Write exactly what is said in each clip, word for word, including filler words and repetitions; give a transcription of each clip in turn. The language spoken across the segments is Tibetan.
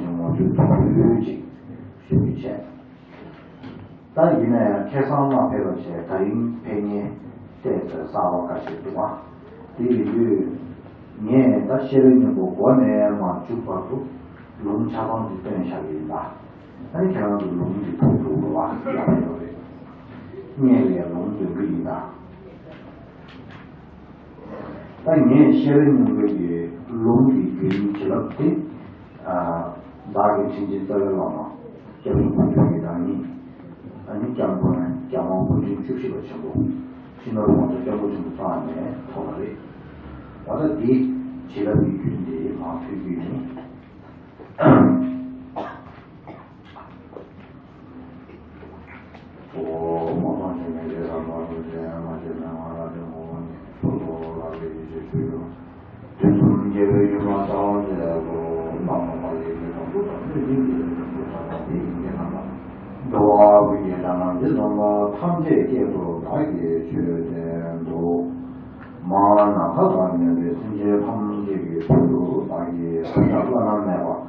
ངོ་སྤྲོད་ཐུང་ཐུང་ཅིག་ཞུ་རྒྱུ་བྱས། ད་ཡིན་ན་ཡང་ཁ་སང་མ་ཕེབས་པ་བྱས། ད་རིང་ཕེབས་མཁན་བལྟས་ཚེ་གསར་པ་འགའ་ཞིག་འདུག་པ། དེ་ཡིན་དུས་ངས་ད་ཤེས་རབ་སྙིང་པོ་འགོ་ནས་མར་མཇུག་བར་དུ་ལུང་ཆ་ཚང་ཅིག་སྟོན་བཞག་གི་ཡིན་ད། ཨ་ནི་ཁྱེད་རང་ཚོ་ལུང་འདི་ཐུགས་ཐུགས་རེད་པ། ཡག་པོ་རེད། ངས་ལས་ལུང་འདོན་གི་ཡིན་ད། ད་ངས་ཤེས་རབ་སྙིང་པོའི་ལུང་གི་རྒྱུན་བྱིན་རླབས་དེ། ཨ། བདག་གི་དྲིན་ཅན་རྩ་བའི་བླ་མ་སྐྱབས་མགོན་ཀུན་འདུས་ཀྱི་བདག་ཉིད། ཨ་ནི་སྐྱབས་མགོན་རྒྱལ་དབང་སྐུ་ཕྲེང་བཅུ་བཞི་པ་ཆེན་པོ་སྤྱི་ནོར་༸གོང་ས་༸སྐྱབས་མགོན་ཆེན་པོ་མཆོག་ནས་ཐོབ་པ་རེད། འོ་ད་འདི་བྱིན་རླབས་ཀྱི་རྒྱུན་དེ་མར་ཕུལ་རྒྱུ་ཡིན། ཨོ། མ་ཚང་ཞིང་མེད་ཀྱི་རང་དབང་དུ་བྱས། མ་སྐྱེས་མེད་ང་ལ་དེ་ངོ་བོ་ཉིད། སོ་སོ་ལ་ལས་ཡིད་ཆེས་ཆོས་ཡོད། དུས་གསུམ་རྒྱལ་པོའི་ཡུམ་ལ་ཕྱག་འཚལ་ལོ། བླ་མ་དཔའ་བོའི་ཞིང་ཁམས་སུ་དང་། གནོད་སྦྱིན་གྱི་ཡུམ་དུ་ཕྱག་འཚལ་ལོ། དེ་ཡི་དམ་ལ་འགྲོ་བ་ཀུན་གྱི་སྒྲ་རྣམས་ཇི་ཙམ་པ། ཐམས་ཅད་སྐད་དུ་བདག་གིས་ཆོས་བསྟན་ཏོ། མ་ནམ་མཁའ་དང་མཉམ་པའི་སེམས་ཅན་ཐམས་ཅད་ཀྱི་དོན་དུ་བདག་གིས་ཐོས་བསམ་བླ་ན་མེད་པ།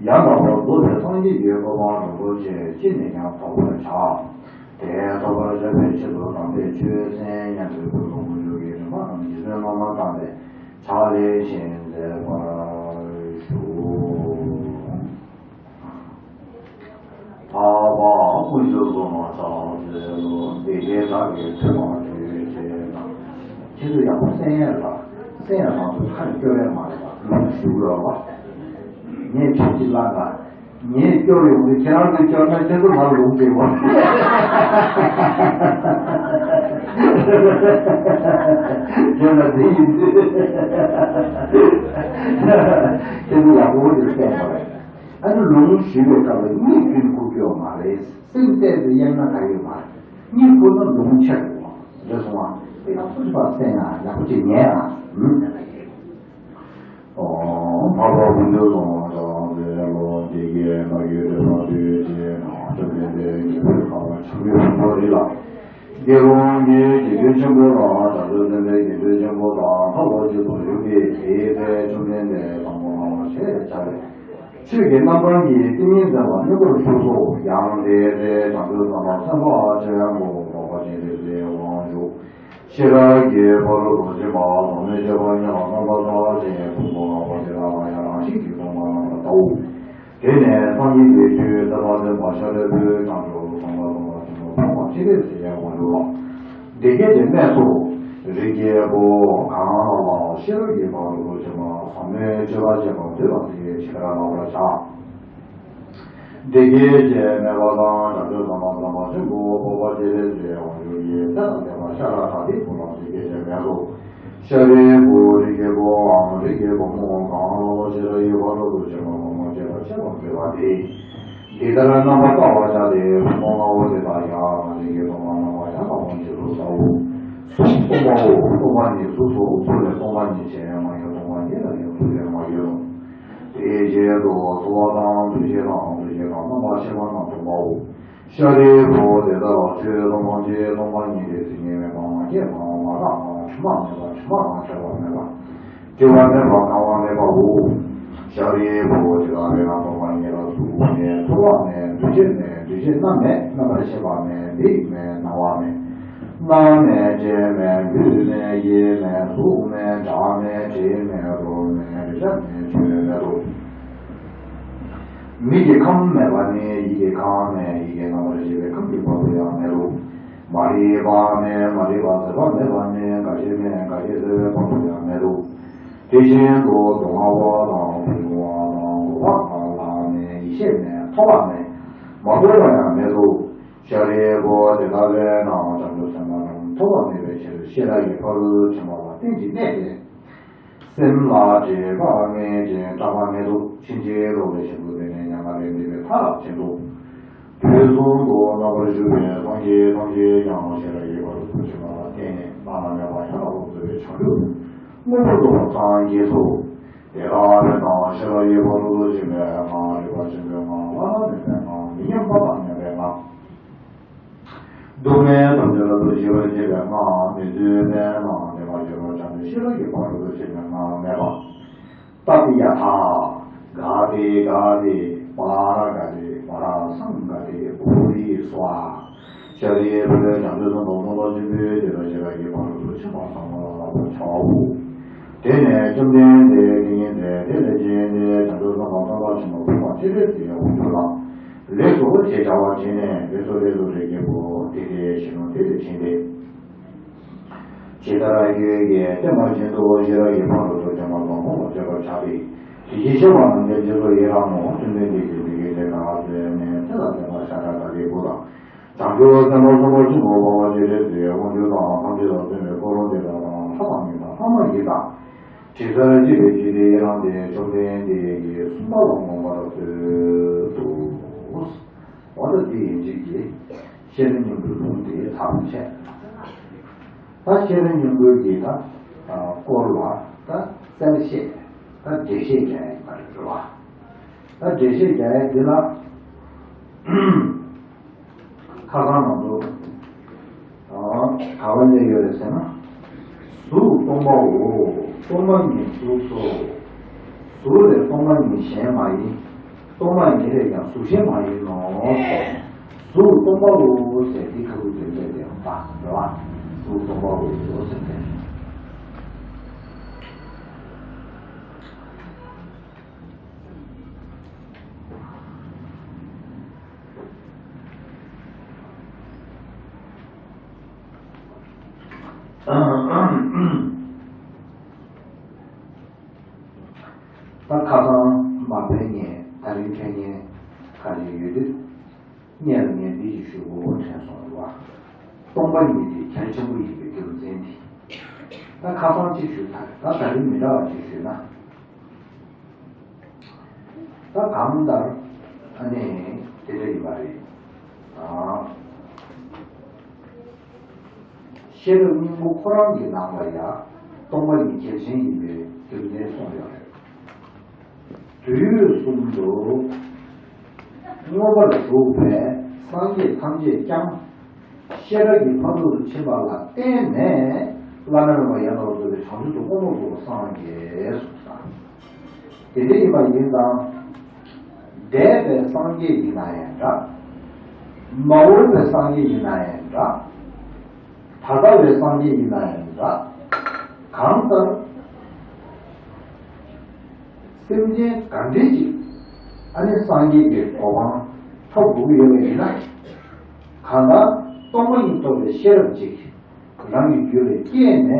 ཡང་དག་པར་རྫོགས་པའི་སངས་རྒྱས་ཀྱི་གོ་འཕང་རིན་པོ་ཆེ་ཅི་ནས་ཀྱང་ཐོབ་པར་བྱ། དེ་ཐོབ་པར་བྱ་བའི་ཕྱིར་དུ་དམ་པའི་ཆོས་སེམས་མཉམ་པའི་སྒོས་དཀོན་མཆོག་གི་རིམ་པ་རྣམས་རྗེ་བཙུན་བླ་མ་དམ་པས་ཕྱག་ལེན་ཅིང་མཛད་པར་ཞུ། འཕགས་པ་དཀོན་མཆོག་གསུམ་ལ་ཕྱག་འཚལ་ལོ། སྡེ་བརྒྱད་བདག་གིས་ཐོས་པ་ཐོས་བྱས་ན། ཁྱེད་ཚོ་ཡག་པོ་གསན་ཡས་ལ། གསན་ཡས་མ་གཏོགས་ཁ་ནས་སྐྱོར་ཡས་མ་རེད་པ། ལུང་ཞུ་དགོས་པ། ངས་ཁྱོད་ཀྱི་བླ་ན། ངས་སྐྱོར་ཡོང་དུས་ཁྱེད་རང་ཚོས་སྐྱོར་ན་ཁྱེད་ཚོ་ང་ལུང་སྤྲད་པ། ཁྱེད་ལ་དེ་ཡིན་དུས། ཁྱེད་ཚོ་ཡག་པོ་ཞིག་གསན་པ་རེད། ཨ་ནི་ལུང་ཞུས་པའི་སྐབས་ལ་གཉིད་ཁུག་ཁུག་ཡོད་མ་རེད། སེམས་གཏད་དེ་གཡེང་ན་ག་ཡོད་མ་རེད། གཉིད་ཁུག་ན་ལུང་ཆད་འགྲོ་བ་རེད་སོང་ང་། དེ་ཡང་སུ་ཞིག་པ་གསན་ཡང་ཡག་པོ་ཅིག་ཉན་ཨ། ཨོ། འཕགས་པ་དཀོན་མཆོག་གསུམ་ལ་ཕྱག་འཚལ་ལོ། སྡེ་བརྒྱད་མ་གི་ཐོས་པ་ཐོས་བྱས་ན། བཅོམ་ལྡན་འདས་ཀྱི་བོད་ཁ་བ་བྱམས་པའི་ཕུང་པོ་རི་ལ། དགེ་སློང་གི་དགེ་འདུན་ཆེན་པོ་དང་། བྱང་ཆུབ་སེམས་དཔའི་དགེ་འདུན་ཆེན་པོ་དང་། འཕགས་པ་སྤྱི་དང་བཞུགས་ཏེ། དེའི་ཚེ་བཅོམ་ལྡན་འདས་དང་པོ་སླར་བ་ཞེས་བྱ་བའི་ཆོས་ཀྱི་རྣམ་གྲངས་ཀྱི་ཏིང་ངེ་འཛིན་ལ་གནས་སྐབས་བཞུགས་སོ། ཡང་དེའི་ཚེ་བྱང་ཆུབ་སེམས་དཔའ་སེམས་དཔའ་ཆེན་པོ་འཕགས་པ་སྤྱན་རས་གཟིགས་དབང་ཕྱུག་ཤེས་རབ་ཀྱི་ཕ་རོལ་ཏུ་ཕྱིན་པ་ཟབ་མོའི་སྤྱོད་པ་ཉིད་ལ་རྣམ་པར་ཐག་བཅད་ཕུང་པོ་ལྔ་པོ་དེ་དག་ལ་ཡང་རང་བཞིན་གྱིས་སྟོང་པར་རྣམ་པར་བལྟའོ། དེ་ནས་སངས་རྒྱས་ཀྱི་ཆོས་ཐེག་པ་སྟོན་པ་ཤཱ་རིའི་བུས་བྱང་ཆུབ་སེམས་དཔའ་སེམས་དཔའ་ཆེན་པོ་འཕགས་པ་སྤྱན་རས་གཟིགས་དབང་ཕྱུག་ལ། འདི་སྐད་ཅེས་སྨྲས་སོ། རིགས་ཀྱི་བུ། གང་ལ་ཤེས་རབ་ཀྱི་ཕ་རོལ་ཏུ་ཕྱིན་པ་ཟབ་མོའི་སྤྱོད་པ་སྤྱད་པར་འདོད་པ་དེས་ཇི་ལྟར་བསླབ་པར་བྱ། འདི་སྐད་ཅེས་སྨྲས་པ་དང་། བྱང་ཆུབ་སེམས་དཔའ་སེམས་དཔའ་ཆེན་པོ་འཕགས་པ་སྤྱན་རས་གཟིགས་དབང་ཕྱུག་གིས་ཚེ་དང་ལྡན་པ་ཤ་ལ་དག་དེའི་བུ་ལ་འདི་སྐད་ཅེས་སྨྲས་སོ། ཤཱ་རིའི་བུ། རིགས་ཀྱི་བུའམ་རིགས་ཀྱི་བུ་མོ། གང་ལ་ཤེས་རབ་ཀྱི་ཕ་རོལ་ཏུ་ཕྱིན་པ་ཟབ་མོ་སྤྱད་པ་སྤྱད་པར་འདོད་པ་དེས། འདི་ལྟར་རྣམ་པར་བལྟ་བར་བྱ་སྟེ། ཕུང་པོ་ལྔ་པོ་དེ་དག་ཡང་རིགས་ཀྱི་བུ་མོ་རྣམ་པ་ཡང་དག་པར་རྗེས་སུ་བལྟའོ། གཟུགས་སྟོང་པའོ། སྟོང་པ་ཉིད་གཟུགས་སོ། གཟུགས་ལས་སྟོང་པ་ཉིད་ཅན། མ་སྐྱེས་སྟོང་པ་ཉིད་ལ་ཡང་གཟུགས་ལས་མ་སྐྱེས་སོ། དེའི་རྗེས་སུ་ཚོར་བ་དང་། འདུ་ཤེས་དང་། འདུ་བྱེད་དང་། རྣམ་པར་ཤེས་པ་རྣམས་སྟོང་པའོ། ཤཱ་རིའི་བུ། དེ་ལྟར་ཆོས་ཐམས་ཅད་སྟོང་པ་ཉིད་དེ། མཚན་ཉིད་མེད་པ། མ་སྐྱེས་པ། མ་འགགས་པ། དྲི་མ་མེད་པ། དྲི་མ་དང་བྲལ་བ་མེད་པ། བྲི་བ་མེད་པ། གང་བ་མེད་པའོ། ཤཱ་རིའི་བུ། དེ་ལྟ་བས་ན་སྟོང་པ་ཉིད་ལ་གཟུགས་མེད། ཚོར་བ་མེད། འདུ་ཤེས་མེད། འདུ་བྱེད་རྣམས་མེད། རྣམ་པར་ཤེས་པ་མེད། མིག་མེད། རྣ་བ་མེད། སྣ་མེད། ལྕེ་མེད། ལུས་མེད། ཡིད་མེད། གཟུགས་མེད། སྒྲ་མེད། དྲི་མེད། རོ་མེད། རེག་བྱ་མེད། ཆོས་མེད་དོ། མིག་གི་ཁམས་མེད་པ་ནི་ཡིད་ཀྱི་ཁམས་མེད། ཡིད་ཀྱི་རྣམ་པར་ཤེས་པའི་ཁམས་ཀྱི་བར་དུ་ཡང་མེད་དོ། མ་རིག་པ་མེད། མ་རིག་པ་ཟད་པ་མེད་པ་ནི་རྒ་ཤི་མེད། རྒ་ཤི་ཟད་པའི་བར་དུ་ཡང་མེད་དོ། དེ་བཞིན་དུ་སྡུག་བསྔལ་བ་དང་། ཕུང་པོ་དང་། འགོག་པ་དང་། ལྷག་མེད། ཡེ་ཤེས་མེད། ཐོབ་པ་མེད། མ་རྟོགས་པ་ཡང་མེད་དོ། ཤཱ་རིའི་བུ། དེ་ལྟ་བས་ན་བྱང་ཆུབ་སེམས་དཔའ་རྣམས་ཐོབ་པ་མེད་པའི་ཕྱིར། ཤེས་རབ་ཀྱི་ཕ་རོལ་ཏུ་ཕྱིན་པ་ལ་བརྟེན་ཅིང་གནས་ཏེ། སེམས་ལ་སྒྲིབ་པ་མེད་ཅིང་སྐྲག་པ་མེད་དོ། ཕྱིན་ཅི་ལོག་པའི་ཞིང་དུ་བདེ་གནས་མྱ་ངན་ལས་འདས་པའི་མཐར་ཕྱིན་ཏོ། དུས་གསུམ་དུ་རྣམ་པར་བཞུགས་པའི་སངས་རྒྱས་ཐམས་ཅད་ཀྱང་ཤེས་རབ་ཀྱི་ཕ་རོལ་ཏུ་ཕྱིན་པ་ལ་བརྟེན་ནས་བླ་ན་མེད་པ་ཡང་དག་པར་རྫོགས་པའི་བྱང་ཆུབ་མངོན་པར་རྫོགས་པར་སངས་རྒྱས་སོ། དེ་ལྟ་བས་ན་ཤེས་རབ་ཀྱི་ཕ་རོལ་ཏུ་ཕྱིན་པའི་སྔགས། རིག་པ་ཆེན་པོའི་སྔགས། བླ་ན་མེད་པའི་སྔགས། མི་མཉམ་པ་དང་མཉམ་པའི་སྔགས། སྡུག་བསྔལ་ཐམས་ཅད་རབ་ཏུ་ཞི་བར་བྱེད་པའི་སྔགས། མི་བཟོད་པས་ན་དེ་མ་ཞི་བར་བྱ་སྟེ། ཤེས་རབ་ཀྱི་ཕ་རོལ་ཏུ་ཕྱིན་པའི་སྔགས་སྨྲས་པ། ཏདྱ་ཐཱ། ག་ག་དེ་པཱ་ར་ག་དེ་མ་ར་སཾ་ག་དེ་བྷོ་དྷི་སྭཱ་ཧཱ། ཤཱ་རིའི་བུ་ལས་བྱང་ཆུབ་སེམས་དཔའ་སེམས་དཔའ་ཆེན་པོའི་དེ་དག་ཤེས་རབ་ཀྱི་ཕ་རོལ་ཏུ་ཕྱིན་པ་ཚང་མ་ལ་བསླབ་པར་བྱའོ། དེ་ནས་བཅོམ་ལྡན་འདས་དེ་ཉིད་དེ་དེ་ལས་བྱོན་ཏེ་བྱང་ཆུབ་སེམས་དཔའ་སེམས་དཔའ་ཆེན་པོ་ཕོ་བྲང་ཤིང་རྟའི་དབང་ཕྱུག་ལ། ལེགས་སོ་ཞེས་བྱ་བ་བྱིན་ནས་ལེགས་སོ་ལེགས་སོ་ཞེས་སྐད་དུ་བདེ་སྟེ་ཞིང་རྣམས་བདེ་སྟེ་བྱིན་ཏེ། ཇི་ལྟར་ཁྱོད་ཀྱིས་བསྟན་པ་བཞིན་དུ་ཤེས་རབ་ཀྱི་ཕ་རོལ་ཏུ་ཕྱིན་པ་རྣམས་སློབ་པར་བྱེད་པར་བྱ་སྟེ། དེ་བཞིན་གཤེགས་པ་རྣམས་ཀྱང་རྗེས་སུ་ཡི་རང་ངོ་། བཅོམ་ལྡན་འདས་ཀྱིས་འདི་སྐད་ཅེས་བཀའ་སྩལ་ནས། ཚེ་དང་ལྡན་པ་ཤཱཀྱ་དྭ་ཏིའི་བུ་དང་། བྱང་ཆུབ་སེམས་དཔའ་སེམས་དཔའ་ཆེན་པོ་འཕགས་པ་སྤྱན་རས་གཟིགས་དབང་ཕྱུག་དང་། ཐམས་ཅད་དང་མཐུན་པའི་འཁོར་དེ་དག་དང་། ལྷ་དང་མི་དང་ལྷ་མ་ཡིན་དང་། དྲི་ཟར་བཅས་པའི་འཇིག་རྟེན་ཡི་རངས་ཏེ། བཅོམ་ལྡན་འདས་ཀྱིས་གསུངས་པ་ལ་མངོན་པར་བསྟོད་དོ། འོ་ད་འདི་ཡན་ཆད་ཀྱིས་ཤེས་རབ་སྙིང་པོའི་ལུང་དེ་ཚར་བ་བྱས། ད་ཤེས་རབ་སྙིང་པོའི་གི་ད་སྐོར་ལ་ད་གསལ་བཤད་ད་འགྲེལ་བཤད་རྒྱག་ཡ་ཡིན་པ་རེད་བ། ད་འགྲེལ་བཤད་རྒྱག་ཡ་འདི་ལ། ཁ་སང་ང་ཚོ་ག་བ་སླེབས་ཡོད་རེད་ཟེར་ན། གཟུགས་སྟོང་པའོ། སྟོང་པ་ཉིད་གཟུགས་སོ། གཟུགས་ལས་སྟོང་པ་ཉིད་གཞན་མ་ཡིན། སྟོང་པ་ཉིད་ལས་ཀྱང་གཟུགས་གཞན་མ་ཡིན་ནོ། གཟུགས་སྟོང་པའོ་ཟེར་དེ་ཁ་ཐུག་དོན་ཚན་དེ་ཡང་ད་རེད་བ། གཟུགས་སྟོང་པའོ་ཟེར་དེ། ད་ཁ་སང་མ་ཕེབས་མཁན་ད་རིང་ཕེབས་མཁན་ཁ་ཤས་ཡོད་དུས། སྔོན་ལ་ངས་འདི་ཞིག་ཞུ་དགོས་དྲན་སོང་རེད་བ། སྟོང་པ་ཉིད་དེ་གལ་ཆེན་པོ་ཡིན་པའི་རྒྱུ་མཚན་དེ། ད་ཁ་སང་གཅིག་ཞུས་ཚར་རེད། ད་ད་རིང་མི་འདྲ་བ་གཅིག་ཞུས་ན། ད་གང་ལྟར་ཨ་ནི་དེ་འདྲ་ཡིན་པ་རེད། ཨ། ཤེས་རབ་སྙིང་པོ་ཁོ་རང་གི་ནང་ལ་ཡང་སྟོང་པ་ཉིད་གལ་ཆེན་ཡིན་པའི་རྒྱུ་མཚན་གསུངས་ཡོད་རེད། དུས་གསུམ་དུ་མངོན་པར་བཞུགས་པའི་སངས་རྒྱས་ཐམས་ཅད་ཀྱང་ཤེས་རབ་ཀྱི་ཕ་རོལ་ཏུ་ཕྱིན་པ་ལ་བརྟེན་ནས་བླ་ན་མེད་པ་ཡང་དག་པར་རྫོགས་པའི་བྱང་ཆུབ་ཏུ་མངོན་པར་རྫོགས་པར་སངས་རྒྱས་གསུངས་སོ། དེ་འདྲ་ཡིན་པ་ཡིན་ཙང་། འདས་པའི་སངས་རྒྱས་ཡིན་ན་ཡང་འདྲ། མ་འོངས་པའི་སངས་རྒྱས་ཡིན་ན་ཡང་འདྲ། ད་ལྟ་བའི་སངས་རྒྱས་ཡིན་ན་ཡང་འདྲ། གང་ལྟར་སེམས་ཅན་ག་འདྲས་ཅིག་ཨ་ནི་སངས་རྒྱས་ཀྱི་གོ་འཕང་ཐོབ་དགོས་ཀྱི་ཡོད་པ་ཡིན་ན། གང་ལྟར་སྟོང་པ་ཉིད་རྟོགས་པའི་ཤེས་རབ་ཅིག་རང་གི་རྒྱུད་ལ་སྐྱེས་ནས།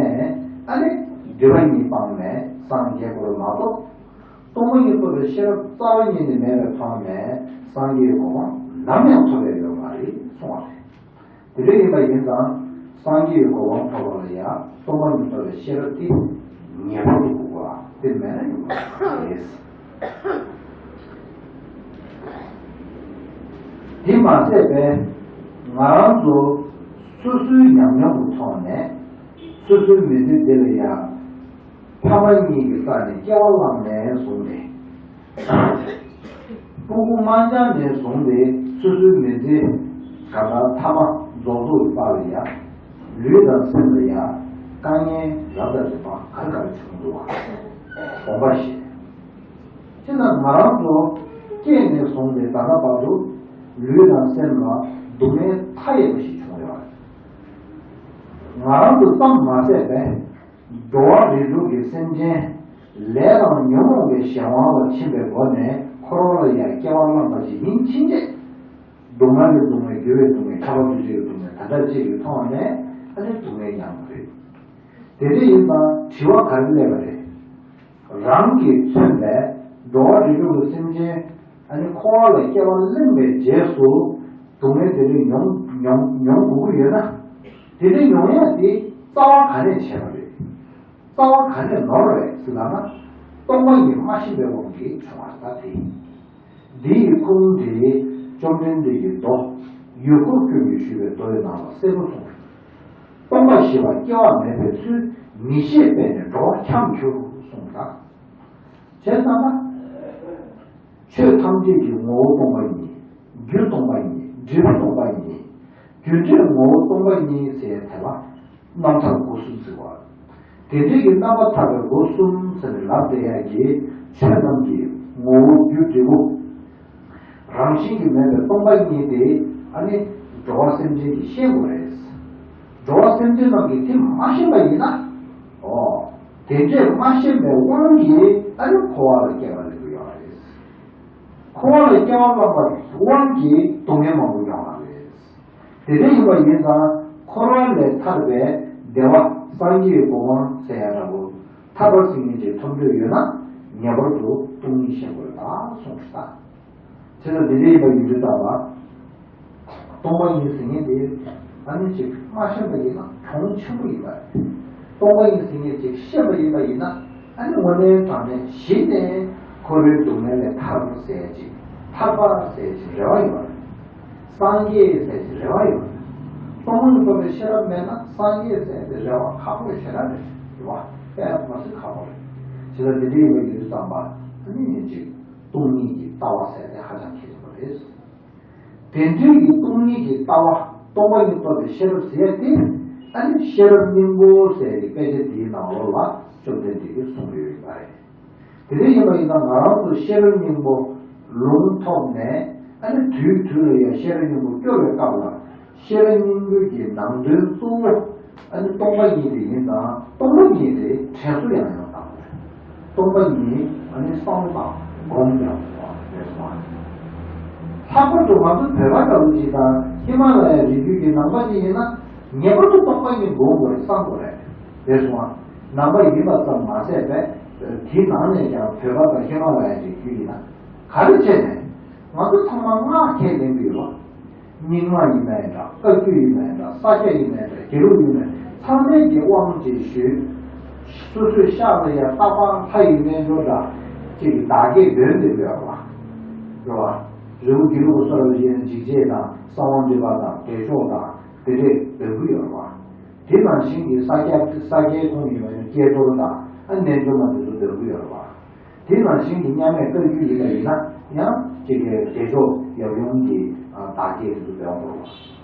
ཨ་ནི་སྡིག་པ་གཉིས་སྤངས་ནས་སངས་རྒྱས་དགོས་པ་མ་གཏོགས། སྟོང་པ་ཉིད་རྟོགས་པའི་ཤེས་རབ་རྩ་བ་ཉིད་ནས་མེད་པའི་ཐོག་ནས་སངས་རྒྱས་ཀྱི་གོ་འཕང་ནམ་ཡང་ཐོབ་པ་ཡོད་མ་རེད་གསུངས་པ་རེད། དེ་འདྲ་ཡིན་པ་ཡིན་ཙང་། སངས་རྒྱས་ཀྱི་གོ་འཕང་ཐོབ་པ་ལ་ཡང་སྟོང་པ་ཉིད་རྟོགས་པའི་ཤེས་རབ་དེ་ངེས་པར་དུ་དགོས་པ་དེ་མེད་ན་ཡོང་བ་རེད། དེ་མ་ཟད་པས་ང་རང་ཚོ་སོ་སོའི་ཉམས་མྱོང་གི་ཐོག་ནས་སོ་སོའི་མི་ཚེ་འདི་ལ་ཡང་། ཕ་མ་གཉིས་ཀྱི་རྩ་ནས་སྐྱེ་བ་བླངས་ནས་བཟུང་སྟེ། སྤུ་གུ་དམར་འབྱར་ནས་བཟུང་སྟེ་སོ་སོའི་མི་ཚེ་གང་ལྟར་མཐའ་མ་རྫོགས་རྫོགས་ཀྱི་བར་ལ་ཡང་། ལུས་དང་སེམས་ལ་ཡང་དཀའ་ངལ་རབ་དང་རིམ་པ་ག་རེ་ག་རེ་བྱུང་འདུག་བ། དགོངས་པ་བཞེས། སྤྱིར་ན་ང་རང་ཚོ་སྐྱེས་ནས་བཟུང་སྟེ་ད་ལྟ་བར་དུ་ལུས་དང་སེམས་ལ་སྡུག་བསྔལ་མཐའ་ཡས་པ་ཞིག་བྱུང་ཡོད་རེད། ང་རང་ཚོ་ཙམ་མ་ཟད་པས། འགྲོ་བ་རིགས་དྲུག་གི་སེམས་ཅན་ལས་དང་ཉོན་མོངས་པའི་གཞན་དབང་ལ་ཕྱིན་པའི་སྒོ་ནས་འཁོར་བ་ལ་ཡང་སྐྱེ་བ་བླངས་པ་ཞིག་ཡིན་ཕྱིན་ཆད། སྡུག་བསྔལ་གྱི་སྡུག་བསྔལ། འགྱུར་བའི་སྡུག་བསྔལ། ཁྱབ་པ་འདུ་བྱེད་ཀྱི་སྡུག་བསྔལ། ད་ལྟ་གཅིག་གི་ཐོག་ནས་ཨ་ནི་སྡུག་བསྔལ་མྱངས་པ་རེད། དེ་འདྲ་ཡིན་ཙང་དྲི་བ་ག་རེ་སླེབས་པ་རེད། རང་གིས་མཚོན་པའི་འགྲོ་བ་རིགས་དྲུག་གི་སེམས་ཅན་ཨ་ནི་འཁོར་བ་ལ་སྐྱེ་བ་ལེན་པའི་རྗེས་སུ་སྡུག་བསྔལ་དེ་འདྲ་མྱོང་མྱོང་མྱོང་དགོས་ཀྱི་ཡོད་ན། དེ་འདྲ་མྱོང་ཡ་དེ་རྩ་བ་ག་ནས་བྱས་པ་རེད། རྩ་བ་ག་ནས་ནོར་བ་རེད་ཟེར་ལབ་ན། སྟོང་པ་ཉིད་མ་ཤེས་པའི་དབང་གིས་བྱུང་བ་རེད་ད་དེ། འདི་ཡི་ཁུངས་དེ་བཅོམ་ལྡན་འདས་ཀྱིས་མདོ་ཡུལ་འཁོར་ཀུན་གྱིས་ཞུས་པའི་མདོ་ཡི་ནང་ལ་གསལ་པོ་གསུངས་རེད། སྟོང་པ་ཞེས་པ་སྐྱེ་བ་མེད་པའི་ཚུལ་མི་ཤེས་པས་ནི་འགྲོ་བ་འཁྱམས་འགྱུར་གསུངས་ལ། བྱས་ཙང་ན། ཆོས་ཐམས་ཅད་ཀྱི་ངོ་བོ་སྟོང་པ་ཉིད། རྒྱུ་སྟོང་པ་ཉིད། འབྲས་བུ་སྟོང་པ་ཉིད། རྒྱུ་འབྲས་ངོ་བོ་སྟོང་པ་ཉིད་ཟེར་ཡ་དེ་ལ་རྣམ་ཐར་སྒོ་གསུམ་ཟེར་བ། དེ་འདྲའི་གི་རྣམ་པར་ཐར་པའི་སྒོ་གསུམ་ཟེར་ནས་ལབ་བསྡད་ཡ་གི་ཆོས་རྣམས་ཀྱི་ངོ་བོ་རྒྱུ། འབྲས་བུ། རང་བཞིན་གྱིས་མེད་པའི་སྟོང་པ་ཉིད་དེ་ཨ་ནི་འགྲོ་བ་སེམས་ཅན་གྱིས་ཤེས་དགོས་རེད། འགྲོ་བ་སེམས་ཅན་རྣམས་ཀྱིས་དེ་མ་ཤེས་པ་ཡིན་ན། ཨོ། དེ་འདྲས་མ་ཤེས་པའི་དབང་གིས་ཨ་ནི་འཁོར་བ་ལ་སྐྱེ་བ་ལེན་དགོས་ཡོད་རེད། འཁོར་བ་ལ་སྐྱེ་བ་བླངས་པའི་དབང་གིས་སྡུག་བསྔལ་མང་པོ་མྱོང་བ་རེད། དེ་འདྲ་ཡིན་པ་ཡིན་ཙང་འཁོར་བ་ལས་ཐར་པའི་བདེ་བ་སངས་རྒྱས་ཀྱི་གོ་འཕང་ཟེར་ཡ་འདྲ་པོ་ཐར་པ་ཟེར་མཁན་ཅིག་ཐོབ་འདོད་ཡོད་ན་ངེས་པར་དུ་སྟོང་ཉིད་ཤེས་དགོས་ད་གསུངས་ཤག་དེ་ལ་འདི་འདྲ་ཡིན་པ་ཡིན་དུས་ཙམ་པ། སྟོང་པ་ཉིད་ཟེར་མཁན་དེ་ཨ་ནི་ཅིག་མ་ཤེས་པ་ཡིན་ན་གྱོང་ཆེན་པོ་ཡིན་པ་རེད། སྟོང་པ་ཉིད་ཟེར་མཁན་ཅིག་ཤེས་པ་ཡིན་པ་ཡིན་ན་ཨ་ནི་དངོས་གནས་དྲང་གནས་གཞི་ནས་འཁོར་བའི་སྡུག་བསྔལ་ལས་ཐར་དགོས་ཟེར་ཅིག་ཐར་པ་ཟེར་ཅིག་རེ་བ་ཡོད་པ་རེད། སངས་རྒྱས་ཟེར་གྱི་རེ་བ་ཡོད་རེད། སྟོང་ཉིད་རྟོགས་པའི་ཤེས་རབ་མེད་ན་སངས་རྒྱས་ཟེར་གྱི་རེ་བ་ཁག་པོ་ཞེ་དྲག་རེད། རེ་བ་དཔེ་མ་སྲིད་ཁག་པོ་རེད། ཇི་ལྟར་འདི་འདྲ་ཡིན་པ་ཡིན་དུས་ཙམ་པ་ཨ་ནི་ཅིག་སྟོང་ཉིད་ཀྱི་ལྟ་བ་ཟེར་དེ་ཧ་ཅང་གལ་ཆེན་པོ་རེད། དེ་འདྲའི་གི་སྟོང་ཉིད་ཀྱི་ལྟ་བ་སྟོང་པ་ཉིད་རྟོགས་པའི་ཤེས་རབ་ཟེར་ཡ་དེ་ཨ་ནི་ཤེས་རབ་སྙིང་པོ་ཟེར་གྱི་དཔེ་ཆ་དེའི་ནང་ལོགས་ལ་བཅོམ་ལྡན་འདས་ཀྱིས་གསུངས་ཡོད་པ་རེད། དེ་འདྲ་ཡིན་པ་ཡིན་ན་ང་རང་ཚོ་ཤེས་རབ་སྙིང་པོ་ལུང་ཐོབ་ནས་ཨ་ནི་དུས་དུས་ལ་ཡང་ཤེས་རབ་སྙིང་པོ་སྐྱོར་བའི་སྐབས་ལ་ཤེས་རབ་སྙིང་པོའི་གི་ནང་དོན་གཙོ་བོ་ཨ་ནི་སྟོང་པ་ཉིད་དེ་ཡིན་ཙང་སྟོང་པ་ཉིད་དེ་དྲན་གསོ་ཡང་ཡང་བཏང་དགོས། སྟོང་པ་ཉིད་ཨ་ནི་བསམ་བློ་དང་སྒོམ་ཡང་དགོས་པ་རེད་སོང་། ལྷག་པར་དུ་ང་ཚོ་བོད་པ་ལྟ་བུ་ཅིག་དང་ཧི་མ་ལ་ཡའི་རི་རྒྱུད་ཀྱི་ནང་པ་ཅིག་ཡིན་ན་ངེས་པར་དུ་སྟོང་པ་ཉིད་སྒོམ་དགོས་རེད་བསམ་དགོས་རེད། རེད་སོང་། ནང་པ་ཡིན་པ་ཙམ་མ་ཟད་པས་དེའི་ནང་ནས་ཀྱང་བོད་པ་དང་ཧི་མ་ལ་ཡའི་རི་རྒྱུད་ཡིན་ན་ག་རེ་བྱས་ནས་ང་ཚོ་ཚང་མ་སྔགས་ཁས་ལེན་གྱི་ཡོད་པ། རྙིང་མ་ཡིན་ནའི་འདྲ། བཀའ་བརྒྱུད་ཡིན་ནའི་འདྲ། ས་སྐྱ་ཡིན་ནའི་འདྲ། དགེ་ལུགས་ཡིན་ནའི་ཚང་མས་ཀྱི་དབང་ཅིག་ཞུས། སོ་སོའི་ཤག་ལ་ཡང་རྟག་པར་ལྷ་ཡི་རྣལ་འབྱོར་འདྲ་ཅིག་གི་བདག་བསྐྱེད་འདོན་བསྡད་ཡོད་པ། རེད་བ། རི་བོ་དགེ་ལུགས་སོགས་ལ་ཡིན་ན་འཇིགས་བྱེད་དང་གསང་བ་འདུས་པ་དང་བདེ་མཆོག་དང་དེ་འདྲས་འདོན་གྱི་ཡོད་རེད་བ། དེ་ནང་བཞིན་གྱི་ས་སྐྱ་ས་སྐྱའི་ཁོངས་ཡིན་པ་ཡིན་ན་ཀྱེ་རྡོར་དང་ཨ་རྣལ་འབྱོར་མ་དེ་ཚོ་འདོན་གྱི་ཡོད་རེད་བ། དེ་ནང་བཞིན་གྱི་མཉམ་མེད་བཀའ་བརྒྱུད་ཡིན་པ་ཡིན་ན་ཡང་ཅིག་གི་བདེ་མཆོག་ཡབ་ཡུམ་གྱི་བདག་བསྐྱེད་དེ་ཚོ་འདོན་དགོས་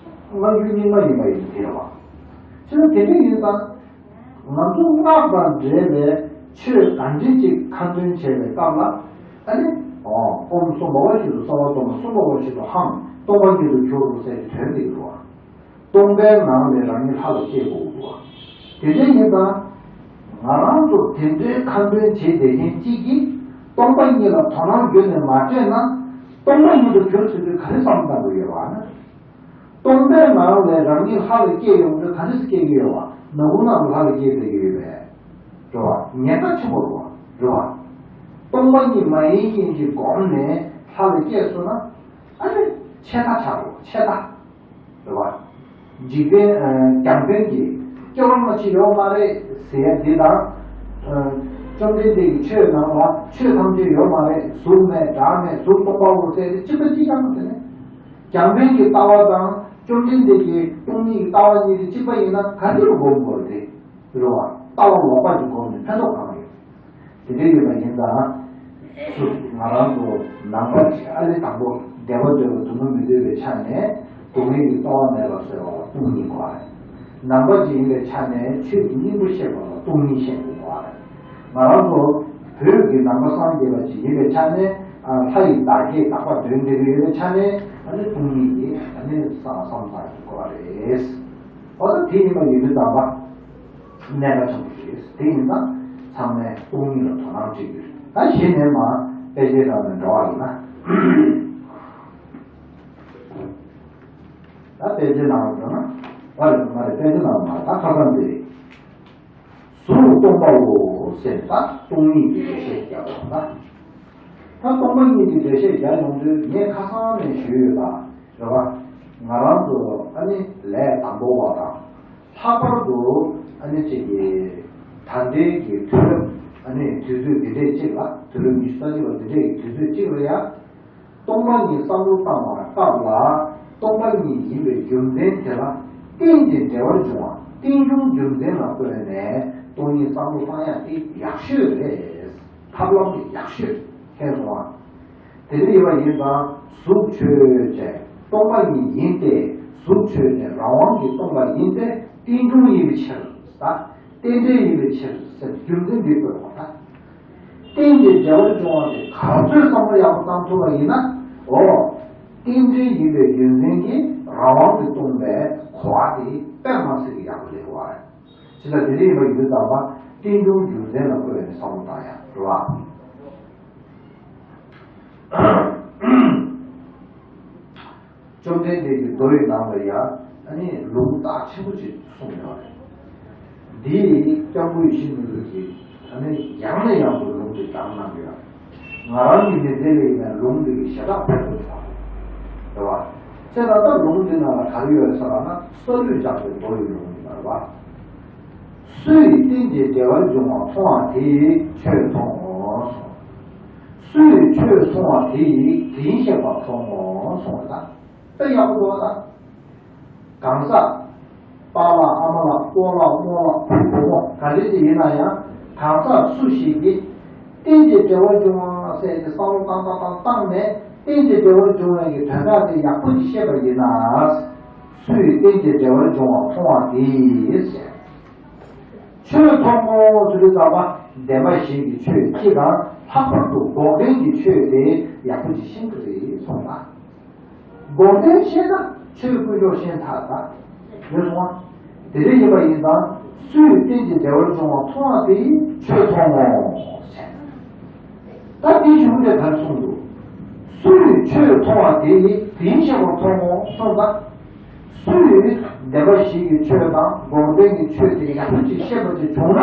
རེད་བ། སྔགས་རྒྱུད་རྙིང་མ་ཡིན་པ་ཡིན་དེ་རེད་བ། བྱས་ན་དེ་འདྲ་ཡིན་ཙང་ང་ཚོ་སྔགས་དང་འབྲེལ་བའི་ཆོས་གང་འདྲ་ཅིག་ཁ་འདོན་བྱས་པའི་སྐབས་ལ་ཨ་ནི་ཨོ་ཨོཾ་གསུངས་པ་བ་ཞིག་ཏུ་གསོལ་བ་སྡོམ་པ་གསུངས་པ་བ་ཞིག་ཏུ་ཧཾ་སྟོང་པ་ཉིད་དུ་གྱུར་ཏོ་ཟེར་གྱི་དོན་དེ་ཡོད་རེད་བ། སྟོང་པའི་ངང་ལས་རང་ཉིད་ལྷ་ལ་སྐྱེ་དགོས་འདུག་བ། དེ་འདྲ་ཡིན་ཙང་། ང་རང་ཚོ་དེ་འདྲའི་ཁ་འདོན་བྱེད་བསྡད་མཁན་གཅིག་གིས་སྟོང་པ་ཉིད་ལ་དོ་སྣང་ཡོད་ནས་མ་སྤྲད་ན་སྟོང་པ་ཉིད་དུ་གྱུར་ཟེར་དུས་ག་རེ་བསམ་བློ་བཏང་དགོས་ཡོད་བ་ན། སྟོང་པའི་ངང་ལས་རང་ཉིད་ལྷ་ལ་སྐྱེ་ཡོང་དུས་ག་འདྲ་སེ་སྐྱེ་གི་ཡོད་བ། ནམ་གུང་ནམ་ལྷ་ལ་སྐྱེ་བསྡད་ཀྱི་ཡོད་པས། རེད་བ། ཉེན་ཁ་ཆེན་པོ་རེད་བ། རེད་བ། སྟོང་པ་ཉིད་མ་ཡིན་མཁན་གྱི་སྒོམ་ནས་ལྷ་ལ་སྐྱེས་སོང་ན་ཨ་ནི་ཆད་ལྟ་ཆགས་འགྲོ་ཆད་ལྟ། རེད་བ། འཇིག་རྟེན་ཨ་རྒྱང་འཕེན་གྱི་སྐྱེ་བ་སྔ་ཕྱི་ཡོད་མ་རེད་ཟེར་ཡ་འདི་དང་། ཨ་བཅོམ་ལྡན་འདས་ཀྱི་ཆོས་ནང་ལ་ཆོས་ཐམས་ཅད་ཡོད་མ་རེད། གཟུགས་མེད་སྒྲ་མེད་གཟུགས་སྟོང་པའོ་ཟེར་ཏེ་གཅིག་པ་གཅིག་རྐྱང་དེ་ནི། རྒྱང་འཕེན་གྱི་ལྟ་བ་དང་བཅོམ་ལྡན་འདས་ཀྱི་སྟོང་ཉིད་ཀྱི་ལྟ་བ་གཉིས་དེ་གཅིག་པ་ཡིན་ན་ག་འདྲ་སྒོམ་དགོས་རེད། རེད་བ། ལྟ་བ་ལོག་པ་ཅིག་སྒོམ་ནས་ཕན་ཐོགས་གང་ཡོད། དེ་འདྲ་ཡོད་པ་ཡིན་ཙང་། སུ་ང་རང་ཚོ་ནང་པ་ཅིག་ཨ་ལེ་དང་པོ་བདེ་བ་འདོད་པ་སྡུག་བསྔལ་མི་འདོད་པའི་ཆ་ནས་སྡུག་བསྔལ་གྱི་རྩ་བ་མེད་པར་བཟོས་པ་ལ་སྟོང་ཉིད་གོ་བ་རེད། ནང་པ་ཅིག་ཡིན་པའི་ཆ་ནས་ཆོས་ཀྱི་སྙིང་པོ་ཤེས་པ་ལ་སྟོང་ཉིད་ཤེས་དགོས་གོ་བ་རེད། ང་རང་ཚོ་བོད་ཀྱི་ནང་པ་སངས་རྒྱས་པ་ཅིག་ཡིན་པའི་ཆ་ནས་ཨ་ལྷ་ཡི་བདག་བསྐྱེད་དག་པ་འདོན་བསྡད་ཀྱི་ཡོད་པའི་ཆ་ནས་ཨ་ནི་སྟོང་ཉིད་ཀྱི་ཨ་ནི་བསམ་བསམ་བཏང་དགོས་གོ་བ་རེད། འོ་ད་དེ་ཡིན་པ་ཡིན་དུས་ཙམ་པ། གནད་འགག་ཆེན་པོ་ཞིག་རེད། དེ་ཡིན་ན་ཚང་མས་སྟོང་ཉིད་ལ་དོ་སྣང་བྱེད་དགོས། ད་གཞི་ནས་མ་དཔེ་ཆའི་ནང་ནས་འགྲོ་བ་ཡིན་ན། ད་དཔེ་ཆའི་ནང་ལ་འགྲོ་ན་བ་རེད་མ་རེད། དཔེ་ཆའི་ནང་ལ་མ་ད་ཁ་སང་དེ་རེད། གཟུགས་སྟོང་པའོ་ཟེར་ད་སྟོང་ཉིད་ཀྱི་འགྲེལ་བཤད་རྒྱག་པ་ད། ད་སྟོང་པ་ཉིད་ཀྱི་འགྲེལ་བཤད་རྒྱག་ཡོང་དུས་ངས་ཁ་སང་ནས་ཞུས་ཡོད་པ་རེད་བ། ང་རང་ཚོ་ཨ་ནི་ལས་དང་པོ་བ་དང་། ལྷག་པར་དུ་ཨ་ནི་གཅིག་གི་ད་ལྟའི་གི་དུས་རབས་ཨ་ནི་དུས་ཚོད་འདི་འདྲས་གཅིག་ལ་དུས་རབས་ཉི་ཤུ་རྩ་གཅིག་པ་འདི་འདྲས་ཀྱི་དུས་ཚོད་གཅིག་ལ་ཡ། སྟོང་པ་ཉིད་བསམ་བློ་བཏང་བའི་སྐབས་ལ་སྟོང་པ་ཉིད་ཡིན་པའི་རྒྱུ་མཚན་དེ་ལ་རྟེན་ཅིང་འབྲེལ་བར་འབྱུང་བ་རྟེན་འབྱུང་རྒྱུ་མཚན་ལ་བཀོད་ནས་སྟོང་ཉིད་བསམ་བློ་བཏང་ཡག་དེ་ཡག་ཤོས་རེད། ཐབས་ལམ་དེ་ཡག་ཤོས་མཁྱེན་སོང་ང་། དེ་འདྲ་ཡིན་པ་ཡིན་ཙང་གཟུགས་ཆོས་ཅན་སྟོང་པ་ཉིད་ཡིན་ཏེ། གཟུགས་ཆོས་ཅན་རང་དབང་གིས་སྟོང་པ་ཡིན་ཏེ། རྟེན་འབྱུང་ཡིན་པའི་ཕྱིར་ད། རྟེན་འབྲེལ་ཡིན་པའི་ཕྱིར་ཟེར་རྒྱུ་མཚན་འདི་བཀོད་པ་ད། རྟེན་གྱི་འབྲེལ་བར་འབྱུང་བ་དེ་ག་ཚོད་བསམ་བློ་ཡག་པོ་བཏང་ཐུབ་པ་ཡིན་ན། འོ། རྟེན་འབྲེལ་ཡིན་པའི་རྒྱུ་མཚན་གྱིས་རང་དབང་གིས་སྟོང་པའི་གོ་བ་དེ་དཔེ་མ་སྲིད་ཀྱི་ཡག་པོ་སླེབས་པ་རེད། ཅི་ལ་དེ་འདྲ་ཡིན་པ་ཡིན་དུས་ཙམ་པ་རྟེན་འབྱུང་རྒྱུ་མཚན་ལ་བཀོད་ནས་བསམ་བློ་བཏང་ཡག་རེད་བ། བཅོམ་ལྡན་འདས་ཀྱིས་མདོ་ཡི་ནང་ལ་ཡང་ཨ་ནི་ལུང་རྟགས་ཆེན་པོ་ཅིག་གསུངས་ཡོད་རེད། འདིས་སྐྱབས་མགོན་ཡིད་བཞིན་ནོར་བུ་གིས་ཨ་ནི་ཡང་ནས་ཡང་དུ་ལུང་འདི་བགྲངས་གནང་གི་ཡོད་རེད། ང་རང་གི་མི་ཚེ་ལ་ཡིན་ན་ལུང་འདི་གི་ཞེ་དྲག་ཕན་ཐོགས་བྱུང་བ་རེད་བ། དེ་ལ་ད་ལུང་འདི་ནང་ལ་ག་རེ་ཡོད་རེད་ཟེར་བ་ན་ས་ལུད་འཇགས་པའི་མདོ་ཡི་ལུང་འདི་ལ་རེད་བ། སུ་ཡིས་རྟེན་ཅིང་འབྲེལ་བར་འབྱུང་བ་མཐོང་བ་དེ་ཡིས་ཆོས་མཐོང་ངོ་། སུ་ཡིས་ཆོས་མཐོང་བ་དེ་ཡིས་དེ་བཞིན་གཤེགས་པ་མཐོང་ངོ་གསུངས་པ་དང་། དཔེ་ཡག་པོ་འདུག་བ་དང་། གང་ཟག་པཱ་ལགས་ཨ་མ་ལགས་སྤོ་ལགས་རྨོ་ལགས་བུ་བུ་མོ་ག་འདྲ་ཅིག་ཡིན་ན་ཡང་གང་ཟག་སུ་ཞིག་གིས་རྟེན་ཅིང་འབྲེལ་བར་འབྱུང་བ་ཟེར་ཏེ་བསམ་བློ་བཏང་བཏང་བཏང་བཏང་ནས་རྟེན་ཅིང་འབྲེལ་བར་འབྱུང་བའི་གི་དོན་དག་དེ་ཡག་པོ་ཅིག་ཤེས་པ་ཡིན་ན། སུ་ཡིས་རྟེན་ཅིང་འབྲེལ་བར་འབྱུང་བ་མཐོང་བ་དེ་ཡིས་ཟེར། ཆོས་མཐོང་ངོ་ཟེར་དུས་ཙམ་པ་བདེན་པ་བཞི་གི་ཆོས་སྤྱི་དང་ལྷག་པར་དུ་འགོག་བདེན་གྱི་ཆོས་དེ་ཡག་པོ་ཅིག་ཤེས་ཀྱི་རེད་གསུངས་ལ། འགོག་བདེན་ཤེས་ན་ཆོས་དཀོན་མཆོག་ཤེས་ཚར་ད། ཡོད་སོང་བ། དེ་འདྲ་ཡིན་པ་ཡིན་ཙང་སུ་ཡིས་རྟེན་ཅིང་འབྲེལ་བར་འབྱུང་བ་མཐོང་བ་དེ་ཡིས་ཆོས་མཐོང་ངོ་ཟེར། ད་དེའི་གཞུང་ལས་ག་རེ་གསུངས་འདུག་སུ་ཡིས་ཆོས་མཐོང་བ་དེ་ཡིས་དེ་བཞིན་གཤེགས་པ་མཐོང་ངོ་གསུངས་ད། སུ་ཡིས་བདེན་པ་བཞི་གི་ཆོས་དང་འགོག་བདེན་གྱི་ཆོས་དེ་ཡག་པོ་ཅིག་ཤེས་པ་ཅིག་བྱུང་ན།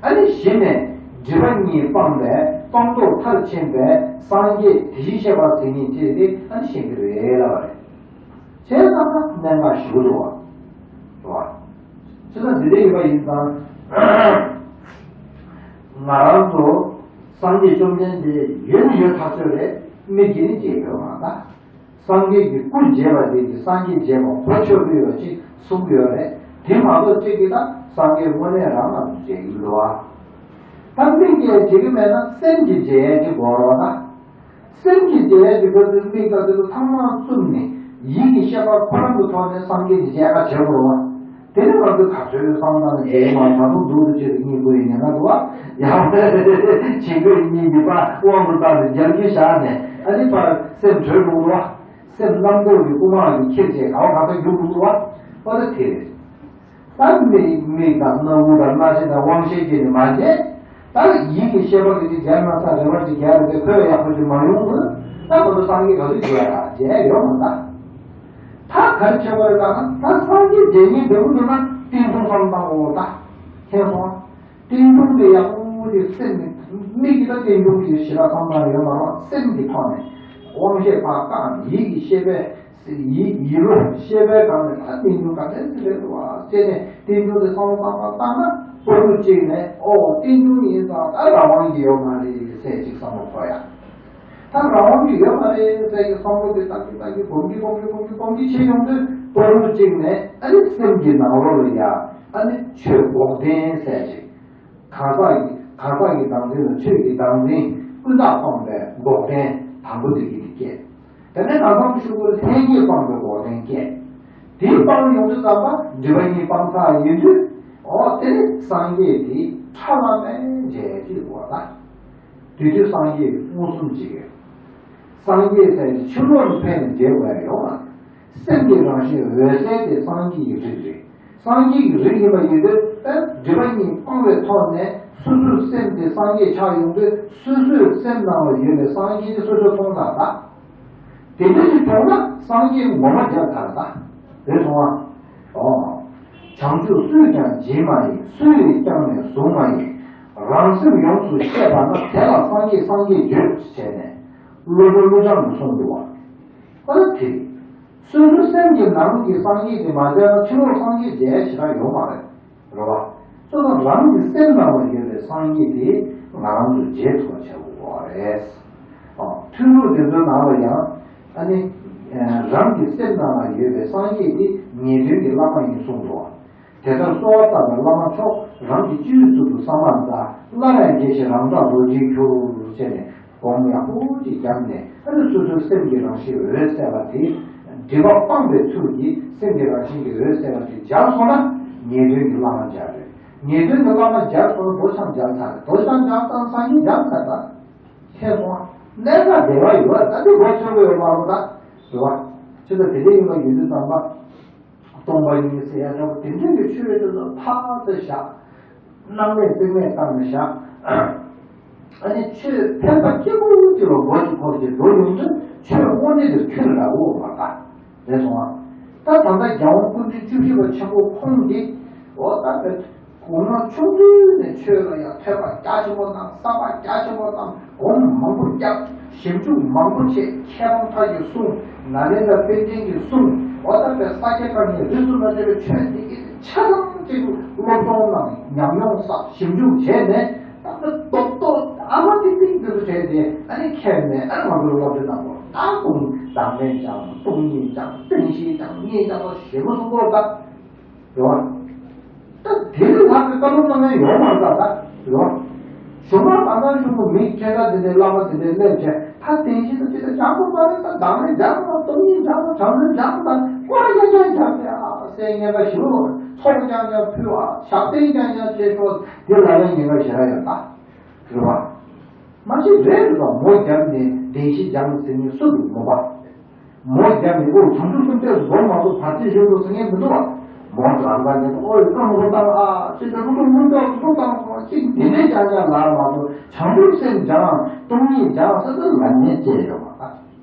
ཨ་ནི་གཞི་ནས་སྒྲིབ་པ་གཉིས་སྤངས་པའི་སྤངས་རྟོགས་མཐར་ཕྱིན་པའི་སངས་རྒྱས་དེ་བཞིན་གཤེགས་པ་དེ་ཉིད་ཅེས་དེ་ཨ་ནི་ཤེས་ཀྱི་རེད་ལབ་པ་རེད། བྱས་ཙང་ན་གནད་འགག་ཞེ་པོ་འདུག་བ། རེད་བ། བྱས་ཙང་འདི་འདྲ་ཡིན་པ་ཡིན་ཙང་། ང་རང་ཚོ་སངས་རྒྱས་བཅོམ་ལྡན་འདས་ཡོད་ནི་ཡོད་ཐག་ཆོད་རེད། མིག་གིས་ནི་མཇལ་ཡོད་མ་རེད། སངས་རྒྱས་ཀྱི་སྐུ་མཇལ་བ་དེ་གིས་སངས་རྒྱས་མཇལ་བ་གོ་ཆོད་ཀྱི་ཡོད་ཅེས་གསུང་གི་ཡོད་རེད། དེ་མ་གཏོགས་གཅིག་གིས་ད་སངས་རྒྱས་དངོས་གནས་རང་ང་མཇལ་གྱི་མི་འདུག་བ། ད་མིག་གིས་མཇལ་གྱི་མེད་ན་སེམས་ཀྱིས་མཇལ་ཡས་ཀྱི་དགོས་རེད་བ་ད། སེམས་ཀྱིས་མཇལ་ཡས་ཀྱི་སྐབས་སུ་མིག་དང་དེ་ཚོ་ཚང་མ་བཙུམས་ནས་ཡིད་ཀྱི་ཤེས་པ་ཁོ་རང་གི་ཐོག་ནས་སངས་རྒྱས་ཀྱི་མཇལ་ཁ་བྱེད་དགོས་རེད་བ། དེ་ནི་ང་ཚོས་ག་ཚོད་བསམ་བློ་བཏང་ནས་མཇལ་ཡོད་མ་རེད། ད་དུང་སྡུག་ཏུ་ཆེ་རུ་གཉིད་ཁུག་ཡིན་ཉེན་ཁ་འདུག་བ། ཡང་བྱིང་རྒོད་གཉིད་མི་པ་དབང་དུ་བཏང་ནས་རྒྱབ་ཀྱི་བཞག་ནས་ཨ་ནི་ཕར་སེམས་གྲོལ་འགྲོ་གི་འདུག་བ། སེམས་རྣམ་རྟོག་གི་དབུ་མ་གི་ཁྱེར་བྱས་ག་བ་ག་ས་རྒྱུག་འགྲོ་གི་འདུག་བ། ཨོ་ད་དེ་རེད། ད་མིག་མིག་དང་སྣ་བུག་དང་སྣ་ལྕེ་དང་དབང་ཤེས་ཀྱིས་ནི་མ་མཇལ། ད་ཡིད་ཀྱི་ཤེས་པ་གིས་ནི་མཇལ་མ་ཚར། རེ་བ་ཅིག་རྒྱག་རེ་བས་ཁོས་ཡག་པོ་ཅིག་མ་ཡོང་དུས་ད་ཁོ་ཚོ་སངས་རྒྱས་ག་ཚོད་མཇལ་ཡ་མཇལ་ཡ་ཡོད་མ་རེད་ད། ད་ག་རེ་བྱེད་དགོས་རེད་ལབ་ན་ད་སངས་རྒྱས་མཇལ་སྙིང་འདོད་ཀྱི་འདུག་ན་རྟེན་འབྱུང་བསམ་བློ་བཏང་དགོས་ད། མཁྱེན་སོང་ང་། རྟེན་འབྱུང་དེ་ཡག་པོ་ཅིག་སེམས་ནས་མིག་གིས་ད་རྟེན་འབྱུང་གི་ཞེ་དྲག་བསམ་བློ་ཡོད་མ་རེད། སེམས་ཀྱི་ཐོག་ནས་དབང་ཤེས་ཕར་བཀག་ནས་ཡིད་ཀྱི་ཤེས་པས། ཡིད་ཡིད་བློ་ཤེས་པའི་སྒང་ནས་ད་རྟེན་འབྱུང་ག་འདྲ་ཞིག་རེད་འདུག་བ་ཟེར་ནས་རྟེན་འབྱུང་དེ་བསམ་བློ་བཏང་བ་བཏང་ན་བློ་གཅིག་ནས་ཨོ་རྟེན་འབྱུང་ཡིན་ཙང་ད་རང་དབང་གི་ཡོད་མ་རེད་ཟེར་ཅིག་བསམ་བློ་འཁོར་ཡ། ད་རང་དབང་གི་ཡོད་མ་རེད་ཟེར་གྱི་བསམ་བློ་དེ་བཏང་གི་བཏང་གི་སྒོམ་གྱི་སྒོམ་གྱི་སྒོམ་གྱི་སྒོམ་གྱི་བྱེད་ཡོང་དུས་བློ་གཅིག་ནས་ཨ་ནི་སེམས་ཀྱི་ནང་ལོགས་ལ་ཡ་ཨ་ནི་ཆོས་འགོག་བདེན་ཟེར་ཅིག་གང་ཟག་གི་གང་ཟག་གི་བདག་འཛིན་ལ་ཆོས་ཀྱི་བདག་འཛིན་ཀུན་བརྟགས་སྤངས་པའི་འགོག་བདེན་དང་པོ་དེ་གི་དེ་སྐྱེས། དེ་ནས་གང་ཟག་གི་ཤུགས་ཀུན་ལྷན་སྐྱེས་སྤངས་པའི་འགོག་བདེན་སྐྱེས། དེའི་སྤངས་ཡོང་དུས་ཙམ་པ་སྒྲིབ་པ་གཉིས་སྤངས་ཚར་ཡིན་དུས་ཨོ་དེ་ནི་སངས་རྒྱས་དེ་ཁྲ་ལམ་མེ་མཇལ་གྱི་འོ་ད། དེ་དུས་སངས་རྒྱས་མངོན་སུམ་ཅིག་གིས། སངས་རྒྱས་ཟེར་ནི་ཕྱི་ལོགས་ནས་ཕན་ནས་མཇལ་དགོས་ཡ་ཡོད་མ་རེད། སེམས་ཀྱི་རང་བཞིན་འོད་གསལ་དེ་སངས་རྒྱས་ཀྱི་རིགས་རེད། སངས་རྒྱས་ཀྱི་རིགས་ཡིན་པ་ཡིན་དུས་ཨ་སྒྲིབ་པ་གཉིས་སྤངས་པའི་ཐོག་ནས་སོ་སོའི་སེམས་དེ་སངས་རྒྱས་ཆགས་ཡོང་དུས་སོ་སོའི་སེམས་ནང་ལ་ཡོད་པའི་སངས་རྒྱས་དེ་སོ་སོས་མཐོང་ཚར་ད། དེ་འདྲ་ཞིག་བྱུང་ན་སངས་རྒྱས་ངོ་མ་མཇལ་ཚར་ད། རེད་སོང་ཨ། ཨོ། བྱང་ཆུབ་སུས་ཀྱང་བྱིན་མ་ཡིན། སུ་ཡིས་བསྐྱངས་ནས་བཟུང་མ་ཡིན། རང་སེམས་ཡོངས་སུ་ཤེས་པ་ན། དེ་ལ་སངས་རྒྱས་སངས་རྒྱས་བརྗོད་ཅེས་བྱས་ནས། སློབ་དཔོན་ཀླུ་བྱང་གིས་གསུངས་འདུག་བ། ཨ་ནི་དེ། སོ་སོའི་སེམས་ཀྱི་ནང་གི་སངས་རྒྱས་དེ་མ་མཇལ་ན་ཕྱི་ལོགས་སངས་རྒྱས་མཇལ་ཞེ་དྲག་ཡོད་མ་རེད། རེད་བ། སོ་སོ་རང་གི་སེམས་ནང་ལ་ཡོད་པའི་སངས་རྒྱས་དེ་ང་རང་ཚོས་མཇལ་ཐུབ་པ་བྱ་དགོས་པ་རེད། ཨ། ཐུན་དྲུག་དེ་ཚོའི་ནང་ལ་ཡང་ཨ་ནི། རང་གི་སེམས་ནང་ལ་ཡོད་པའི་སངས་རྒྱས་དེ་ཉན་ཐོས་ཀྱི་བླ་མ་ཡིན་གསུངས་འདུག་བ། དེ་ལྟར་གསོལ་བ་བཏབ་པའི་བླ་མ་མཆོག་རང་གི་སྤྱི་བོའི་གཙུག་ཏུ་ས་མར་བལྟ། སླར་ཡང་དགྱེས་ཤིང་རང་སྒྲ་རོལ་ཅིག་གྱུར་ཅེས་ནས་སྒོམ་ཡག་པོ་ཅིག་བརྒྱབ་ནས་ཨ་ནི་སོ་སོའི་སེམས་ཀྱི་རང་བཞིན་འོད་གསལ་བ་དེ་སྒྲིབ་པ་སྤངས་པའི་ཚུལ་གྱིས་སེམས་ཀྱི་རང་བཞིན་གྱི་འོད་གསལ་བ་དེ་སྦྱར་སོང་ན་ཉན་ཐོས་ཀྱི་བླ་མ་མཇལ་རེད། ངེས་དོན་གྱི་བླ་མ་སྦྱར་སོང་། རྡོ་རྐྱང་སྦྱར་ཚར་རེད། རྡོ་རྐྱང་སྦྱར་ཙང་སངས་རྒྱས་སྦྱར་ཚར་ད། མཁྱེན་སོང་ཨ། གནས་ས་བདེ་བ་ཡོད་ད། དེ་མགོ་ཆོད་པོ་ཡོད་མ་རེད་ད། རེད་བ། ཅི་ལྟར་དེ་འདྲ་ཡིན་པ་ཡིན་དུས་ཙམ་པ། སྟོང་པ་ཉིད་ཟེར་ཡ་འདྲ་པོ་དེ་འདྲ་གི་ཆོས་དེ་ཚོ་ཕར་ཚུར་བཞག་སྣང་མེད་རྩིས་མེད་བཏང་ནས་བཞག་ཨ་ནི་ཆོས་ཕན་པ་སྐྱེ་བོ་ཅིག་ལ་མགོ་ཅིག་འཁོར་གྱི་འགྲོ་ཡོང་དུས་ཆོས་དངོས་གནས་དེ་ཁྱོན་རག་གོ་མ་ད། རེད་སོང་ཨ། ད་ད་ལྟ་རྒྱལ་དབང་སྐུ་ཕྲེང་བཅུ་བཞི་པ་ཆེན་པོ་ཁོང་གིས་འོ་ད་དཔེ་དགུང་ལོ་ཆུང་དུས་ནས་ཆོས་ལ་ཡང་ཐོས་པ་རྒྱ་ཆེན་པོ་གནང་། བསམ་པ་རྒྱ་ཆེན་པོ་གནང་། སྒོམ་མང་པོ་བརྒྱབ། ཞིབ་འཇུག་མང་པོ་བྱས། མཁས་རམས་ཐར་གྱི་གསུང་། ནཱ་ལེནྡྲ་པཎ་ཆེན་གྱི་གསུང་། འོ་ད་དཔེ་ས་སྐྱ་པཎ་ཆེན་རིས་སུ་མ་ཆད་པའི་ཆོས་འདི་གི་ཆ་ཚང་གཅིག་ཏུ་སློབ་སྦྱོང་གནང་། ཉམས་མྱོང་བསགས། ཞིབ་འཇུག་བྱས་ནས་ད་ལྟ་རྡོག་རྡོག་ཨ་མ་ཏིག་ཏིག་འདི་ཚོ་བྱས་ཏེ་ཨ་ནི་མཁྱེན་ནས་ཨ་ནི་ང་ཚོ་ལ་སློབ་ཁྲིད་གནང་དགོས། ད་དུང་བདག་མེད་སྦྱངས། སྟོང་ཉིད་སྦྱངས། བདེན་བཞི་སྦྱངས། དངོས་སྦྱངས་ཞེ་པོ་གསུང་དགོས་ད། རེད་བ། ད་དེ་ལས་ལྷག་པའི་བཀའ་སློབ་གནང་མཁན་ཡོད་མ་རེད་ད། རེད་བ། གཞུང་ལ་གང་ལྟར་གཞུང་གི་མི་ཁྱད་མཚར་དེ་འདྲའི་བླ་མ་དེ་འདྲའི་སླེབས་བྱས་ད་བདེན་བཞི་དང་ཅི་དང་སྦྱང་དགོས་མ་རེད། ད་བདག་མེད་སྦྱང་དང་སྟོང་ཉིད་སྦྱང་དང་བྱང་སེམས་སྦྱང་དང་སྐོར་ར་རྐྱང་རྐྱང་སྦྱང་དེ་ཨ་སེ་ཉེན་ཁ་ཞེ་པོ། ཚོགས་རྐྱང་རྐྱང་ཕུལ་བ། ཞབས་བརྟན་རྐྱང་རྐྱང་བྱེད་ཆོག་དེ་ལ་ཡང་ཉེན་ཁ་ཞེ་དྲག་ཡོད་ད། རེད་བ། མ་གཞི་རེད་རེད་པ། མོ་བརྒྱབ་ནས་བདེན་བཞི་སྦྱངས་ཟེར་མཁན་སུ་འདུག་མོ་པ། མོ་བརྒྱབ་ནས་ཨོ་བྱང་ཆུབ་སེམས་བསྐྱེད་སྒོམ་མ་གཏོགས་བར་ཆད་ཞུགས་འདུག་ཟེར་མཁན་མི་འདུག་བ། མོ་རང་དགའ་ནས་ཨོ་ཡི་བཀའ་མོ་བཏང་ཨ་ཅི་ཟེར་ལུགས་སྲོལ་མི་འདུག་ཐུགས་བཏང་སོང་ཅིག་དེ་འདྲའི་རྐྱང་རྐྱང་ལ་མ་གཏོགས་བྱང་ཆུབ་སེམས་སྦྱངས་སྟོང་ཉིད་སྦྱངས་ཟེར་ཚུལ་ལ་ཉེས་བཅས་ཡོད་པ།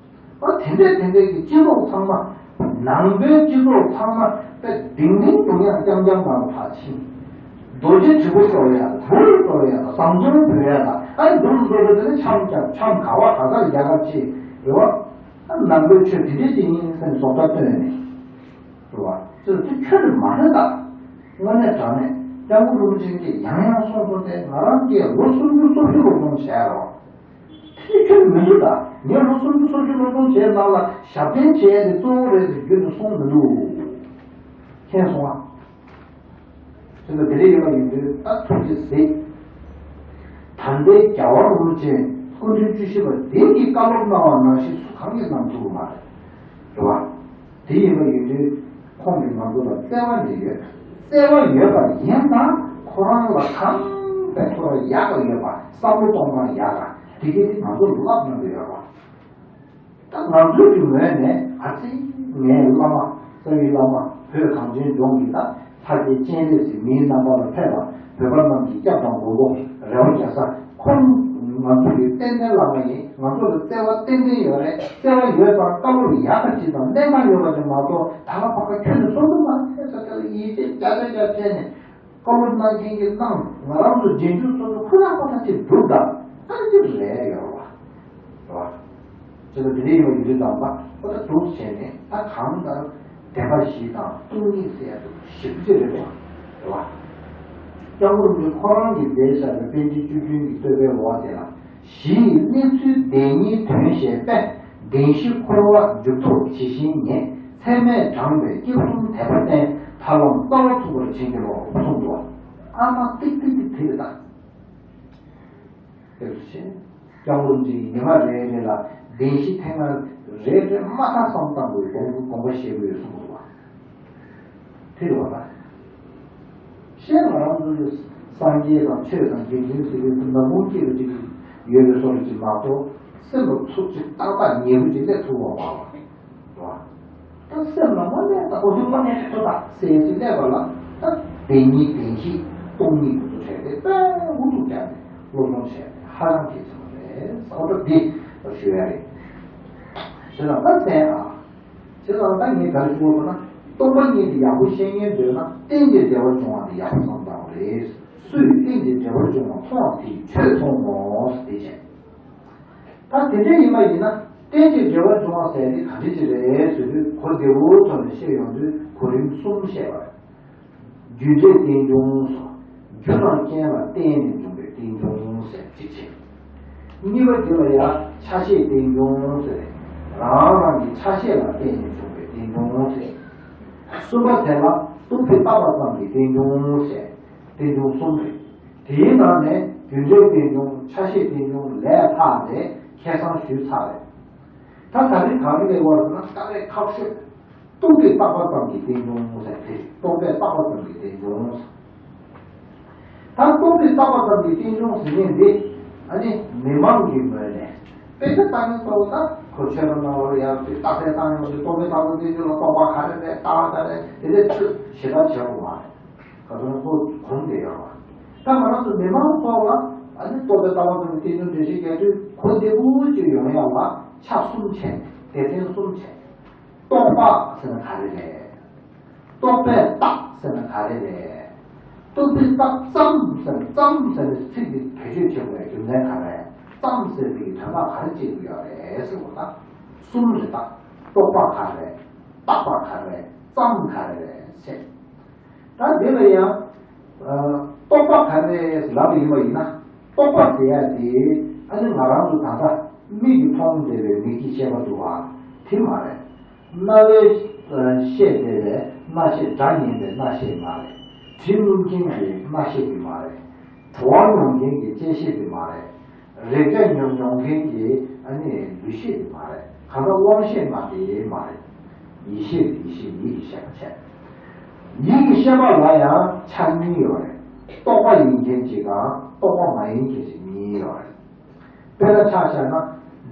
ཨ་དེ་འདྲས་དེ་འདྲས་ཀྱི་སྤྱི་ཚོགས་ཚང་མ། ནང་པའི་སྤྱི་ཚོགས་ཚང་མ་དཔེ་ལྡིང་ལྡིང་སྒྲུང་ཡག་རྐྱང་རྐྱང་ནང་ལ་ཕར་ཕྱིན། རྡོ་རྗེ་དྲིལ་བུ་ཤོར་ཡག་བུར་ཤོར་ཡག་ཟམ་གདོང་བུད་ཡག་ལ་ཨ་འདུག་འགྲོ་རེད། དེ་ནི་འཆམ་རྐྱང་འཆམ་ག་བ་ག་ས་ལ་རྒྱ་གར་ཆེ་རེད་བ། ཨ་ནང་པའི་ཆོས་དེ་འདྲས་ཅིག་ཡིན་སེམས་བཟོ་ལྟ་སྟོན་ནས། རེད་བ། ཅི་དེ་ཁྱོད་རེད་མ་རེད་ད། དངོས་གནས་དྲང་གནས་སྐྱབས་མགོན་རིན་པོ་ཆེ་གིས་ཡང་ཡང་གསུངས་སོང་སྟེ་ང་རང་གིས་ལོ་སུམ་ཅུ་སོ་བཞི་སློབ་སྦྱོང་བྱས་རོགས། དེ་ཁྱོད་མི་འདུག་ད། ངས་ལོ་སུམ་ཅུ་སོ་བཞི་སློབ་སྦྱོང་བྱས་ནང་ལ་ཞབས་བརྟན་བྱས་ཏེ་གཙོ་བོ་རེད་ཟེར་རྒྱུན་དུ་གསུངས་མི་འདུག་མཁྱེན་སོང་ཨ། དེ་ལ་དེ་འདྲ་ཡོད་པ་ཡིན་དུས་ད་ཐུགས་རྗེ་གཟིགས། ད་ལྟའི་རྒྱལ་བ་རིན་པོ་ཆེ་སྐུ་ཕྲེང་བཅུ་བཞི་པ་འདི་གིས་བཀའ་སློབ་གནང་བ་ནང་བཞིན་སུ་གང་གིས་གནང་ཐུབ་ཀྱི་མ་རེད། རེད་བ། དེ་ཡིན་པ་ཡིན་དུས་ཁོང་གིས་ང་ཚོ་ལ་བརྩེ་བ་ནི་ཡོད། བརྩེ་བ་ཡོད་པ་ཡིན་ཙང་ཁོ་རང་ལ་གང་དཔེ་ཁོ་རང་ཡག་ག་ཡོད་པ་བསམ་བློ་གཏོང་སྟངས་ཡག་ག་དེ་གས་དེ་ང་ཚོ་ལ་བསླབ་གནང་གི་ཡོད་པ། ད་ང་ཚོའི་གི་ངོས་ནས་ཨ་ཙི་ངའི་བླ་མ་རྩ་བའི་བླ་མ་བོད་གངས་ཅན་ལྗོངས་ཀྱི་ད་ལྷ་རྗེ་སྤྱན་རས་གཟིགས་མིའི་རྣམ་པ་ལ་ཕེབས་པ་བོད་པ་རྣམས་ཀྱི་སྐྱབས་དང་མགོན་པོ་རེ་བ་རྒྱལ་ས་ཁོང་ང་ཚོ་གི་ཏན་ཏན་བླ་མ་ཡིན། ང་ཚོ་ལ་བརྩེ་བ་ཏན་ཏན་ཡོད་རེད། བརྩེ་བ་ཡོད་པར་བཀའ་སློབ་ཡག་པ་ཅིག་དང་གནད་འགག་ཡོད་པ་ཅིག་མ་གཏོགས་ད་ལ་ཕར་ཁ་ཁྱོན་ནས་གསུང་གི་མ་རེད་ཟེར་ཏེ་ཡིད་ཆེས་བརྒྱ་ཆ་བརྒྱ་བྱས་ནས་བཀའ་སློབ་གནང་མཁན་གྱིས་གནང་། ང་རང་ཚོ་རྗེས་འཇུག་ཚོ་ཚོ་ཁོ་ན་ཁོ་ན་ཅིག་འདུག་ད་ཨ་ནི་ཅིག་རེད་ཡོད་རེད་བ། རེད་བ། ཅི་ལ་དེ་འདྲ་ཡོད་པ་ཡིན་དུས་ཙམ་པ་ཁོ་ད་འདུག་བྱས་ནས་ད་གང་ལྟར་བདེན་པ་བཞི་དང་སྟོང་ཉིད་ཟེར་ཡ་དེ་ཞིབ་ཅིག་རེད་བ། རེད་བ། སྐྱབས་མགོན་རིན་པོ་ཆེ་ཁོ་རང་གིས་མཛད་བཞག་པའི་པཎ་ཆེན་བཅུ་བདུན་གྱི་བསྟོད་པའི་འོག་དེ་ལ། གཞི་ཡི་གནས་ཚུལ་བདེན་གཉིས་དོན་ཞེས་པས། བདེན་བཞི་འཁོར་བ་འཇུག་ལྡོག་ཇི་བཞིན་ཉིད། ཚད་མས་དྲངས་པའི་སྐྱབས་གསུམ་དད་པ་བསྟེན། ཐར་ལམ་རྩ་བ་ཚུགས་པར་བྱིན་གྱིས་རློབས། གསུངས་འདུག་ཨ་མ་ཏིག་ཏིག་ཏིག་དེ་རེད་ད། དེ་བཞིན་སྐྱབས་མགོན་གྱིས་ཉི་མ་རེ་རེ་ལ་བདེན་བཞི་ཐེངས་མ་རེ་རེ་མ་ཐག་བསམ་བཏང་དགོས་དགོངས་དགོངས་པ་བཞེས་དགོས་གསུངས་འདུག་བ། དེ་རེད་བ་ད། གཞན་ང་རང་ཚོ་ལ་སངས་རྒྱས་དང་ཆོས་དང་དགེ་འདུན་ཟེར་བའི་ནམ་རྒྱུན་སྐྱེས་པ་ཅིག་ཡོད་པའི་བཟོ་འདྲ་ཅིག་མ་གཏོགས་སེམས་ལ་ཚུགས་ཅིག་ཏག་ཏག་ཉེ་པོ་ཅིག་སླེབས་ཐུབ་པ་མ་རེད་བ། ད་སེམས་ལ་མ་སླེབས་ད་ཨོ་ཐུག་མ་སླེབས་ཐུབ་ད་ཟེར་ཅིག་སླེབས་པ་ལ་ད་བདེན་གཉིས་བདེན་བཞི་སྟོང་ཉིད་དུ་ཚུར་བྱས་ཏེ་དཔེ་འུ་ཐུག་རྒྱག་ནས་སློབ་སྦྱོང་བྱས་ཏེ་ཧ་ཅང་གལ་ཆེན་པོ་རེད་ཟེར་བ་འདི་ཞུ་ཡ་རེད། དེ་ལ་ད་ཟེར་ཨ། བྱས་ཙང་ད་ངས་ག་རེ་ཞུ་དགོས་ཟེར་ན། སྟོང་པ་ཉིད་དེ་ཡག་པོ་ཤེས་མཁན་འདོད་ན་རྟེན་ཅིང་འབྲེལ་བར་འབྱུང་བ་དེ་ཡག་པོ་བསམ་བཏང་བ་རེད། སུས་རྟེན་ཅིང་འབྲེལ་བར་འབྱུང་བ་མཐོང་བ་དེས་ཆོས་མཐོང་ངོ་། དེ་བྱས། ད་དེ་འདྲ་ཡིན་པ་ཡིན་ན་རྟེན་ཅིང་འབྲེལ་བར་འབྱུང་བ་ཟེར་དེ་ག་འདྲ་ཅིག་རེད་ཟེར་དུས་གོ་བདེ་བོའི་ཐོག་ནས་བཤད་ཡོང་དུས་གོ་རིམ་གསུམ་བཤད་པ་རེད། རྒྱུ་འབྲས་རྟེན་འབྱུང་སོགས། རྒྱུ་དང་རྐྱེན་ལ་བརྟེན་ནས་འབྱུང་བའི་རྟེན་འབྱུང་ཟེར་གཅིག་བྱས། གཉིས་པ་དེ་ལ་ཡང་ཆ་ཤས་རྟེན་འབྱུང་ཟེར། རང་རང་གི་ཆ་ཤས་ལ་བརྟེན་ནས་འབྱུང་བའི་རྟེན་འབྱུང་ཟེར། གསུམ་པ་དེ་ལ་རྟོག་པས་བཏགས་པ་ཙམ་གྱི་རྟེན་འབྱུང་ཟེར། རྟེན་འབྱུང་གསུམ་རེད། དེའི་ནང་ནས་རྒྱུ་འབྲས་རྟེན་འབྱུང་། ཆ་ཤས་རྟེན་འབྱུང་ལས་ལྷག་ནས་ཁ་སང་ཞུས་ཚར་རེད། ད་ད་རིང་གང་གི་ལས་བར་ན་དཀའ་ལས་ཁག་ཤོས། རྟོག་པས་བཏགས་པ་ཙམ་གྱི་རྟེན་འབྱུང་ཟེར་དེ་རེད། རྟོག་པས་བཏགས་པ་ཙམ་གྱི་རྟེན་འབྱུང་ཟེར། ད་རྟོག་པས་བཏགས་པ་ཙམ་གྱི་རྟེན་འབྱུང་ཟེར་མཁན་འདི་ཨ་ནི་མི་མང་གི་ངོས་ནས་དཔེ་ཆ་ལྟ་མཁན་ཚོ་ལ་ཁོ་ཆོས་པ་རྣམས་ལ་ཡང་དེ་རྟགས་གསལ་བཏང་ཡོང་དུས་རྟོག་པས་བཏགས་པ་རྟེན་འབྱུང་ལ་རྟོག་པ་ག་རེ་རེད། ལྟ་བ་ག་རེ་རེད། དེ་འདྲའི་ཚོད་ཞེ་དྲག་བྱེད་དགོས་མ་རེད། ག་ཚོད་ན་ཁོ་གོམས་བསྡད་ཡོད་རེད། ད་ང་རང་ཚོ་མི་མང་ཚོ་ལ་ཨ་ནི་རྟོག་པས་བཏགས་པ་ཙམ་གྱི་རྟེན་འབྱུང་འགྲེལ་བཤད་རྒྱག་དུས་གོ་བདེ་པོ་ཅིག་ཡོང་ཡག་ལ་ཆ་གསུམ་བྱས། སྡེ་ཚན་གསུམ་བྱས། རྟོག་པ་ཟེར་ན་ག་རེ་རེད། རྟོག་པས་བཏགས་ཟེར་ན་ག་རེ་རེད། རྟོག་པས་བཏགས་ཙམ་ཟེར་ཙམ་ཟེར་ནས་ཚིག་འདི་བེད་སྤྱོད་བྱེད་དགོས་པའི་རྒྱུ་མཚན་ག་རེ། ཙམ་ཟེར་བའི་དོན་དག་ག་རེ་བྱེད་དགོས་ཡོད་རེད་ཟེར་བ་ན། གསུམ་རེད་ད། རྟོག་པ་ག་རེ། བཏགས་པ་ག་རེ། ཙམ་ག་རེ་རེད་ཟེར། ད་འདི་ལ་ཡང་རྟོག་པ་ག་རེ་ལབ་ཡིན་པ་ཡིན་ན། རྟོག་པ་ཟེར་ཡ་དེ་ཨ་ནི་ང་རང་ཚོ་ད་ལྟ་མིག་གིས་མཐོང་བསྡད་པའི་མིག་གི་ཤེས་པ་འདུག་བ། དེ་མ་རེད། རྣ་བས་ཤེས་བསྡད་པའི་རྣ་ཤེས། སྒྲ་ཉན་པའི་རྣ་ཤེས་མ་རེད། དྲི་རྣོན་མཁན་གྱི་རྣ་ཤེས་དེ་མ་རེད། བྲོ་བ་མྱོང་མཁན་གྱི་ལྕེ་ཤེས་དེ་མ་རེད། རེག་བྱ་མྱོང་མྱོང་མཁན་གྱི་ཨ་ནི་ལུས་ཤེས་དེ་མ་རེད། གང་ལྟར་དབང་ཤེས་ལྔ་དེ་མ་རེད། ཡིད་ཤེས་རེད། ཡིད་ཤེས་ཡིད་ཀྱི་ཤེས་པ་བྱས། ཡིད་ཀྱི་ཤེས་པ་ལ་ཡང་ཆ་གཉིས་ཡོད་རེད། རྟོག་པ་ཡིན་མཁན་གཅིག་དང་རྟོག་པ་མ་ཡིན་མཁན་གཅིག་གཉིས་ཡོད་རེད། དཔེར་ན་ཆ་བཞག་ན་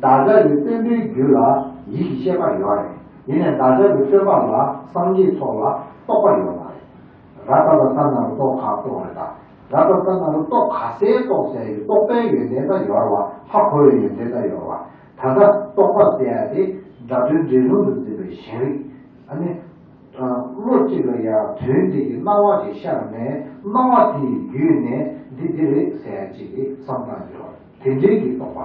བདག་ཅག་གི་སྟོན་པའི་རྒྱུད་ལ་ཡིད་ཀྱི་ཤེས་པ་ཡོད་རེད། ཡིན་ནའི་བདག་ཅག་གི་སྟོན་པ་ལ་སངས་རྒྱས་ཚོགས་ལ་རྟོག་པ་ཡོད་མ་རེད། ར་ཏ་བ་ས་ན་རུ་ཏོ་ཁ་རྟོག་རེད་ད། ར་ཏ་བ་ས་ན་རུ་ཏོ་ག་སའི་རྟོག་ཟེར་ཡོད། རྟོག་པའི་ཡོན་ཏན་ད་ཡོད་རེད་བ། ཧ་གོ་བའི་ཡོན་ཏན་ད་ཡོད་རེད་བ། ད་ལྟ་རྟོག་པ་ཟེར་ཡ་དེ་སྒྲ་དོན་འབྲེལ་ལུང་དུ་འཛིན་པའི་གཞན་རིག་ཨ་ནི། བློ་གཅིག་ལ་ཡང་དོན་དེ་གི་སྣང་བ་དེ་ཤར་ནས་སྣང་བ་དེ་ཡི་བརྒྱུད་ནས་འདི་འདི་རེད་ཟེར་ཡ་གཅིག་གི་བསམ་སྟངས་ཡོད་རེད། དེ་འདྲའི་གི་རྟོག་པ།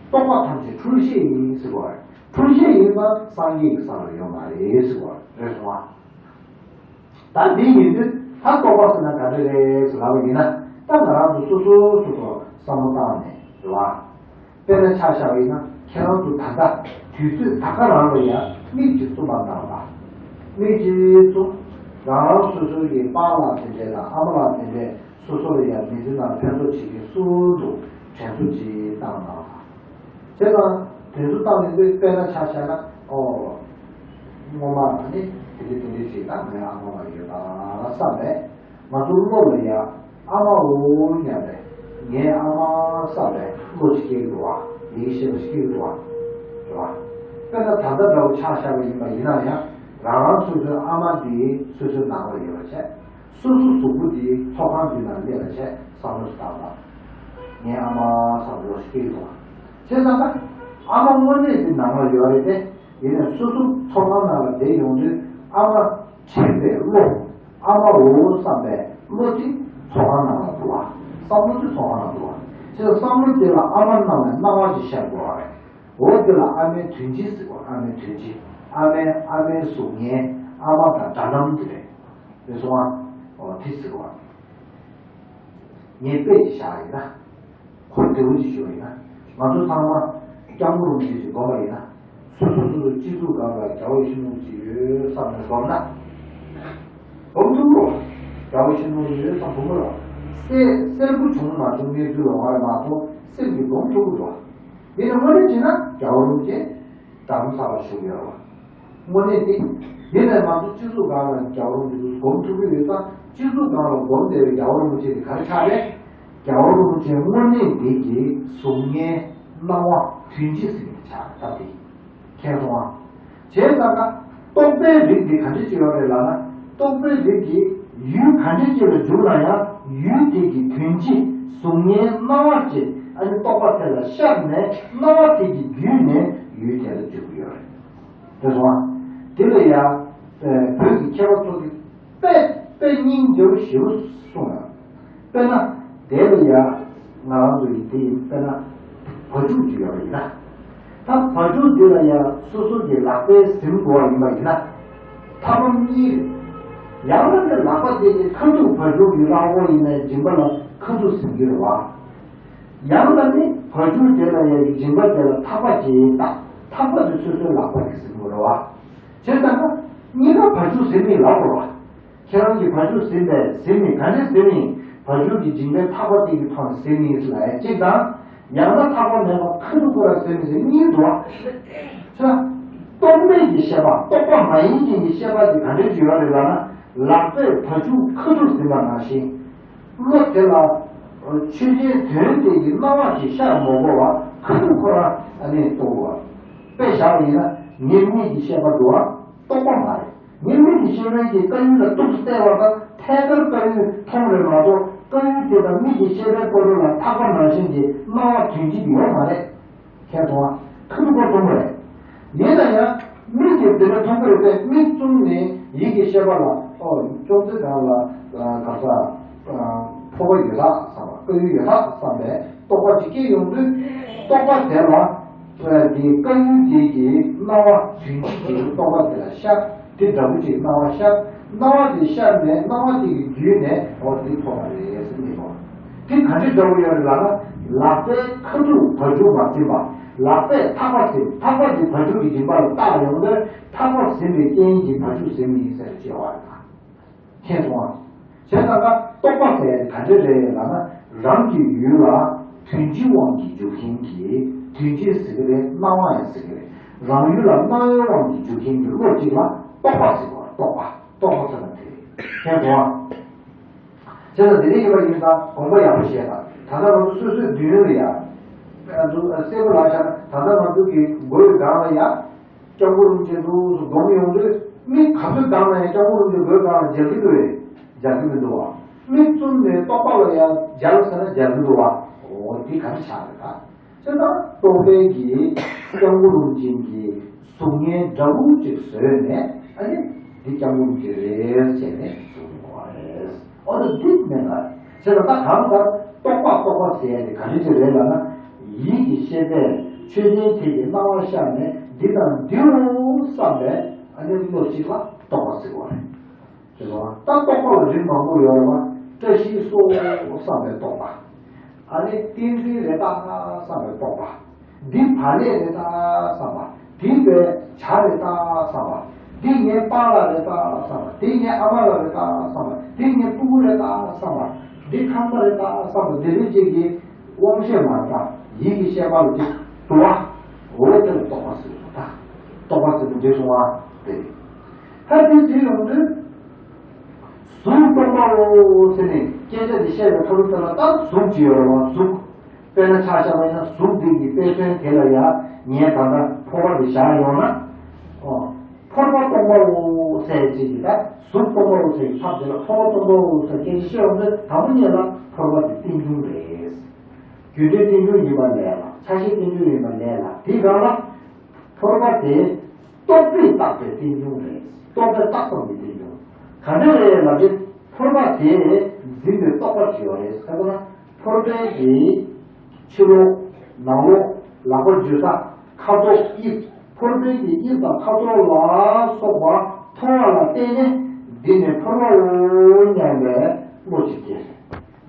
རྟོག་པ་ཐམས་ཅད་འཁྲུལ་ཤེས་ཡིན་ཟེར་བ་རེད། འཁྲུལ་ཤེས་ཡིན་ན་སངས་རྒྱས་ཀྱི་ས་ལ་ཡོད་མ་རེད་ཟེར་བ་རེད་སོང་ཨ། ད་འདི་ཡིན་དུས་ད་རྟོག་པ་ཟེར་ན་ག་འདྲ་རེད་ཟེར་ལབ་པ་ཡིན་ན། ད་ང་རང་ཚོ་སོ་སོ་སོ་སོ་བསམ་བློ་བཏང་ནས་རེད་བ། དཔེར་ན་ཆ་བཞག་པ་ཡིན་ན་ཁྱེད་རང་ཚོ་ད་ལྟ་དུས་ཚོད་ད་ག་རང་ལ་ཡང་མིག་གཅིག་བཙུམ་པ་གནང་དང་། མིག་གཅིག་བཙུམ། རང་རང་སོ་སོའི་གི་པཱ་ལགས་དེ་འདྲས་དང་ཨ་མ་ལགས་དེ་འདྲས་སོ་སོ་ལ་ཡང་མི་ཚེ་ནང་ཕན་ཐོགས་བྱེད་མཁན་སུ་འདུག་དྲན་གསོ་ཅིག་བཏང་གནང་དང་། བྱས་ཙང་དེ་ཚོ་བཏང་ནས་དཔེར་ན་ཆ་བཞག་ན། ཨོ། སྔོན་མ་ནི་དེ་འདྲས་དེ་འདྲས་ཅིག་དང་ངའི་ཨ་མ་ལགས་ཡོད་དང་བསམ་པས། ང་ཚོ་བློ་ལ་ཡ་ཨ་མ་འོ་སྙམ་པའི་ངའི་ཨ་མ་བསམ་པའི་བློ་ཅིག་སྐྱེ་གི་འདུག་བ། ཡིད་ཤེས་པ་ཅིག་སྐྱེ་གི་འདུག་བ། རེད་བ། དཔེར་ན་ད་ལྟ་འདྲ་བོ་ཆ་བཞག་པ་ཡིན་པ་ཡིན་ན་ཡང་རང་རང་སོ་སོའི་ཨ་མ་འདི་སོ་སོའི་ནང་ལ་ཡོད་པ་བྱས། སོ་སོ་གཟུགས་པོ་འདི་ཚོགས་ཁང་འདི་ནང་སླེབས་པ་བྱས་བསམ་བློ་ཞིག་བཏང་དང་། ངའི་ཨ་མ་བསམ་བློ་ཞིག་སྐྱེ་གི་འདུག་བ། བྱས་ཙང་ད་ཨ་མ་དངོས་གནས་འདི་ནང་ལ་ཡོད་རེད་དེ། ཡིན་ནའི་སོ་སོ་ཚོགས་ཁང་ནང་ལ་བསྡད་ཡོང་དུས་ཨ་མ་དྲན་པའི་བློ། ཨ་མ་འོ་བསམ་པའི་བློ་དེ་ཚོགས་ཁང་ནང་ལ་འདུག་བ། བསམ་བློ་དེ་ཚོགས་ཁང་ནང་འདུག་བ། བྱས་ཙང་བསམ་བློ་དེ་ལ་ཨ་མ་སྣང་བའི་སྣང་བ་ཞིག་ཤར་དགོས་པ་རེད། འོ་དེ་ལ་ཨ་མའི་དོན་སྤྱི་ཟེར་བ། ཨ་མའི་དོན་སྤྱི། ཨ་མའི་ཨ་མའི་གཟུགས་བརྙན། ཨ་མ་དང་འདྲ་མཉམ་དེ་རེད། རེད་སོང་ཨ། འོ་དེ་ཟེར་བ། ངས་དཔེ་ཅིག་བཞག་ཡིན་ན། གོ་བདེ་བོ་ཅིག་ཞུ་བ་ཡིན་ན། ང་ཚོ་ཚང་མ་སྐྱབས་མགོན་རིན་པོ་ཆེ་ཅིག་སྒོམ་པ་ཡིན་ན། སོ་སོ་སོ་སོའི་སྤྱི་གཙུག་སྒང་ལ་རྒྱལ་བ་ཡིད་བཞིན་ནོར་བུ་ཅིག་ཡོད་བསམ་ནས་སྒོམ་ན། སྒོམ་ཐུབ་ཀྱི་རེད་བ། རྒྱལ་བ་ཡིད་བཞིན་ནོར་བུ་ཡོད་བསམ་སྒོམ་གྱི་རེད་བ། གསལ་གསལ་པོ་བྱུང་མ་བྱུང་གནས་ཚུལ་ལ་བར་མ་དོ་སེམས་ཀྱིས་སྒོམ་ཐུབ་ཀྱི་རེད་བ། ཡིན་ན་དངོས་གནས་བྱས་ན་རྒྱལ་བ་རིན་པོ་ཆེ་རྡ་རམ་ས་ལ་བཞུགས་ཡོད་རེད་བ། དངོས་གནས་དེ། དེ་ནས་ང་ཚོ་སྤྱི་གཙུག་སྒང་ལ་རྒྱལ་བ་རིན་པོ་ཆེ་སྒོམ་ཐུབ་ཀྱི་ཡོད་ཙང་། སྤྱི་གཙུག་སྒང་ལ་སྒོམ་བསྡད་པའི་རྒྱལ་བ་རིན་པོ་ཆེ་དེ་ག་རེ་ཆགས་རེད། རྒྱལ་བ་རིན་པོ་ཆེ་དངོས་གནས་དེ་གི་གཟུགས་བརྙན་སྣང་བ་དོན་སྤྱི་ཟིན་པ་ཆགས་སྟབས་དེ། མཁྱེན་སོང་ཨ། བྱས་ཙང་ཀ་རྟོག་པའི་རིགས་དེ་ག་འདྲ་ཅིག་ཡོད་རེད་ལབ་ན། རྟོག་པའི་རིགས་ཀྱི་ཡུལ་ག་འདྲ་ཅིག་ལ་འཇུག་ན་ཡང་ཡུལ་དེ་གི་དོན་སྤྱི་གཟུགས་བརྙན་སྣང་བ་ཅིག་ཨ་ནི་རྟོག་པ་དེ་ལ་ཤར་ནས་སྣང་བ་དེ་གི་བརྒྱུད་ནས་ཡུལ་དེ་ལ་འཇུག་གི་ཡོད་རེད། དེ་སོང་ཨ། དེ་ལ་ཡང་བོད་ཀྱི་མཁས་པ་ཚོ་གིས་དཔེ་དཔེ་སྙིང་རྗེ་པོ་ཞེ་པོ་གསུངས་ཡོད། དཔེར་ན། དེ་ལ་ཡང་ང་རང་ཚོ་ཡི་དེ་ཡིན་དཔེར་ན། བ་ཕྱུགས་ཅིག་ཡོད་པ་ཡིན་ན། ད་བ་ཕྱུགས་དེ་ལ་ཡང་སོ་སོ་གི་ལག་པས་ཟིན་དགོས་པ་ཡིན་པ་ཡིན་ན། ཐབས་ལམ་གཉིས་རེད། ཡང་ན་ནི་ལག་པ་དེ་གི་ཁ་ཐུག་བ་ཕྱུགས་ཀྱི་རླངས་འཁོར་ཡིན་ནའི་མཇིང་པ་ལ་ཁ་ཐུག་ཟིན་གྱི་རེད་བ། ཡང་ན་ནི་བ་ཕྱུགས་དེ་ལ་ཡང་མཇིང་པ་དེ་ལ་ཐག་པ་ཅིག་བཏགས། ཐག་པ་དེ་སོ་སོའི་ལག་པ་གིས་ཟིན་དགོས་རེད་བ། བྱས་ཙང་ན། གཉིས་ཀ་བ་ཕྱུགས་ཟིན་ནི་ལབ་དགོས་རེད་བ། ཁྱེད་རང་གིས་བ་ཕྱུགས་ཟིན་པས་ཟིན་ནི་ག་འདྲས་ཟིན་ནི། བ་ཕྱུགས་ཀྱི་མཇིང་པའི་ཐག་པ་དེ་གིས་ཐོག་ནས་ཟིན་ནི་ལབ་ཡ་གཅིག་དང་། ཡང་ན་ཐག་པ་མེད་པར་ཁ་ཐུག་པོ་ར་ཟིན་ནི་ཟིན་གཉིས་འདུག་བ། ཚོ། རྟོག་མེད་ཀྱི་ཤེས་པ། རྟོག་པ་མ་ཡིན་མཁན་གྱི་ཤེས་པ་དེ་ག་འདྲས་ཅིག་ཡོད་རེད་ལབ་ན། ལག་པས་བ་ཕྱུགས་ཁ་ཐུག་ཟིན་པ་ནང་བཞིན། བློ་དེ་ལ་ཆོས་ཅན་དོན་དེ་གི་སྣང་བ་ཞིག་ཤར་མ་དགོས་པ་ཁ་ཐུག་ཁོ་རང་ཨ་ནི་རྟོགས་པ། དཔེ་བཞག་པ་ཡིན་ན་ངའི་མིག་གི་ཤེས་པ་འདུག་པ་རྟོགས་པ་མ་རེད། ངའི་མིག་གི་ཤེས་པའི་གི་དཀར་ཡོལ་ལ་ཏོག་ཙམ་བལྟས་པ་དང་ཐད་ཀར་དཀར་ཡོལ་མཐོང་རེད་མ་གཏོགས་དཀར་ཡོལ་དེ་དང་མིག་གི་ཤེས་པའི་བར་དུ་ལ་ཐག་པ་ནང་བཞིན་གྱི་སྣང་བ་དོན་གཅིག་ཡོད་མ་རེད། མཁྱེན་སོང་ང་། ཁ་ཐུག་པ་མཐོང་གི་རེད། ཡིན་ན་ཡང་མིག་གིས་འདི་འདྲ་མཐོང་གི་རེད་པས་མིག་བཙུམས་ནས་ཡིད་ཀྱི་ཤེས་པ་ལ་ཨོ་ཅོག་ཙེ་སྒང་ལ་ག་ས་ཕོར་པ་ཡོད་ཐག་བསམ་པ་དཀར་ཡོལ་ཡོད་ཐག་བསམ་པའི་རྟོག་པ་ཅིག་སྐྱེ་ཡོང་དུས་རྟོག་པ་དེ་ལ་དེ་དཀར་ཡོལ་དེ་གི་སྣང་བ་དོན་གཅིག་གི་རྟོག་པ་དེ་ལ་ཤར། དེ་འདྲ་བོ་ཅིག་སྣང་བ་ཤར། སྣང་བ་དེ་ཤར་ནས་སྣང་བ་དེ་གི་བརྒྱུད་ནས་འོ་དེ་ཐོབ་པ་རེད་ཟེར་ནས་འོ། དེ་ག་འདྲ་འདྲ་བོ་ཡོད་རེད་ལབ་ན། ལག་པའི་ཁ་ཐུག་བ་ཕྱུགས་མ་ཟིན་པ། ལག་པས་ཐག་པ་ཟིན། ཐག་པ་དེ་བ་ཕྱུགས་ཀྱི་སྦྱིན་པ་ལ་བཏགས་ཡོང་དུས་ཐག་པ་ཟིན་པའི་རྐྱེན་གྱིས་བ་ཕྱུགས་ཟིན་པ་ཡིན་ཟེར་ཅེས་པ་རེད། མཁྱེན་སོང་ང་། བྱས་ཙང་ཀ་རྟོག་པ་ཟེར་ཡ་དེ་ག་འདྲ་རེད་ལབ་ན། རང་གི་ཡུལ་ལ་དོན་སྤྱིའི་དབང་གིས་འཇུག་མཁན་གྱི་དོན་སྤྱི་ཟེར་གི་རེད། སྣང་བ་ཡང་ཟེར་གི་རེད། རང་ཡུལ་ལ་སྣང་བའི་དབང་གིས་འཇུག་མཁན་གྱི་བློ་གཅིག་ལ་རྟོག་པ་ཟེར་བ། རྟོག་པ། རྟོག་པ་ཟེར་ན་དེ་རེད། མཁྱེན་སོང་ང་། བྱས་ཙང་དེ་འདྲ་ཡིན་པ་ཡིན་ཙང་དགོངས་པ་ཡག་པོ་བཞེས་དང་། ད་ལྟ་ང་ཚོ་སོ་སོའི་མདུན་ལ་ཡ། ང་ཚོ་གསལ་པོ་ལབ་བཞག་ན་ད་ལྟ་ང་ཚོ་གི་མགོ་ཡི་སྒང་ལ་ཡ། སྐྱབས་མགོན་རིན་པོ་ཆེ་འདུག་སེ་སྒོམ་ཡོང་དུས་མིག་ག་ཚོད་གདངས་ན་ཡང་སྐྱབས་མགོན་རིན་པོ་ཆེ་མགོའི་སྒང་ལ་མཇལ་གྱི་འདུག་བས། མཇལ་གྱི་མི་འདུག་བ། མིག་བཙུམ་ནས་རྟོག་པ་ལ་ཡང་མཇལ་ཟེར་ན་མཇལ་གྱི་འདུག་བ། འོ་འདི་ག་རེ་ཆགས་རེད་ད། བྱས་ཙང་རྟོག་པའི་གི་སྐྱབས་མགོན་རིན་པོ་ཆེ་གི་གཟུགས་བརྙན་འདྲ་བོ་ཅིག་བཟོས་ནས་ཨ་ནི་འདི་སྐྱབས་མགོན་རིན་པོ་ཆེ་རེད་ཟེར་ནས་གཟུགས་བརྙན་བ་རེད། འོ་ན་འདི་མེད་ན། བྱས་ཙང་ད་གང་ལྟར་རྟོག་པ་རྟོག་པ་ཟེར་ཡ་དེ་ག་རེ་ཅིག་རེད་ལབ་ན། ཡིད་ཀྱི་ཤེས་པས་ཆོས་ཅན་དེ་གི་སྣང་བ་ཤར་ནས་འདི་དང་འདིའོ་བསམ་པའི་ཨ་ནི་བློ་གཅིག་ལ་རྟོག་པ་ཟེར་བ་རེད། དེ་ལ་ད་རྟོག་པ་ལ་རིགས་མང་པོ་ཡོད་རེད་བ། བཀྲ་ཤིས་སོ་བསམ་པའི་རྟོག་པ། ཨ་ནི་བསྟན་འཛིན་རེད་ད་བསམ་པའི་རྟོག་པ། འདི་བག་ལེབ་རེད་ད་བསམ་པ། འདི་བའི་ཇ་རེད་ད་བསམ་པ། འདི་ངའི་པཱ་ལགས་རེད་ད་བསམ་པ། འདི་ངའི་ཨ་མ་ལགས་རེད་ད་བསམ་པ། འདི་ངའི་སྤུ་གུ་རེད་ད་བསམ་པ། འདི་ཁང་པ་རེད་ད་བསམ་པ། འདི་འདྲ་ཅིག་གི་དབང་ཤེས་མ་རེད་ད། ཡིད་ཀྱི་ཤེས་པ་ལ་འདི་དུ་བ། འོ་དེ་ལ་རྟོག་པ་ཟེར་བ་ད། རྟོག་པ་ཟེར་བ་འདི་སོང་བ་དེ་རེད། ད་དེ་དེ་ཡོང་དུས། གཟུགས་སྟོང་པའོ་ཟེར་ནས་སྐད་ཆ་དེ་བཤད་པའི་ཐོག་ཏུ་ལ་ད་གཟུགས་ཅིག་ཡོད་རེད་བ། གཟུགས། དཔེར་ན་ཆ་བཞག་པ་ཡིན་ན་གཟུགས་འདི་གི་དཔེ་མཚོན་དེ་ལ་ཡང་ངས་ད་ལྟ་ཕོར་པ་འདི་བཞག་ཡོང་ན། ཨོ། ཕོར་པ་སྟོང་པའོ་ཟེར་ཅིག་གིས་ད་གཟུགས་སྟོང་པའོ་ཟེར་གྱི་ཐབས་དེ་ལ་ཕོར་པ་སྟོང་པའོ་ཟེར་སྐད་ཆ་བཤད་ཡོང་དུས་དང་པོ་ཉིད་ལ་ཕོར་པ་དེ་རྟེན་འབྱུང་རེད། རྒྱུ་འབྲས་རྟེན་འབྱུང་ཡིན་པ་ལས་ལ་ཆ་ཤས་རྟེན་འབྱུང་ཡིན་པ་ལས་ལ་དེའི་སྒང་ལ། ཕོར་པ་དེ་རྟོག་པས་བཏགས་པའི་རྟེན་འབྱུང་རེད། རྟོག་པས་བཏགས་ཙམ་གྱི་རྟེན་འབྱུང་། ག་འདྲ་རེད་ལབ་དུས་ཕོར་པ་དེ་འཛིན་པའི་རྟོག་པ་ཅིག་ཡོད་རེད། ག་ཚོད་ན་ཕོར་པའི་གི་ཕྱི་ལོགས་ནང་ལོགས་ལག་པ་འཇུ་ས་ཁ་དོག་དབྱིབས། ཕོར་པའི་གི་དབྱིབས་དང་ཁ་དོག་ལ་སོགས་པ་མཐོང་བ་ལ་བརྟེན་ནས་འདི་ནི་ཕོར་པའོ་སྙམ་པའི་བློ་ཅིག་སྐྱེས།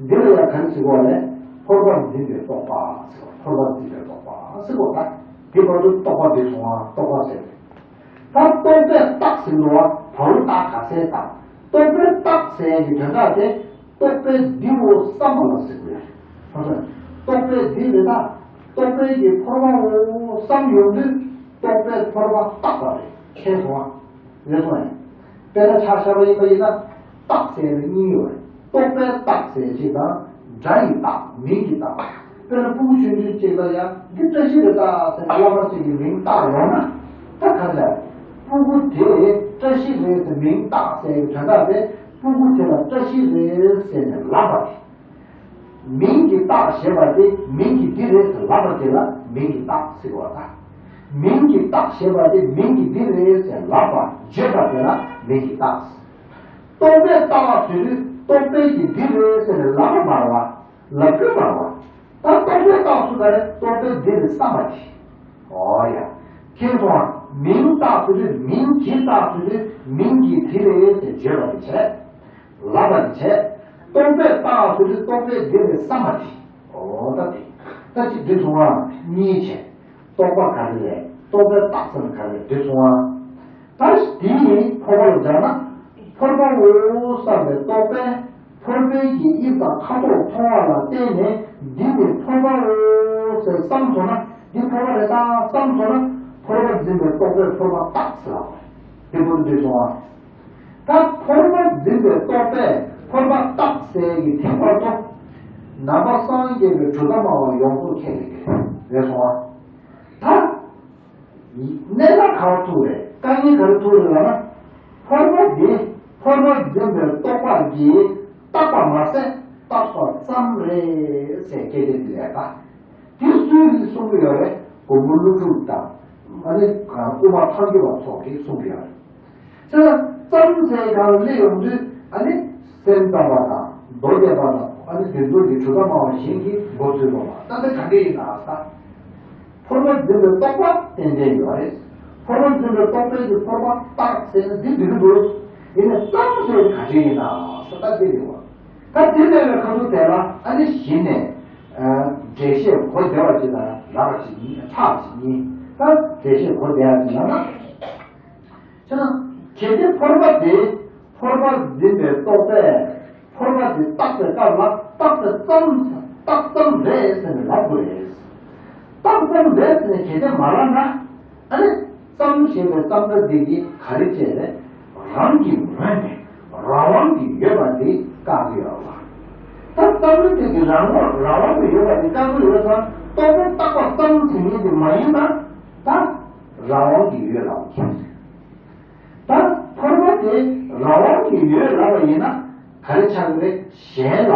འདི་ལ་ཡང་ག་རེ་ཟེར་གོ་ལས། ཕོར་པ་འཛིན་པའི་རྟོག་པ་ཟེར་བ། ཕོར་པ་འཛིན་པའི་རྟོག་པ་ཟེར་གོ་ད། དེ་བར་དུ་རྟོག་པ་འདི་སོང་བ་རྟོག་པ་ཟེར། ད་རྟོག་པས་བཏགས་ཟེར་ནོ་བ་བ་འོ་བཏགས་ག་སའི་བཏགས། རྟོག་པས་བཏགས་ཟེར་གྱི་དོན་དག་དེ་རྟོག་པས་འདིའོ་བསམ་པ་ལ་ཟེར་དགོས། ཧ་ཧ། རྟོག་པས་འདི་རེད་ད། རྟོག་པས་ཀྱི་ཕོར་པའོ་བསམ་ཡོང་དུས་རྟོག་པས་ཕོར་པ་བཏགས་པ་རེད། མཁྱེན་སོང་བ། རེད་སོང་ཡ། དཔེར་ན་ཆ་བཞག་པ་ཡིན་པ་ཡིན་ན། བཏགས་ཟེར་བའི་གཉིས་ཡོད་རེད། རྟོག་པས་བཏགས་ཟེར་གཅིག་དང་། སྒྲ་ཡིས་བཏགས་མིང་གིས་བཏགས། དཔེར་ན་སྤུ་གུ་ཆུང་ཆུང་གཅིག་ལ་ཡང་འདི་བཀྲ་ཤིས་རེད་ད་ཟེར་ནས་བླ་མ་གཅིག་གིས་མིང་བཏགས་ཡོང་ན། ད་ག་འདྲ། སྤུ་གུ་དེ་བཀྲ་ཤིས་རེད་ཟེར་མིང་བཏགས་ཟེར་བའི་དོན་དག་དེ་སྤུ་གུ་དེ་ལ་བཀྲ་ཤིས་རེད་ཟེར་ནས་ལབ་པ་རེད། མིང་གིས་བཏགས་ཞེས་པ་དེ་མིང་གིས་འདི་རེད་ཟེར་ལབ་པ་དེ་ལ་མིང་གིས་བཏགས་ཟེར་བ་དང་། མིང་གིས་བཏགས་ཞེས་པ་དེ་མིང་གིས་འདི་རེད་ཟེར་ལབ་པ་བརྗོད་པ་དེ་ལ་མིང་གིས་བཏགས། རྟོག་པས་བཏགས་ཟེར་དུས་རྟོག་པས་ཀྱིས་འདི་རེད་ཟེར་ནས་ལབ་པ་མ་རེད་བ། ལབ་རྒྱུ་མ་རེད་བ། ད་རྟོག་པས་བཏགས་སུ་ག་རེ་རྟོག་པས་འདི་རེད་བསམ་པ་དེ། ཨོ་ཡ། མཁྱེན་སོང་ང་། མིང་བཏགས་ཟེར་དུས་མིང་གིས་བཏགས་ཟེར་དུས་མིང་གིས་འདི་རེད་ཟེར་བརྗོད་པ་དེ་བྱས། ལབ་པ་དེ་བྱས། རྟོག་པས་བཏགས་ཟེར་དུས་རྟོག་པས་འདི་རེད་བསམ་པ་དེ། ཨོ་ད་དེ། ད་ཅི་འདི་སོང་ང་གཉིས་བྱས། རྟོག་པ་ག་རེ་རེད། རྟོག་པས་བཏགས་ཟེར་ན་ག་རེ་རེད། འདི་སོང་ང་། ད་དེའི་ཕོར་པ་ལ་སྦྱར་ན། ཕོར་པའོ་བསམ་པའི་རྟོག་པས་ཕོར་པའི་གི་དབྱིབས་དང་ཁ་དོག་མཐོང་བ་ལ་བརྟེན་ནས་འདི་ནི་ཕོར་པའོ་ཟེར་བསམ་སོང་ན་འདི་ཕོར་པ་རེད་ད་བསམ་སོང་ན་ཕོར་པ་འཛིན་པའི་རྟོག་པས་ཕོར་པ་བཏགས་ཟེར་བ་རེད། འདི་ཕོར་པ་འདི་སོང་ང་། ད་ཕོར་པ་འཛིན་པའི་རྟོག་པས་ ཕོར་པ་བཏགས་ཟེར་གྱི་དེ་བར་དུ། ནང་པ་སངས་རྒྱས་པའི་གྲུབ་མཐའ་སྨྲ་བ་ཡོངས་རྫོགས་ཁས་ལེན་གྱི་རེད་སོང་བ། ད། གནས་ལ་ག་བ་ཐུག་རེད། དཀའ་ངལ་ག་རེ་ཐུག་རེད་ལབ་ན། ཕོར་པ་འདི་ཕོར་པ་འཛིན་པའི་རྟོག་པ་གིས་བཏགས་པ་མ་ཟད་བཏགས་པ་ཙམ་རེད་ཟེར་སྐད་ཆ་འདི་ལས་ད། དེ་སུས་གསུང་གི་ཡོད་རེད། མགོན་པོ་ཀླུ་སྒྲུབ་དང་། ཨ་ནི་དབུ་མ་ཐལ་འགྱུར་བ་སོགས་ཀྱིས་གསུང་གི་ཡོད་རེད། དེ་ལ་ཙམ་ཟེར་གང་སླེབས་ཡོང་དུས་ཨ་ནི་སེམས་ཙམ་པ་དང་མདོ་སྡེ་པ་དང་ཨ་ནི་དེ་ཚོ་གི་གྲུབ་མཐའ་སྨྲ་བ་གཞན་གྱིས་མགོ་ཚོས་པ་མ་ད་ལྟ་ག་འདྲ་ཡིན་ན་ད། ཕོར་པ་འཛིན་པའི་རྟོག་པ་ཏན་ཏན་ཡོད་རེད། ཕོར་པ་འཛིན་པའི་རྟོག་པའི་གི་ཕོར་པ་བཏགས་ཟེར་ན་འདི་འདི་གི་འདུག་ཡིན་ནའི་ཙམ་ཟེར་ག་འདྲ་ཡིན་ན་ད་ལྟ་འདི་རེད་བ། ད་དེ་ལས་པའི་ཁ་ཐུག་དེ་ལ་ཨ་ནི་གཞི་ནས་འགྲེལ་བཤད་གོ་བདེ་བ་ཅིག་དང་ལགས་ཅིག་ཡིན་ཁྲག་ཅིག་ཡིན་ད་འགྲེལ་བཤད་གོ་བདེ་བ་ཅིག་ལ་ན། ཆ་ན། གལ་ཏེ་ཕོར་པ་དེ་ཕོར་པ་འཛིན་པའི་རྟོག་པས་ཕོར་པ་དེ་བཏགས་པའི་སྐབས་ལ་བཏགས་པའི་ཙམ་བཏགས་ཙམ་རེད་ཟེར་ནས་ལབ་དགོས་རེད། བཏགས་ཙམ་རེད་ཟེར་ནས་གལ་ཏེ་མ་ལབ་ན་ཨ་ནི་ཙམ་ཞེས་པའི་ཙམ་སྒྲ་འདི་གིས་ག་རེ་བྱས་རེད། རང་གི་ངོས་ནས་རང་དབང་གིས་ཡོད་པ་འདི་བཀག་གི་ཡོད་པ། ད་ཙམ་སྒྲ་འདི་གིས་རང་ངོས་རང་དབང་གིས་ཡོད་པ་འདི་བཀག་གི་ཡོད་ཙང་རྟོག་པས་བཏགས་པ་ཙམ་ཟེར་མཁན་དེ་མ་ཡིན་ན་ད་རང་དབང་གིས་ཡོད་ལབ་ཀྱི་རེད། ད་ཕོར་པ་དེ་རང་དབང་གིས་ཡོད་ལབ་པ་ཡིན་ན་ག་རེ་ཆགས་ཀྱི་རེད། གཞན་ལ་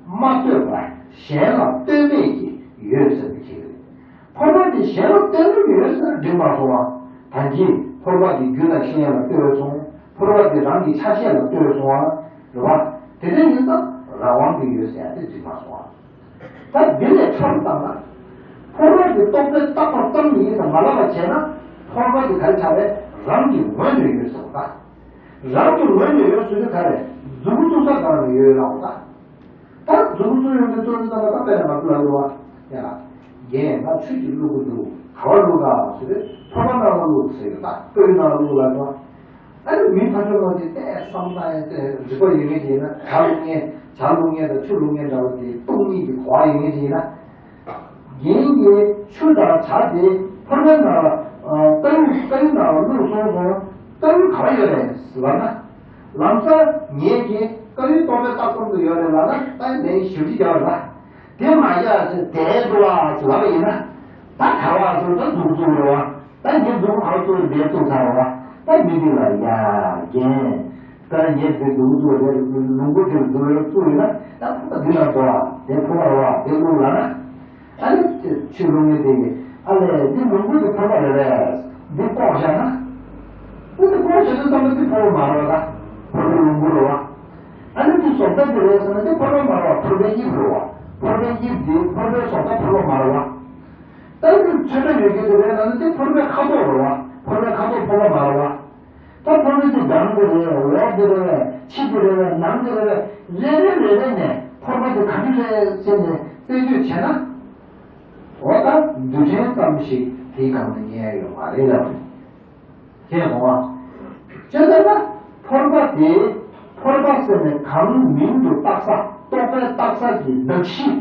མ་ལྟོས་པར་གཞན་ལ་ལྟོས་མེད་ཀྱིས་ཡོད་ཟེར་ནས་ཁྱེར་གྱི་རེད། ཕོར་པ་དེ་གཞན་ལ་ལྟོས་མེད་ཀྱིས་ཡོད་ཟེར་ན་འགྲིག་མ་སོང་བ། ད་གིན་ཕོར་པ་དེ་རྒྱུ་དང་ཤེས་ཡོན་ལ་ལྟོས་སོང་། ཕོར་པ་དེ་རང་གི་ཆ་ཤས་ལ་ལྟོས་སོང་བ། རེད་བ། དེ་འདྲ་ཡིན་ཙང་རང་དབང་གིས་ཡོད་ཟེར་ཡ་དེ་འགྲིག་མ་སོང་བ། ད་འདི་ལས་ཁྱབ་བཏང་ན། ཕོར་པ་དེ་རྟོག་པས་བཏགས་པ་ཙམ་ཡིན་ཟེར་མ་ལབ་པ་བྱས་ན། ཕོར་པ་དེ་ག་རེ་ཆགས་རེད། རང་གི་ངོས་ནས་ཡོད་ཟེར་བ་ད། རང་གི་ངོས་ནས་ཡོད་ཟེར་དུས་ག་རེ། མཛུབ་གུ་བཙུགས་ས་གང་ལ་ཡོད་ལབ་པ་ད། ད་མཛུབ་གུ་བཙུགས་ཡོང་དུས་བཙུགས་ཡོང་དུས་ད་དཔེར་ན་ང་ཚོ་ལ་ཡོད་བ། ཡ། རྒན་ང་ཆུ་ཅིག་བླུག་གི་འདུག་ག་བ་བླུག་ག་ཟེར་དུས་ཕོར་པ་ནང་ལ་བླུག་ཟེར་ཡོད་ད། ཕོར་པའི་ནང་ལ་བླུག་ལབ་པ། ཨ་ནི་མི་ཕར་ཕྱོགས་ལ་དེ་ལྟས་བསམ་བློ་ཡང་དེ་རིག་པ་ཡོད་མཁན་ཅིག་ཡིན་ན། ཇ་བླུག་མཁན་ཇ་བླུག་མཁན་འདྲ་བོ་དེ་སྟོང་ཉིད་ཀྱི་གོ་བ་ཡོད་མཁན་ཅིག་ཡིན་ན། རྒན་གྱིས་ཆུ་དང་ཇ་དེ་ཕོར་པའི་ནང་ལ་ཨ་དཀར་ཡོལ་དཀར་ཡོལ་ནང་ལ་བླུགས་སོང་ཙང་དཀར་ཡོལ་ག་བ་ཡོད་རེད་ཟེར་ལབ་ན། ལམ་སང་ངེད་ཀྱིས་དཀར་ཡོལ་རྟོག་པས་བཏགས་ཙམ་དུ་ཡོད་རེད་ལབ་ན་ད་ལན་ཞིབ་ཅིག་རྒྱག་རེད་ལ། དེ་མ་རྒྱག་ཚེ་དེ་འགྲོ་བ་ཟེར་ལབ་པ་ཡིན་ན། ད་ག་བ་ཟེར་ད་འཛུགས་འཛུགས་རེད་བ། ད་ངས་འཛུགས་ག་བ་བཙུགས་དེ་བཙུགས་ཚར་བ། ད་མི་འདི་ལ་ཡ་རྒན། ད་ངས་དེ་འཛུགས་འཛུགས་རེད། ལུང་པ་དེ་འཛུགས་རེད་བཙུགས་ཡིན་ན་ད་ཁོ་ད་འདི་ལ་འགྲོ་བ་དེ་ཕོ་བ་རེད་བ་དེ་བླུགས་ལ་ན། ཨ་ནི་ཆུ་ལུང་ངེ་དེ་ཨ་ལས་འདི་ལུང་པ་དེ་ཕོ་བ་རེད་རེད། འདི་ལྐོག་བཞག་ན། འདི་ལྐོག་བཞག་ན་ཙམ་པ་འདི་ཕོ་བ་མ་རེད་བ་ད། ཕོ་བའི་ལུང་པ་རེད་བ། ཨ་ནི་འདི་བཟོ་ལྟ་འདི་རེད་ཟེར་ན་འདི་ཕོར་པ་མ་རེད་བ། ཕོར་པའི་དབྱིབས་རེད་བ། ཕོར་པའི་དབྱིབས་འདི་ཕོར་པའི་བཟོ་ལྟ་ཕོར་པ་མ་རེད་བ། ད་འདི་ཚོན་ཁྲ་ཡོད་ཀྱི་འདི་རེད་ཟེར་ན་འདི་ཕོར་པའི་ཁ་དོག་རེད་བ། ཕོར་པའི་ཁ་དོག་ཕོར་པ་མ་རེད་བ། ད་ཕོར་པའི་འདི་སྒང་འདི་རེད། འོག་འདི་རེད། ཕྱི་འདི་རེད། ནང་འདི་རེད། རེ་རེ་རེ་རེ་ནས་ཕོར་པ་འདི་ག་འདི་རེད་ཟེར་ནས་རྩད་གཅོད་བྱས་ན། འོ་ད་རྡུལ་ཕྲན་ཙམ་ཞིག་དེའི་སྒང་ནས་རྙེད་ཡ་ཡོད་མ་རེད་ལབ། ཁྱེད་གོ་བ། ཅེས་ལབ་ན། ཕོར་པ་དེ། ཕོར་པ་ཟེར་ནས་གང་མིང་དུ་བཏགས་ས་རྟོག་པས་བཏགས་ས་ཀྱི་གདགས་གཞི།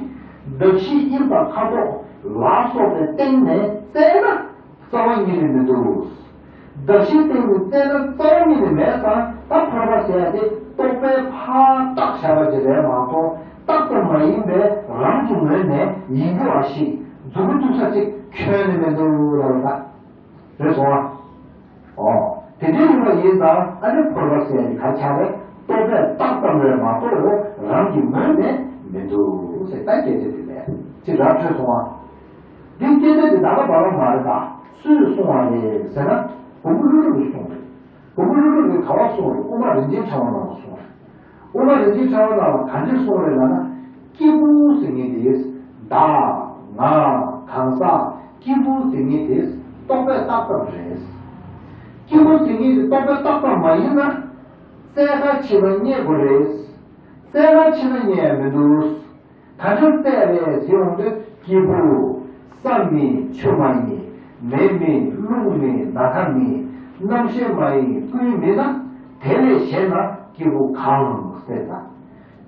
གདགས་གཞི་དབྱིབས་དང་ཁ་དོག་ལ་སོགས་པའི་སྟེང་ནས་བཙལ་ན་རྩ་བ་ཉིད་ནས་མི་འདུག་གདགས་གཞིའི་སྟེང་ནས་བཙལ་ན་རྩ་བ་ཉིད་ནས་མེད་ཙང་ད་ཕོར་པ་ཟེར་ཡ་དེ་རྟོག་པས་ཕར་བཏགས་བཞག་པ་ཅིག་རེད་མ་གཏོགས་བཏགས་ཙམ་མ་ཡིན་པས་རང་གི་ངོས་ནས་ཡིན་རྒྱུ་བ་ཞིག་མཛུབ་མོ་བཙུགས་ས་ཅིག་ཁྱོན་ནས་མི་འདུག་ལབ་པ་ད། རེད་སོང་ཨ། ཨོ། དེ་འདྲའི་ཡིན་པ་ཡིན་ཙང་ཨ་ནི་ཕོར་པ་ཟེར་ཡ་ག་ཆ་རེད། རྟོག་པས་བཏགས་ཙམ་རེད་མ་གཏོགས་རང་གི་ངོས་ནས་མི་འདུག་ཟེར་ད་སྐད་ཆ་དེ་ལས་ཅི་ར་འཕྲོད་སོང་ཨ། འདི་སྐད་ཆ་དེ་ད་ག་བ་རང་མ་རེད་ད། སུས་གསུང་བ་རེད་ཟེར་ན་མགོན་པོ་ཀླུ་སྒྲུབ་ཀྱིས་གསུངས་རེད། མགོན་པོ་ཀླུ་སྒྲུབ་ཀྱིས་ག་བ་གསུངས་རེད། དབུ་མ་རིན་ཆེན་ཕྲེང་བ་ནང་ལ་གསུངས་རེད། དབུ་མ་རིན་ཆེན་ཕྲེང་བ་ནང་ལ་ག་འདྲ་གསུངས་རེད་ལབ་ན། སྐྱེས་བུ་ཟེར་མཁན་དེ། བདག་ང་གང་ཟག་སྐྱེས་བུ་ཟེར་མཁན་དེ་རྟོག་པས་བཏགས་ཙམ་རེད། སྐྱེས་བུ་ཟེར་མཁན་དེ་རྟོག་པས་བཏགས་ཙམ་མ་ཡིན་ན། བཙལ་ཁ་ཕྱེ་ན་རྙེད་དགོས་རེད། བཙལ་ཁ་ཕྱེ་ན་རྙེད་ཡ་མི་འདུག་ག་འདྲ་བཙལ་རེད་ཟེར་ཡོང་དུས་སྐྱེས་བུ། ས་མེད་ཆུ་མ་ཡིན། མེ་མེད་རླུང་མེད་ནམ་མཁའ་མེད། རྣམ་ཤེས་མ་ཡིན་ཀུན་མེད་ན། དེ་ལས་གཞན་ན་སྐྱེས་བུ་གང་ཟེར་ན།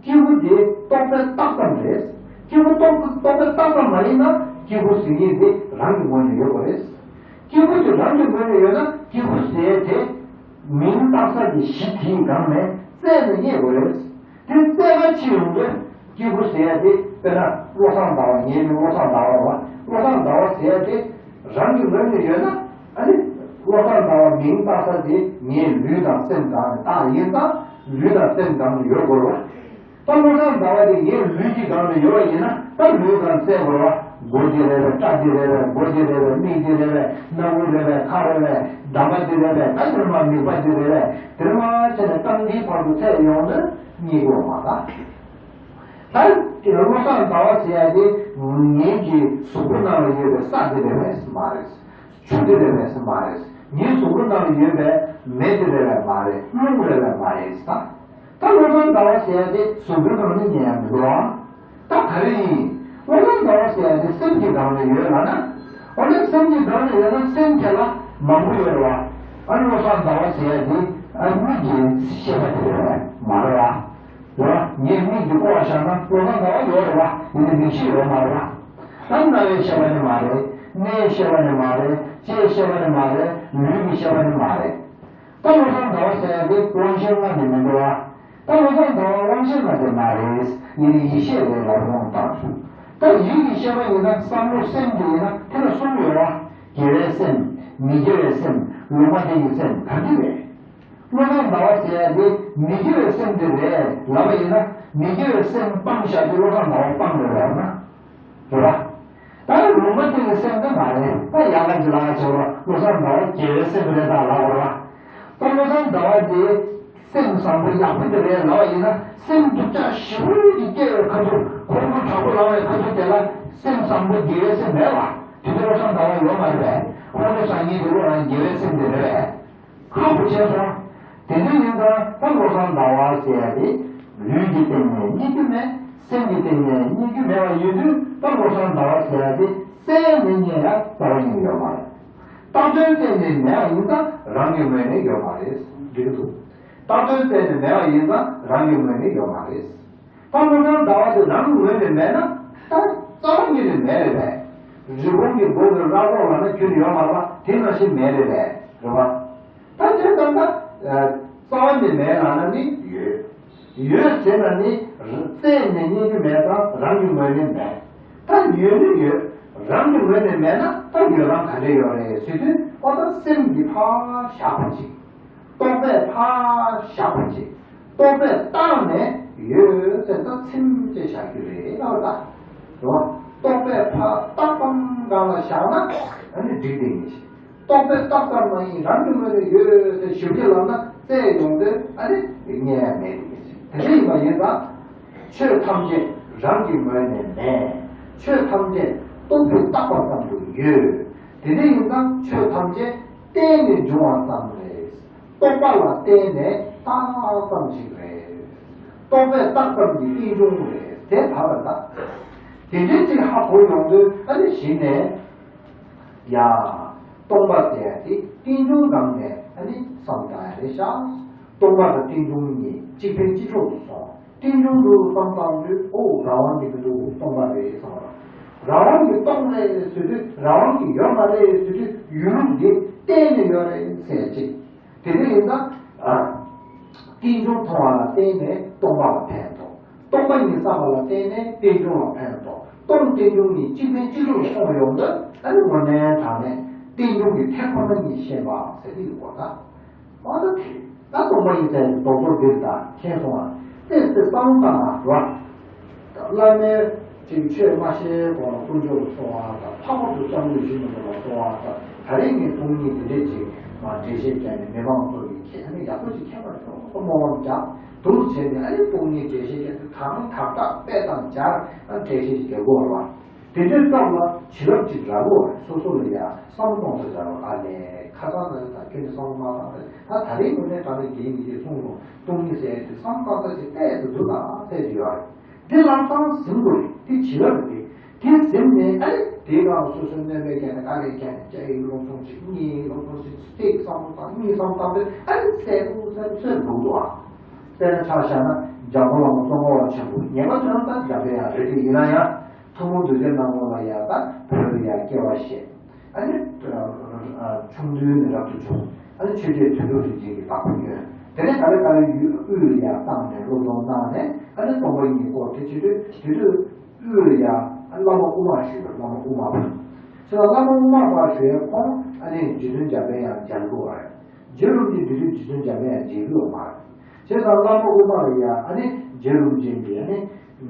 སྐྱེས་བུ་དེ་རྟོག་པས་བཏགས་ཙམ་རེད། སྐྱེས་བུ་རྟོག་རྟོག་པས་བཏགས་ཙམ་མ་ཡིན་ན་སྐྱེས་བུ་ཟེར་མཁན་དེ་རང་གི་ངོས་ནས་ཡོད་པ་རེད། སྐྱེས་བུ་དེ་རང་གི་ངོས་ནས་ཡོད་ན་སྐྱེས་བུ་ཟེར་དེ་མིང་བཏགས་ས་ཀྱི་གཞི་དེའི་སྒང་ནས་བཙལ་ནས་རྙེད་དགོས་རེད། དེ་རྩལ་ཁ་ཕྱེ་ཡོང་དུས་སྐྱེས་བུ་ཟེར་ཡ་དེ་དཔེར་ན་བློ་བཟང་ཟླ་བ། ངའི་མིང་བློ་བཟང་ཟླ་བ་རེད་བ། བློ་བཟང་ཟླ་བ་ཟེར་ཡ་དེ་རང་གི་ངོས་ནས་ཡོད་ན། ཨ་ནི་བློ་བཟང་ཟླ་བ་མིང་བཏགས་ས་དེ་ངའི་ལུས་དང་སེམས་སྒང་ནས་བཏགས་ཡིན་ཙང་། ལུས་དང་སེམས་སྒང་ནས་ཡོད་དགོས་རེད་བ། ད་བློ་བཟང་ཟླ་བ་དེ་ངའི་ལུས་ཀྱི་སྒང་ནས་ཡོད་པ་ཡིན་ན། ད་ལུས་སྒང་བཙལ་དགོས་རེད་བ། མགོ་འདི་རེད་པས། སྐྲ་འདི་རེད་པས། མགོ་འདི་རེད་པས། མིག་འདི་རེད་པས། སྣ་ཁུག་རེད་པས། ཁ་རེད་པས། འདབ་མ་འདི་རེད་པས། ད་དེར་མ་མིད་པ་འདི་རེད་པས། དེར་མ་བྱས་ནས་རྐང་མཐིལ་བར་དུ་བཙལ་ཡོང་དུས་རྙེད་དགོས་མ་རེད། ད་དེ་བློ་བཟང་ཟླ་བ་ཟེར་ཡ་དེ་ངེད་ཀྱི་གཟུགས་པོ་ནང་ལ་ཡོད་པའི་ས་འདི་རེད་པས་མ་རེད། ཆུ་འདི་རེད་པས་མ་རེད། ངའི་གཟུགས་པོ་ནང་ལ་ཡོད་པའི་མེ་འདི་རེད་པས་མ་རེད། རླུང་རེད་པས་མ་རེད་ད། ད་བློ་བཟང་ཟླ་བ་ཟེར་ཡ་དེ་གཟུགས་པོའི་ནང་ནས་རྙེད་ཡ་མི་འདུག་ཨ། ད་ག་རེ་ཡིན། བློ་བཟང་ཟླ་བ་ཟེར་ཡ་དེ་སེམས་ཀྱི་སྒང་ནས་ཡོད་ལབ་ན། འོ་ན་སེམས་ཀྱི་སྒང་ནས་ཡོད་ན་སེམས་དེ་ལ་མང་པོ་ཡོད་རེད་བ། ཨ་ནི་བློ་བཟང་ཟླ་བ་ཟེར་ཡ་དེ་ཨ་མིག་གི་ཤེས་པ་དེ་རེད་པས་མ་རེད་བ། རེད་བ། ངས་མིག་གིས་བསྐོར་བ་བཞག་ན་བློ་བཟང་ཟླ་བ་ཡོད་རེད་བ། ཡིན་ནའི་མིག་ཤེས་ཡོད་མ་རེད་བ། ད་རྣ་བའི་ཤེས་པ་ནི་མ་རེད། སྣའི་ཤེས་པ་ནི་མ་རེད། ལྕེའི་ཤེས་པ་ནི་མ་རེད། ལུས་ཀྱི་ཤེས་པ་ནི་མ་རེད། ད་བློ་བཟང་ཟླ་བ་ཟེར་ཡ་དེ་དབང་ཤེས་ལྔ་ནི་མི་འདུག་ཨ། ད་བློ་བཟང་ཟླ་བ་དབང་ཤེས་ལྔ་དེ་མ་རེད། ཡིན་ནའི་ཡིད་ཤེས་རེད་ལབ་རུང་བཏང་སོང་། ད་ཡིད་ཀྱི་ཤེས་པ་ཡིན་ན་བསམ་བློ་སེམས་དེ་ཡིན་ན་དེ་ལ་གསུམ་ཡོད་བ། དགེ་བའི་སེམས། མི་དགེ་བའི་སེམས། ལུང་མ་བསྟན་གྱི་སེམས། ག་འདི་རེད། བློ་བཟང་ཟླ་བ་ཟེར་ཡ་དེ་མི་དགེ་བའི་སེམས་དེ་རེད་ལབ་པ་ཡིན་ན། མི་དགེ་བའི་སེམས་སྤངས་བཞག་དུས་བློ་བཟང་ཟླ་བ་སྤངས་རེད་ལབ་ན། རེད་པ། ད་ནི་ལུང་མ་བསྟན་གྱི་སེམས་དེ་མ་རེད། ད་ཡག་ག་ཅིག་ལ་བྱེད་པ་བློ་བཟང་ཟླ་བ་དགེ་བའི་སེམས་རེད་ད་ལབ་དགོས་རེད་པ། ད་བློ་བཟང་ཟླ་བ་དེ་སེམས་བཟང་པོ་ཡག་པོ་དེ་རེད་ལབ་པ་ཡིན་ན། སེམས་སྡུག་ཅག་ཞེ་པོ་ཅིག་སྐྱེ་བའི་ཁ་ཐུག་ཁོང་ཁྲོ་དྲག་པོ་ལངས་པའི་ཁ་ཐུག་དེ་ལ་སེམས་བཟང་པོ་དགེ་བའི་སེམས་མེད་པ། དེ་དུས་བློ་བཟང་ཟླ་བ་ཡོད་མ་རེད་པས། ཁོང་ཁྲོ་ཟ་མཁན་དེ་བློ་རང་དགེ་བའི་སེམས་དེ་རེད་པས། ཁག་པོ་ཆེ་སོང་། དེ་འདྲ་ཡིན་ཙང་ད་བློ་བཟང་ཟླ་བ་ཟེར་ཡ་དེ་ལུས་ཀྱི་སྟེང་ནས་རྙེད་རྒྱུ་མེད། སེམས་ཀྱི་སྟེང་ནས་རྙེད་རྒྱུ་མེད་པ་ཡིན་དུས། ད་བློ་བཟང་ཟླ་བ་ཟེར་ཡ་དེ་བཙལ་ནས་རྙེད་ཡ་རྩ་བ་ཉིད་ནས་ཡོད་མ་རེད། བཏགས་དོན་གཏན་ནས་མེད་པ་ཡིན་ཙང་རང་གི་ངོས་ནས་ཡོད་མ་རེད། འགྲིག་གི་འདུག་བཏགས་དོན་གཏན་ནས་མེད་པ་ཡིན་ཙང་རང་གི་ངོས་ནས་ཡོད་མ་རེད། ད་བློ་བཟང་ཟླ་བ་དེ་རང་གི་ངོས་ནས་མེད་ན། ད་རྩ་བ་ཉིད་ནས་མེད་རེད་པས། རི་བོང་གི་སྦུབས་ཀྱི་རླངས་འཁོར་ལབ་ན་ཁྱོན་ནས་ཡོད་མ་རེད་པ། དེ་ནང་བཞིན་མེད་རེད་པས། རེད་པ། ད་དེ་ལྟར་ན། རྩ་བ་ནས་མེད་ལབ་ན་ནི་ཡོད། ཡོད་ཟེར་ན་ནི་བཙལ་ནས་རྙེད་རྒྱུ་མེད་ཙང་རང་གི་ངོས་ནས་མེད། ད་ཡོད་ནི་ཡོད། རང་གི་ངོས་ནས་མེད་ན་ད་ཡོད་སྟངས་ག་འདྲ་ཡོད་རེད་ཟེར་དུས། ཨོ་ད་སེམས་ཀྱིས་ཕར་བཞག་པ་ཅིག་རྟོག་པས་ཕར་བཞག་པ་ཅིག་རྟོག་པས་བཏགས་ནས་ཡོད་ཟེར་ད་ཚིམ་བྱས་བཞག་རྒྱུ་རེད་ལབ་པ་ད། རེད་པ། རྟོག་པས་ཕར་བཏགས་ཙམ་སྒང་ལ་བཞག་ན་ཨ་ནི་འགྲིག་བསྡད་ངེས་ཤིང་། རྟོག་པས་བཏགས་ཙམ་མ་ཡིན་རང་གི་ངོས་ནས་ཡོད་ཟེར་ཞིབ་ཅིང་ལབ་ན་བཙལ་ཡོང་དུས་ཨ་ནི་རྙེད་ཡ་མེད་དེ་ངེས་ཤིང་། དེ་འདྲ་ཡིན་པ་ཡིན་ཙང་། ཆོས་ཐམས་ཅད་རང་གི་ངོས་ནས་མེད། ཆོས་ཐམས་ཅད་རྟོག་པས་བཏགས་པ་ཙམ་དུ་ཡོད། དེ་འདྲ་ཡིན་ཙང་ཆོས་ཐམས་ཅད་བརྟེན་ནས་འབྱུང་བ་ཙམ་རེད། རྟོག་པ་ལ་བརྟེན་ནས་བཏགས་ཙམ་ཞིག་རེད། རྟོག་པས་བཏགས་ཙམ་གྱི་རྟེན་འབྱུང་རེད། དེ་ད་བར་ད། དེ་འདྲའི་ཅིག་ཧ་གོ་ཡོང་དུས་ཨ་ནི་གཞི་ནས། ཡ། སྟོང་པ་ཟེར་ཡ་དེ་རྟེན་འབྱུང་སྒང་ནས་ཨ་ནི་བསམ་བཏང་ཡ་རེད་ཤག་སྟོང་པ་དང་རྟེན་འབྱུང་གཉིས་གཅིག་ཕན་གཅིག་གྲོགས་སུ་སོང་། རྟེན་འབྱུང་དུ་བསམ་བཏང་དུས་ཨོ་རང་དབང་གིས་མི་འདུག་སྟོང་པ་རེད་བསམ་པ། རང་དབང་གིས་སྟོང་རེད་ཟེར་དུས་རང་དབང་གིས་ཡོད་མ་རེད་ཟེར་དུས་ཡོད་ལུགས་དེ་གཏན་ནས་ཡོད་རེད་ཟེར་ཡ་གཅིག་དེ་འདྲ་ཡིན་ཙང་། རྟེན་འབྱུང་མཐོང་བ་ལ་བརྟེན་ནས་སྟོང་པ་ལ་ཕན་ཐོགས། སྟོང་པ་ཉིད་བསམ་པ་ལ་བརྟེན་ནས་རྟེན་འབྱུང་ལ་ཕན་ཐོགས། སྟོང་རྟེན་འབྱུང་གཉིས་གཅིག་ཕན་གཅིག་གྲོགས་སུ་སོང་ཡོང་དུས་ཨ་ནི་དངོས་གནས་དྲང་གནས་རྟེན་འབྱུང་གི་ཐད་ཁོ་ན་ཉིད་ཤེས་པ་ཟེར་གྱི་ཡོད་པ་དང་། མ་གཏོགས་དེ་ད་སྟོང་པ་ཉིད་ཟེར་ནས་རྡོག་རྡོག་འདིར་དང་མཁྱེན་སོང་བ། ཏོག་ཙམ་བསམ་བློ་བཏང་ན་རེད་བ། བླ་མའི་ཅིག་ཆོས་མ་ཤེས་གོང་ལ་དཀོན་མཆོག་ལ་གསོལ་བ་དང་། ལྷག་པར་དུ་སྐྱབས་མགོན་ཡིད་བཞིན་ནོར་བུ་ལ་གསོལ་བ་དང་། ད་རེས་ངས་སྟོང་ཉིད་དེ་འདྲས་ཅིག་མ་འགྲེལ་བཤད་བརྒྱབ་ནས་མི་མང་ཚོ་གིས་མཁྱེན་ནས་ཡག་པོ་ཅིག་མཁྱེན་པར་ཤོག་སོགས་སྨོན་ལམ་རྒྱག་འདུག་བྱས་ནས་ཨ་ནི་སྟོང་ཉིད་འགྲེལ་བཤད་བརྒྱབ་དུས་དང་དག་དག་དཔེ་དང་སྦྱར་ཨ་འགྲེལ་བཤད་ཅིག་རྒྱག་དགོས་རེད་བ། དེ་འདྲའི་སྐབས་ལ་བྱིན་རླབས་ཅིག་རག་དགོས་རེད། སོ་སོ་ལ་ཡ་བསམ་བློ་གཏོང་ས་རག་དགོས། ཨ་ལས་ཁ་སང་ན་ད་ཁྱོད་ནས་བསམ་བློ་མ་བཏང་ད་ད་རེས་དངོས་གནས་དྲང་གནས་དགེ་བའི་བཤེས་གསུངས་སོང་། སྟོང་ཉིད་ཟེར་ཡ་དེ་བསམ་བཏང་ས་ཅིག་ཏོག་ཙམ་འདུག་ད་ཟེར་གྱི་ཡོད་རེད། འདི་ལམ་སང་ཟིན་དགོས་རེད། འདི་བྱིན་རླབས་རེད། འདི་ཟིན་ནས་ཨ་ནི་དེའི་སྒང་ལ་སོ་སོའི་སྣོན་པ་བརྒྱབ་ནས་དཀའ་ལས་བརྒྱབ་ནས་སྐྱ་ཡིག་སློབ་སྦྱོང་བྱེད། གཉིས་སློབ་སྦྱོང་བྱེད། གཅིག་བསམ་བློ་བཏང་། གཉིས་བསམ་བཏང་དུས་ཨ་ནི་གསལ་པོ་གསལ་པོ་གསལ་པོ་འདུག་འདུག་ཨ། དཔེར་ན་ཆ་བཞག་ན་འཇམ་མགོན་བླ་མ་ཙོང་ཁ་པ་ཆེན་པོ་ངེས་པར་དུ་ཡང་ད་འཇམ་དཔལ་དབྱངས་རེད་དེ། ཡིན་ན་ཡང་ཐུན་མོང་བདུད་རྩིའི་སྣང་ངོ་ལ་ཡ་ད་བོད་ལ་ཡ་སྐྱེ་བ་བཞེས། ཨ་ནི་ཆུང་དུས་ནས་རབ་ཏུ་བྱུང་། ཨ་ནི་ཆོས་རྒྱལ་དོན་གྲུབ་རིན་ཆེན་གྱི་བདག་པོ་ཉོས། དེ་ནས་ག་རེ་ག་རེ་ཡོད་དབུས་ལ་ཡར་བཏང་ནས་སློབ་སྦྱོང་གནང་ནས། ཨ་ནི་སྟོང་པ་ཉིད་སྐོར་དེ་བྱེད་དུས། དེ་དུས་དབུས་ལ་ཡར་བླ་མ་དབུ་མ་ཞུས་པ། བླ་མ་དབུ་མ་པ། བྱས་ཙང་བླ་མ་དབུ་མ་པ་ཞུ་ཡས་ཁོང་ཨ་ནི་རྗེ་བཙུན་འཇམ་དཔལ་དབྱངས་མཇལ་དགོས་པ་རེད། རྗེ་རིན་པོ་ཆེ་དེ་དུས་རྗེ་བཙུན་འཇམ་དཔལ་དབྱངས་མཇལ་གྱི་ཡོད་མ་རེད། བྱས་ཙང་བླ་མ་དབུ་མ་ལ་ཡར་ཨ་ནི་རྗེ་རིན་པོ་ཆེ་གིས་ཨ་ནི།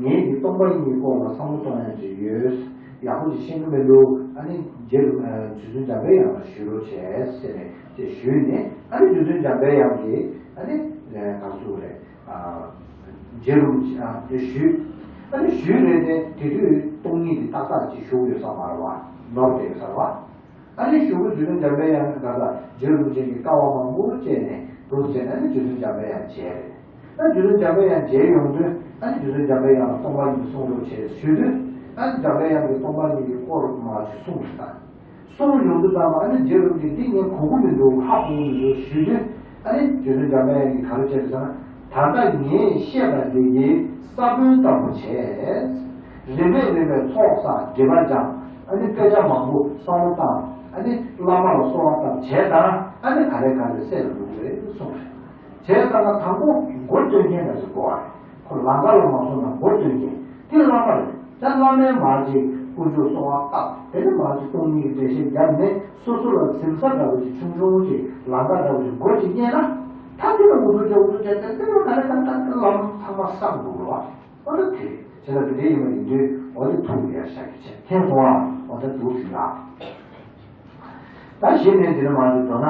ངེད་ཀྱིས་སྟོང་པ་ཉིད་སྐོར་ལ་བསམ་བློ་གཏོང་ཡ་ཅིག་ཡོད། ཡག་པོ་ཅིག་ཤེས་ཀྱི་མི་འདུག་ཨ་ནི་རྗེ་རིན་རྗེ་བཙུན་འཇམ་དཔལ་དབྱངས་ལ་ཞུ་རོགས་བྱས་ཟེར་ནས་དེ་ཞུས་ནས། ཨ་ནི་རྗེ་བཙུན་འཇམ་དཔལ་དབྱངས་ཀྱིས་ཨ་ནི་ག་ཚོད་རེད། རྗེ་རིན་པོ་ཆེ་ཨ་དེ་ཞུས། ཨ་ནི་ཞུས་རེད་དེ། དེ་དུས་སྟོང་ཉིད་དེ་ཏག་ཏག་ཅིག་བཞུགས་ཡོད་ས་མ་རེད་བ། ནོར་བསྡད་ཡོད་ས་རེད་བ། ཨ་ནི་གཞུག་གུ་རྗེ་བཙུན་འཇམ་དཔལ་དབྱངས་ཀྱིས་ད་ལྟ་རྗེ་རིན་པོ་ཆེ་གི་དཀའ་བ་མང་པོ་སྤྱད་ནས་འདུག་བྱས་ནས། ཨ་ནི་རྗེ་བཙུན་འཇམ་དཔལ་དབྱངས་མཇལ་རེད། ཨ་རྗེ་བཙུན་འཇམ་དཔལ་དབྱངས་མཇལ་ཡོང་དུས། ཨ་ནི་རྗེ་བཙུན་འཇམ་དཔལ་དབྱངས་ལ་སྟོང་པ་ཉིད་གསུང་རོགས་བྱས་ཞུས་དུས། ཨ་ནི་འཇམ་དཔལ་དབྱངས་ཀྱིས་སྟོང་པ་ཉིད་ཀྱི་སྐོར་མར་ཅིག་གསུངས་ཤིག་དང་། གསུངས་ཡོང་དུས་ཙམ་པ། ཨ་ནི་རྗེ་རིན་པོ་ཆེས་འདི་ངས་གོ་གི་མི་འདུག་ཧ་གོ་གི་མི་འདུག་ཞུས་དུས། ཨ་ནི་རྗེ་བཙུན་འཇམ་དཔལ་དབྱངས་ཀྱིས་ག་རེ་བྱས་རེད་ཟེར་ན། ད་ལྟ་ངས་བཤད་པ་འདི་གའི་ས་བོན་ལྟ་བུ་བྱས། རིམ་པས་རིམ་པས་ཚོགས་བསགས་སྒྲིབ་པ་སྦྱངས། ཨ་ནི་དཔེ་ཆ་མང་པོ་བསམ་བློ་བཏང་། ཨ་ནི་བླ་མ་ལ་གསོལ་བ་བཏབ་བྱས་དང་། ཨ་ནི་ག་ལེ་ག་ལེ་སད་ལ་འགྲོ་གི་རེད་གསུངས་རེད། བྱས་ཙང་ན་དང་པོ་འགོ་སྟོན་མཁན་འདྲ་ཞིག་དགོས་པ་རེད། ཁོ་ལམ་ཁ་ལ་མ་སོང་ན་འགོ་སྟོན་མཁན་དེ་བླ་མ་རེད། ད་བླ་མས་མར་ཅིག་དཀོན་མཆོག་གསོལ་བ་བཏབ། དེ་ནས་མར་ཅིག་སྟོང་ཉིད་ཀྱི་འགྲེལ་བཤད་བརྒྱབ་ནས། སོ་སོ་ལ་གཟིམ་ས་འདྲ་བོ་ཅིག་ཆུང་ཆུང་ཅིག་ལམ་ཁ་འདྲ་བོ་ཅིག་སྒོ་ཅིག་རྙེད་ན། ད་དེ་ལ་འུ་ཚོ་ཅག་འུ་ཚོ་ཅག་དེ་དེ་ལ་ག་ལེ་ག་ལེ་ག་ལེ་ལམ་ཚང་མ་བསམ་འདུག་རོ། འོ་ད་དེ་བྱས་ན་དེ་འདྲའི་ཡིན་པ་ཡིན་དུས། འོ་དེ་ཐུགས་ལ་ཡར་བཞག་གི་བྱས། མཁྱེན་སོང་ཨ། འོ་ད་འདུག་ཞུ་ཡ། ད་གཞི་ནས་འདི་ནས་མར་འདི་འགྲོ་ན།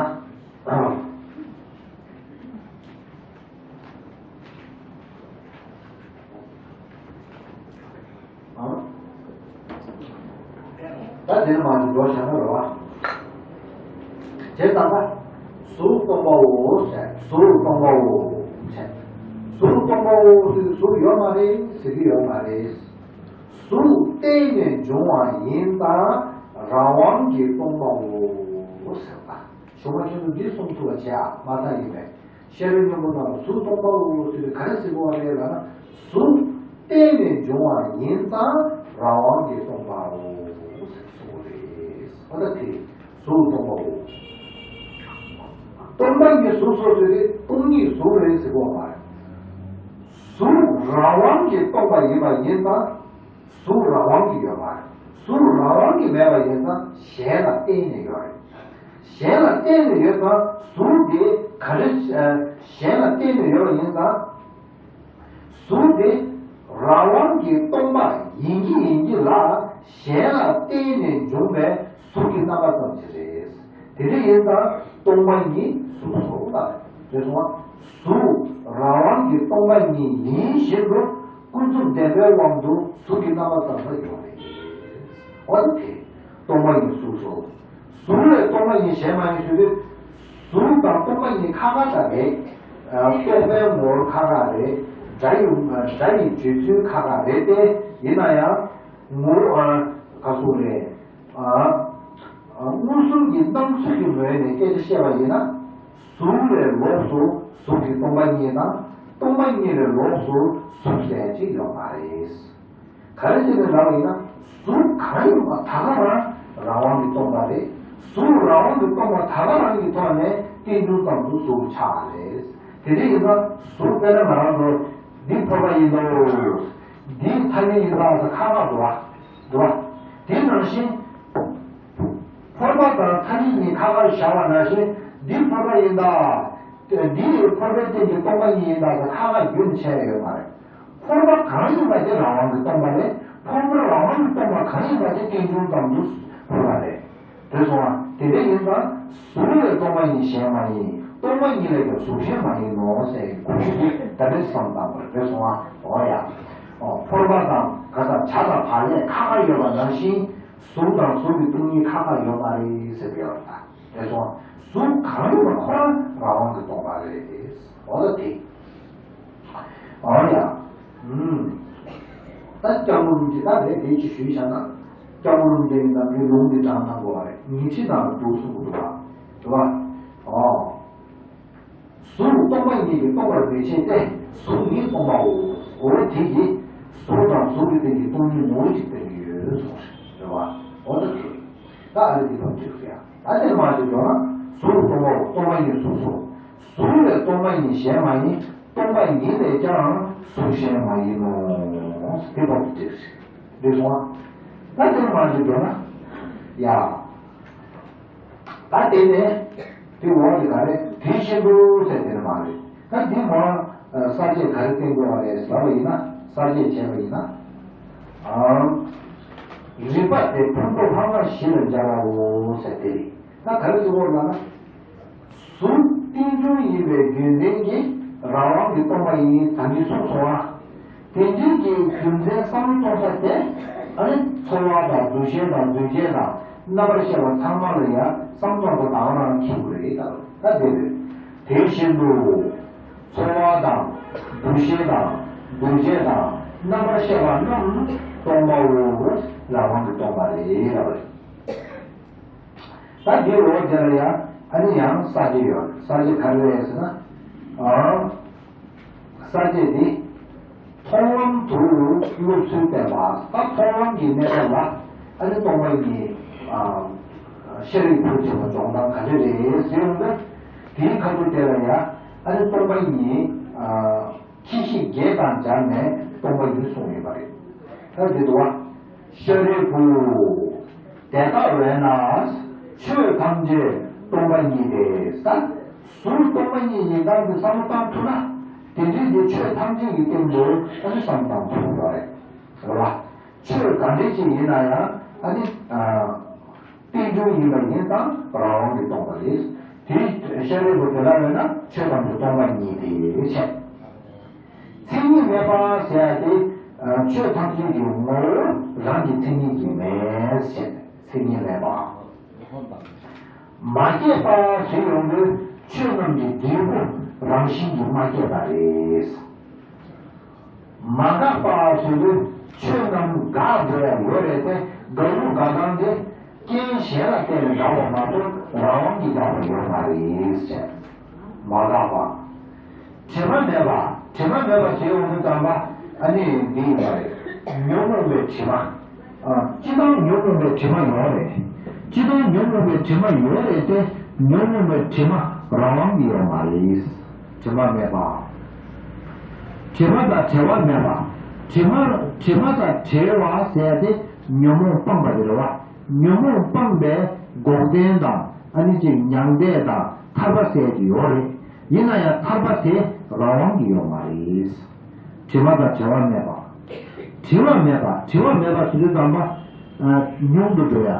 ད་དེ་ནས་མར་འདི་འགྲོ་བྱ་ན་རོ། བྱས་ཙང་ད། གཟུགས་སྟོང་པའོ་ཟེར། གཟུགས་སྟོང་པའོ་ཟེར། གཟུགས་སྟོང་པའོ་ཟེར་དུས་གཟུགས་ཡོད་མ་རེད་ཟེར་གྱི་ཡོད་མ་རེད། གཟུགས་བརྟེན་ནས་འབྱུང་བ་ཡིན་ཙང་རང་དབང་གིས་སྟོང་པའོ་ཟེར་བ། གཞུང་མ་ཁྱོད་ཚོ་འདི་གསུང་ཐུབ་པ་བྱས་ཨ། མ་མཐའ་ཡིན་པས། ཤེས་རབ་སྙིང་པོ་ནང་ལ་གཟུགས་སྟོང་པའོ་ཟེར་དུས་ག་རེ་ཟེར་དགོས་པ་རེད་ལབ་ན། གཟུགས་བརྟེན་ནས་འབྱུང་བ་ཡིན་ཙང་རང་དབང་གིས་སྟོང་པའོ་ཟེར་གསུངས་པ་རེད། ཨ་ད་དེ་གཟུགས་སྟོང་པའོ། སྟོང་པ་ཉིད་གཟུགས་སོ་ཟེར་དུས་སྟོང་ཉིད་གཟུགས་རེད་ཟེར་དགོས་པ་མ་རེད། གཟུགས་རང་དབང་གིས་སྟོང་པ་ཡིན་པ་ཡིན་ཙང་། གཟུགས་རང་དབང་གིས་ཡོད་མ་རེད། གཟུགས་རང་དབང་གིས་མེད་པ་ཡིན་ཙང་གཞན་ལ་བརྟེན་ནས་ཡོད་རེད། གཞན་ལ་བརྟེན་ནས་ཡོད་ཙང་གཟུགས་དེ་ག་རེ། གཞན་ལ་བརྟེན་ནས་ཡོད་པ་ཡིན་ཙང་། གཟུགས་དེ་རང་དབང་གིས་སྟོང་པ་ཡིན་གྱི་ཡིན་གྱི་ལ། གཞན་ལ་བརྟེན་ནས་འབྱུང་བའི་གཟུགས་ཀྱི་རྣམ་པ་ཙམ་ཞིག་རེད། དེ་འདྲ་ཡིན་ཙང་སྟོང་པ་ཉིད་གཟུགས་སོ་ལ། རེད་སོང་བ། གཟུགས་རང་དབང་གིས་སྟོང་པ་ཉིད་ཡིན་བཞིན་དུ། ཀུན་རྫོབ་བདེན་པའི་དབང་དུ་གཟུགས་ཀྱི་རྣམ་པ་ཙམ་ལ་ཡོད་རེད། འོ་ན་དེ་སྟོང་པ་ཉིད་གཟུགས་སོ། གཟུགས་ལས་སྟོང་པ་ཉིད་གཞན་མ་ཡིན་ཟེར་དུས། གཟུགས་དང་སྟོང་པ་ཉིད་ཁ་ཁ་ད་རེད། རྟོག་པའི་ངོར་ཁ་ཁ་རེད། སྒྲ་ཡི་སྒྲ་ཡི་བརྗོད་ཚུལ་ཁ་ཁ་རེད་དེ། ཡིན་ན་ཡང་ངོ་བོ་ག་ཟུག་རེད། མངོན་སུམ་གྱི་སྣང་ཚུལ་གྱི་ངོས་ནས་སྐད་ཆ་བཤད་པ་ཡིན་ན། གཟུགས་ལས་ལོགས་སུ་གཟུགས་ཀྱི་སྟོང་པ་ཉིད་དང་། སྟོང་པ་ཉིད་ལས་ལོགས་སུ་གཟུགས་ཟེར་ཅིག་ཡོད་མ་རེད། ག་རེ་བྱས་ནས་ལབ་པ་ཡིན་ན། གཟུགས་གང་ཡིན་པ་ད་ག་རང་རང་དབང་གིས་སྟོང་པ་རེད། གཟུགས་རང་དབང་གིས་སྟོང་པ་ད་ག་རང་གི་ཐོག་ནས་རྟེན་འབྱུང་ཙམ་དུ་གཟུགས་ཆགས་པ་རེད། དེ་འདྲ་ཡིན་ན་གཟུགས་དཔེར་ན་ང་རང་ཚོ་འདི་ཕོར་པ་ཡིན་ནོ། འདི་ཐ་སྙད་ཡིན་ཙང་ཟེར་ཁ་ཁ་འདུག་བ། འདུག་བ། དེ་ནང་བཞིན། ཕོར་པ་དང་ཐ་སྙད་གཉིས་ཁ་ཁར་བཞག་པ་ནང་བཞིན། འདི་ཕོར་པ་ཡིན་ད། འདི་ཕོར་པའི་སྟེང་གི་སྟོང་པ་ཉིད་ཡིན་ད་ཟེར་ཁ་ཁ་རྒྱུན་ཆད་ཡོད་མ་རེད། ཕོར་པ་གང་ཡིན་པ་དེ་རང་དབང་གིས་སྟོང་པ་རེད། ཕོར་པ་རང་དབང་གིས་སྟོང་པ་གང་ཡིན་པ་དེ་རྟེན་འབྱུང་ཙམ་དུ་ཕོར་པ་རེད། རེད་སོང་ང་། དེ་འདྲ་ཡིན་ཙང་གཟུགས་ལས་སྟོང་པ་ཉིད་གཞན་མ་ཡིན། སྟོང་པ་ཉིད་ལས་ཀྱང་གཟུགས་གཞན་མ་ཡིན་ནོ་ཟེར་བའི་གོ་རྒྱུ་དེ་ད་ལྟའི་བསམ་བཏང་པ་རེད། རེད་སོང་ང་། འོ་ཡ། ཨོ། ཕོར་པ་དང་ག་ས་བྱ་དང་བག་ལས་ཁ་ཁ་ཡོད་པ་ནང་བཞིན། གཟུགས་དང་གཟུགས་ཀྱི་སྟོང་ཉིད་ཁ་ཁ་ཡོད་མ་རེད་ཟེར་བའི་བར་ད། རེད་སོང་། གཟུགས་གང་ཡིན་པ་ཁོ་རང་རང་དབང་གིས་སྟོང་པ་རེད། འོ་ད་དེ། འོ་ཡ། ཨུམ། ད་སྐྱབས་མགོན་རིན་པོ་ཆེ་ད་རེད་དེ་ཅིག་ཞུས་བཞག་ན། སྐྱབས་མགོན་རིན་པོ་ཆེ་ད་ངའི་ལུང་འདི་དྲངས་གནང་དགོས་པ་རེད། ཉིན་བྱེད་ནང་ལ་འདུག་གསུང་གི་འདུག་བ། རེད་བ། ཨོ། གཟུགས་སྟོང་པ་ཉིད་ཀྱིས་སྟོང་པར་མི་བྱེད་དེ། གཟུགས་ཉིད་སྟོང་པའོ། འོ་དེ་ཡིས་གཟུགས་དང་གཟུགས་ཀྱི་སྟེང་གི་སྟོང་ཉིད་ངོ་བོ་ཅིག་སྟོན་གྱི་ཡོད་གསུངས་རེད་བ། འོ་ད་དེ། ད་ཨ་ནི་འདི་ལ་འགྲིག་ཟེར་ཡ། ད་དེ་མ་ཞིག་འགྲོ་ན། གཟུགས་སྟོང་པའོ། སྟོང་པ་ཉིད་གཟུགས་སོ། གཟུགས་ལས་སྟོང་པ་ཉིད་གཞན་མ་ཡིན། སྟོང་པ་ཉིད་ལས་ཀྱང་གཟུགས་གཞན་མ་ཡིན་ནོ། དེ་བར་དུ་འགྲིག་རེད། འགྲིག་སོང་ཨ། ད་དེ་མ་འགྲིག་འགྲོ་ན། ཡ། ད་དེ་ནས་དེ་འོག་གི་ག་རེ་དེ་བཞིན་དུ་ཟེར་དེ་ནི་མ་རེད། ད་འདི་མ་ས་བཅད་ག་རེ་བསྟན་དགོས་པ་རེད་ཟེར་བ་ཡིན་ན། ས་བཅད་བྱས་པ་ཡིན་ན། ཨང་། རིགས་པ་དེ་ཕུང་པོ་ལྷག་མ་བཞི་ལ་སྦྱར་བའོ་ཟེར་དེ་རེད། ད་ག་རེ་ཟེར་དགོས་ལབ་ན། གཟུགས་རྟེན་འབྱུང་ཡིན་པའི་རྒྱུ་མཚན་གྱིས་རང་དབང་གིས་སྟོང་པ་ཡིན། ད་འདི་གསུངས་སོང་ཨ། དེ་འདྲའི་གི་རྒྱུ་མཚན་བསམ་བློ་གཏོང་ས་དེ། ཨ་ནི་ཚོར་བ་དང་འདུ་ཤེས་དང་འདུ་བྱེད་དང་རྣམ་པར་ཤེས་པ་ཚང་མ་ལ་ཡང་བསམ་བློ་གཏོང་ས་དང་རང་ཁྱིམ་རེད། ད་ད་དེ་རེད། དེ་བཞིན་དུ་ཚོར་བ་དང་འདུ་ཤེས་དང་འདུ་བྱེད་དང་རྣམ་པར་ཤེས་པ་རྣམས་སྟོང་པའོ། རང་དབང་གིས་སྟོང་པ་རེད་ལབ་པ་རེད། ད་འདི་འོག་དེ་ལ་ཡང་ཨ་ནི་ཡང་ས་བཅད་ཡོད། ས་བཅད་ག་རེ་རེད་ཟེར་ན། ཨ། ས་བཅད་འདི་མཐོང་ལམ་དུ་སློབ་ཚུལ་བསྟན་པ། ད་མཐོང་ལམ་གྱི་གནས་སྐབས་ལ་ཨ་ནི་སྟོང་པ་ཉིད། ཨ། ཤཱ་རིའི་བུ་ཆེན་པོ་སྦྱོང་སྟངས་ག་འདྲ་རེད་ཟེར་ཡོང་དུས། དེའི་ཁ་ཐུག་དེ་ལ་ཡང་ཨ་ནི་སྟོང་པ་ཉིད། ཨ། ཁྱད་གཞི་བརྒྱད་དང་སྦྱར་ནས་སྟོང་པ་ཉིད་གསུངས་ཡོད་པ་རེད། ད་འདི་འདུག་བ། ཤཱ་རིའི་བུ། དེ་ལྟ་བས་ན་ཆོས་ཐམས་ཅད་སྟོང་པ་ཉིད་དེ། ད་གཟུགས་སྟོང་པ་ཉིད་ཡིན་སྟངས་དེ་བསམ་བློ་བཏང་ཐུབ་ན། དེ་འདྲའི་དེ་ཆོས་ཐམས་ཅད་ཀྱི་སྟེང་དུ་ཨ་ནི་བསམ་བློ་བཏང་ཐུབ་པ་རེད། རེད་བ། ཆོས་ག་འདྲ་ཞིག་ཡིན་ན་ཡང་ཨ་ནི། ཨ། རྟེན་འབྱུང་ཡིན་པ་ཡིན་ཙང་རང་དབང་གིས་སྟོང་པ་རེད། དེ་ཤཱ་རིའི་བུ་དེ་ལྟ་བས་ན་ཆོས་ཐམས་ཅད་སྟོང་པ་ཉིད་དེ་བྱས། མཚན་ཉིད་མེད་པ་ཟེར་ཡ་དེ། ཆོས་ཐམས་ཅད་ཀྱི་ངོ་བོ་རང་གི་མཚན་ཉིད་ཀྱིས་མེད་ཟེར། མཚན་ཉིད་མེད་པ། མ་སྐྱེས་པ་ཟེར་ཡོང་དུས་ཆོས་རྣམས་ཀྱི་འབྲས་བུ་རང་བཞིན་གྱིས་མ་སྐྱེས་པ་རེད། མ་འགགས་པ་ཟེར་དུས་ཆོས་རྣམས་འགག་འགྲོ་ཡ་ཡོད་རེད་དེ། འགག་ལུགས་འགག་སྟངས་དེ་རྐྱེན་གཞན་ལ་བརྟེན་ནས་འགག་པ་མ་གཏོགས་རང་དབང་གིས་འགག་པ་ཡོད་མ་རེད་ཟེར། མ་འགགས་པ། དྲི་མ་མེད་པ། དྲི་མ་མེད་པ་ཟེར་ཡོང་དུས་ཙམ་པ་ཨ་ནི་འདི་ཡིན་པ་རེད། ཉོན་མོངས་པའི་དྲི་མ། ཨ། སྤྱིར་བཏང་ཉོན་མོངས་པའི་དྲི་མ་ཡོད་རེད། སྤྱིར་བཏང་ཉོན་མོངས་པའི་དྲི་མ་ཡོད་རེད་དེ། ཉོན་མོངས་པའི་དྲི་མ་རང་དབང་གིས་ཡོད་མ་རེད། དྲི་མ་མེད་པ། དྲི་མ་དང་བྲལ་བ་མེད་པ། དྲི་མ་དྲི་མ་དང་བྲལ་བ་ཟེར་ཏེ་ཉོན་མོངས་སྤངས་པ་དེ་རེད་བ། ཉོན་མོངས་སྤངས་པའི་འགོག་བདེན་དང་ཨ་ནི་ཅིག་མྱང་འདས་དང་ཐར་པ་ཟེར་གྱི་ཡོད་རེད། ཡིན་ན་ཡང་ཐར་པ་དེ་རང་དབང་གིས་ཡོད་མ་རེད། དྲི་མ་དང་བྲལ་བ་མེད་པ། བྲི་བ་མེད་པ། བྲི་བ་མེད་པ་ཟེར་དུས་ཙམ་པ། ཨ། ཉུང་དུ་འགྲོ་ཡ།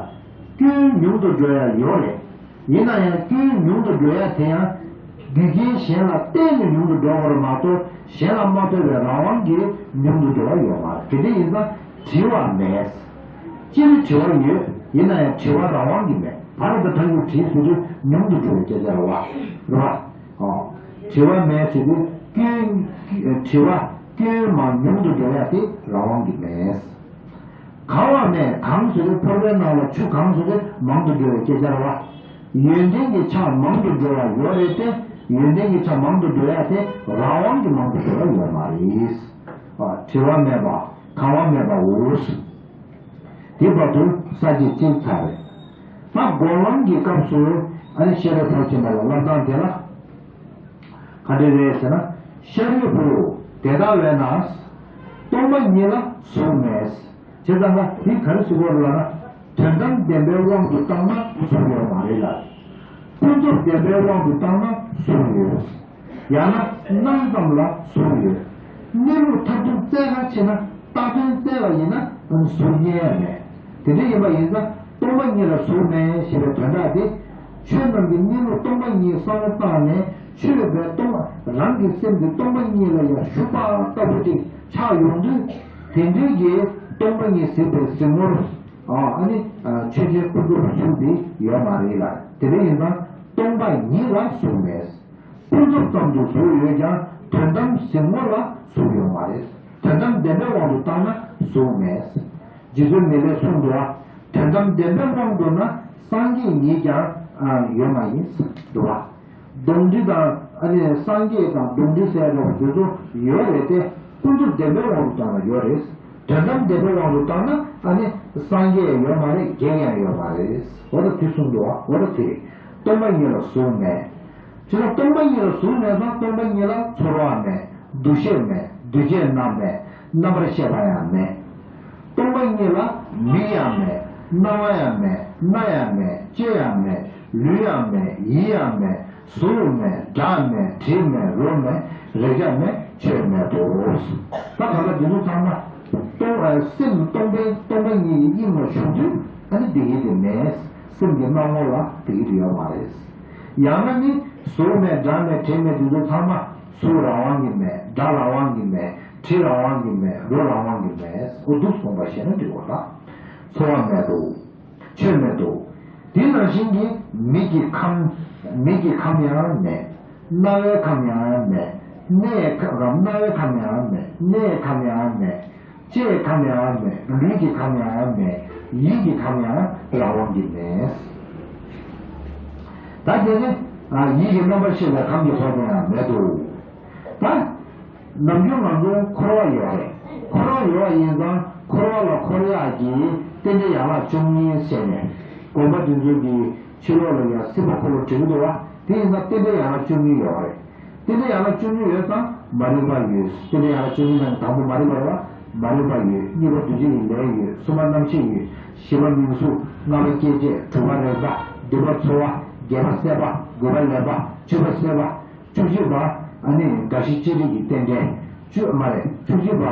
སྐྱོན་ཉུང་དུ་འགྲོ་ཡ་ཡོད་རེད། ཡིན་ན་ཡང་སྐྱོན་ཉུང་དུ་འགྲོ་ཡ་དེ་ཡང་རྒྱུ་རྐྱེན་གཞན་ལ་བརྟེན་ནས་ཉུང་དུ་འགྲོ་བ་རེད་མ་གཏོགས། གཞན་ལ་མ་ལྟོས་པའི་རང་དབང་གིས་ཉུང་དུ་འགྲོ་བ་ཡོད་མ་རེད། དེ་འདྲ་ཡིན་ཙང་བྲི་བ་མེད། སྤྱིར་བྲི་བ་ཡོད། ཡིན་ན་ཡང་བྲི་བ་རང་དབང་གིས་མེད། བ་ར་བཏགས་བྲ་གི་བྲི་ཟེར་དུས་ཉུང་དུ་འགྲོ་བའི་སྐད་ཆ་རེད་བ། རེད་བ། ཨོ། བྲི་བ་མེད་ཟེར་དུས་སྐྱོན། བྲི་བ་སྐྱོན་མང་ཉུང་དུ་འགྲོ་ཡ་དེ་རང་དབང་གིས་མེད། གང་བ་མེད། གང་ཟེར་དུས་ཕོར་པའི་ནང་ལ་ཆུ་གང་ཟེར་དུས་མང་དུ་འགྲོ་བའི་སྐད་ཆ་རེད་བ། ཡོན་ཏན་གྱི་ཆ་མང་དུ་འགྲོ་བ་ཡོད་རེད་དེ། ཡོན་ཏན་གྱི་ཆ་མང་དུ་འགྲོ་ཡ་དེ་རང་དབང་གིས་མང་དུ་འགྲོ་བ་ཡོད་མ་རེད། ཨ། བྲི་བ་མེད་པ། གང་བ་མེད་པའོ། དེ་བར་དུ་ས་བཅད་གཅིག་ཚར་རེད། ད་སྒོམ་ལམ་གྱི་སྐབས་སུ་ཨ་ནི་ཤེས་རབ་ཕར་ཕྱིན་པ་ལ་བསླབ་སྟངས་དེ་ལ། ག་འདྲ་རེད་ཟེར་ན། ཤཱ་རིའི་བུ། དེ་ལྟ་བས་ན། སྟོང་པ་ཉིད་ལ་གཟུགས་མེད། བྱས་ཙང་ལ་དེ་ག་རེ་ཟེར་དགོས་རེད་ལབ་ན། དོན་དམ་བདེན་པའི་དབང་དུ་བཏང་ན་གཟུགས་ཡོད་མ་རེད་ལ། ཀུན་རྫོབ་བདེན་པའི་དབང་དུ་བཏང་ན་གཟུགས་ཡོད། ཡང་ན་སྣང་ཙམ་ལ་གཟུགས་ཡོད། གནས་ལུགས་མཐར་ཐུག་བཙལ་ག་ཕྱིན་ན། བཏགས་དོན་བཙལ་བ་ཡིན་ན་གཟུགས་རྙེད་ཡ་མེད། དེ་འདྲ་ཡིན་པ་ཡིན་ཙང་སྟོང་པ་ཉིད་ལ་གཟུགས་མེད་ཞེས་པའི་དོན་དག་དེ། ཆོས་རྣམས་ཀྱི་གནས་ལུགས་སྟོང་པ་ཉིད་བསམ་བློ་བཏང་ནས་ཆོས་པའི་སྟོང་པ་རང་གི་སེམས་དེ་སྟོང་པ་ཉིད་ལ་ཡང་ཞུགས་པ་ལྟ་བུ་ཅིག་ཆགས་ཡོང་དུས། དེ་འདྲའི་གི་སྟོང་པ་ཉིད་གཟིགས་པའི་གཟིགས་ངོར། ཨ་ནི་ཆོས་ཅན་ཀུན་རྫོབ་ཀྱི་ཚུལ་དེ་ཡོད་མ་རེད་ལ། དེ་འདྲ་ཡིན་ཙང་སྟོང་པ་ཉིད་ལ་གཟུགས་མེད། ཀུན་རྫོབ་ཙམ་དུ་གཟུགས་ཡོད་ཀྱང་དོན་དམ་གཟིགས་ངོ་ལ་གཟུགས་ཡོད་མ་རེད། དོན་དམ་བདེན་པའི་དབང་དུ་བཏང་ན་གཟུགས་མེད། རྗེ་བཙུན་མི་ལས་གསུངས་འདུག་བ། དོན་དམ་བདེན་པའི་དབང་དུ་ན་སངས་རྒྱས་ཉིད་ཀྱང་ཡོད་མ་ཡིན་འདུག་བ། གདོན་འདྲེ་དང་ཨ་ནི་སངས་རྒྱས་དང་གདོན་འདྲེ་ཟེར་ཡ་འདྲ་བ་དེ་ཚོ་ཡོད་རེད་དེ། ཀུན་རྫོབ་བདེན་པའི་དབང་དུ་བཏང་ན་ཡོད་རེད། དོན་དམ་བདེན་པའི་དབང་དུ་བཏང་ན་ཨ་ནི་སངས་རྒྱས་ཡོད་མ་རེད། བགེགས་ཡང་ཡོད་མ་རེད། འོ་ད་དེ་གསུངས་འདུག་བ། འོ་ད་དེ་རེད། སྟོང་པ་ཉིད་ལ་གཟུགས་མེད། དེ་ལ་སྟོང་པ་ཉིད་ལ་གཟུགས་མེད་ཙང་སྟོང་པ་ཉིད་ལ་ཚོར་བ་མེད། འདུ་ཤེས་མེད། འདུས་བྱས་རྣམས་མེད། རྣམ་པར་ཤེས་པ་ཡང་མེད། སྟོང་པ་ཉིད་ལ་མིག་ཡང་མེད། རྣ་བ་ཡང་མེད། སྣ་ཡང་མེད། ལྕེ་ཡང་མེད། ལུས་ཡང་མེད། ཡིད་ཡང་མེད། གཟུགས་མེད། སྒྲ་མེད། དྲི་མེད། རོ་མེད། རེག་བྱ་མེད། ཆོས་མེད་དོ། ད་ག་ལ་འདི་ཚོ་ཚང་མ་སྟོང་ཨ་སེམས་སྟོང་པའི་སྟོང་པ་ཉིད་ཀྱི་དབྱིངས་ལ་ཞུགས་དུས་ཨ་ནི་བདེ་སྐྱིད་དེ་མེད། སེམས་ཀྱི་སྣང་ངོ་ལ་བདེ་སྐྱིད་དེ་ཡོད་མ་རེད། ཡང་ན་ནི་གཟུགས་མེད། སྒྲ་མེད། དྲི་མེད། འདི་ཚོ་ཚང་མ་གཟུགས་རང་དབང་གིས་མེད། སྒྲ་རང་དབང་གིས་མེད། དྲི་རང་དབང་གིས་མེད། རོ་རང་དབང་གིས་མེད། འོ་འདུག་སོང་པ་ཞེས་ན་འགྲིག་གོ་ད། ཚོར་བ་མེད་དོ། ཆོས་མེད་དོ། དེ་ནང་བཞིན་གྱི་མིག་གི་ཁམས། མིག་གི་ཁམས་ཡང་མེད། རྣ་བའི་ཁམས་ཡང་མེད། སྣའི་ཁམས་རྣ་བའི་ཁམས་ཡང་མེད། སྣའི་ཁམས་ཡང་མེད། ལྕེའི་ཁམས་ཡང་མེད། ལུས་ཀྱི་ཁམས་ཡང་མེད། ཡིད་ཀྱི་ཁམས་ཡང་རང་དབང་གིས་མེད། ད་དེ་ནི་ཨ་ཡིད་ཀྱི་རྣམ་པར་ཤེས་པའི་ཁམས་ཀྱི་ཚོགས་དེ་ཡང་མེད་དོ། ད། ནམ་རྒྱུན་ང་ཚོ་འཁོར་བ་ཡོད་རེད། འཁོར་བ་ཡོད་པ་ཡིན་ཙང་འཁོར་བ་ལ་འཁོར་ཡག་གི་རྟེན་འབྲེལ་ཡན་ལག་བཅུ་གཉིས་བྱས་ནས་དགོན་པ་དེ་ཚོ་གི་ཕྱི་ལོགས་ལ་ཡང་སྲིད་པ་འཁོར་ལོ་བྲིས་ཀྱི་འདུག་བ། དེ་ཡིན་ཙང་རྟེན་འབྲེལ་ཡན་ལག་བཅུ་གཉིས་ཡོད་རེད། རྟེན་འབྲེལ་ཡན་ལག་བཅུ་གཉིས་ཡོད་ཙང་མ་རིག་པ་ཡོད། རྟེན་འབྲེལ་ཡན་ལག་བཅུ་གཉིས་ནང་གི་དང་པོ་མ་རིག་པ་རེད་བ། མ་རིག་པ་ཡོད། གཉིས་པ་འདུ་བྱེད་ཀྱི་ལས་ཡོད། གསུམ་པ་རྣམ་ཤེས་ཡོད། བཞི་པ་མིང་གཟུགས། ལྔ་པ་སྐྱེ་མཆེད། དྲུག་པ་རེག་པ། བདུན་པ་ཚོར་བ། བརྒྱད་པ་སྲེད་པ། དགུ་པ་ལེན་པ། བཅུ་པ་སྲེད་པ། བཅུ་གཅིག་པ་ཨ་ནི་རྒ་ཤི་ལྕེ་ལེ་གི་རྟེན་འབྲེལ། བཅུ་མ་རེད། བཅུ་གཅིག་པ་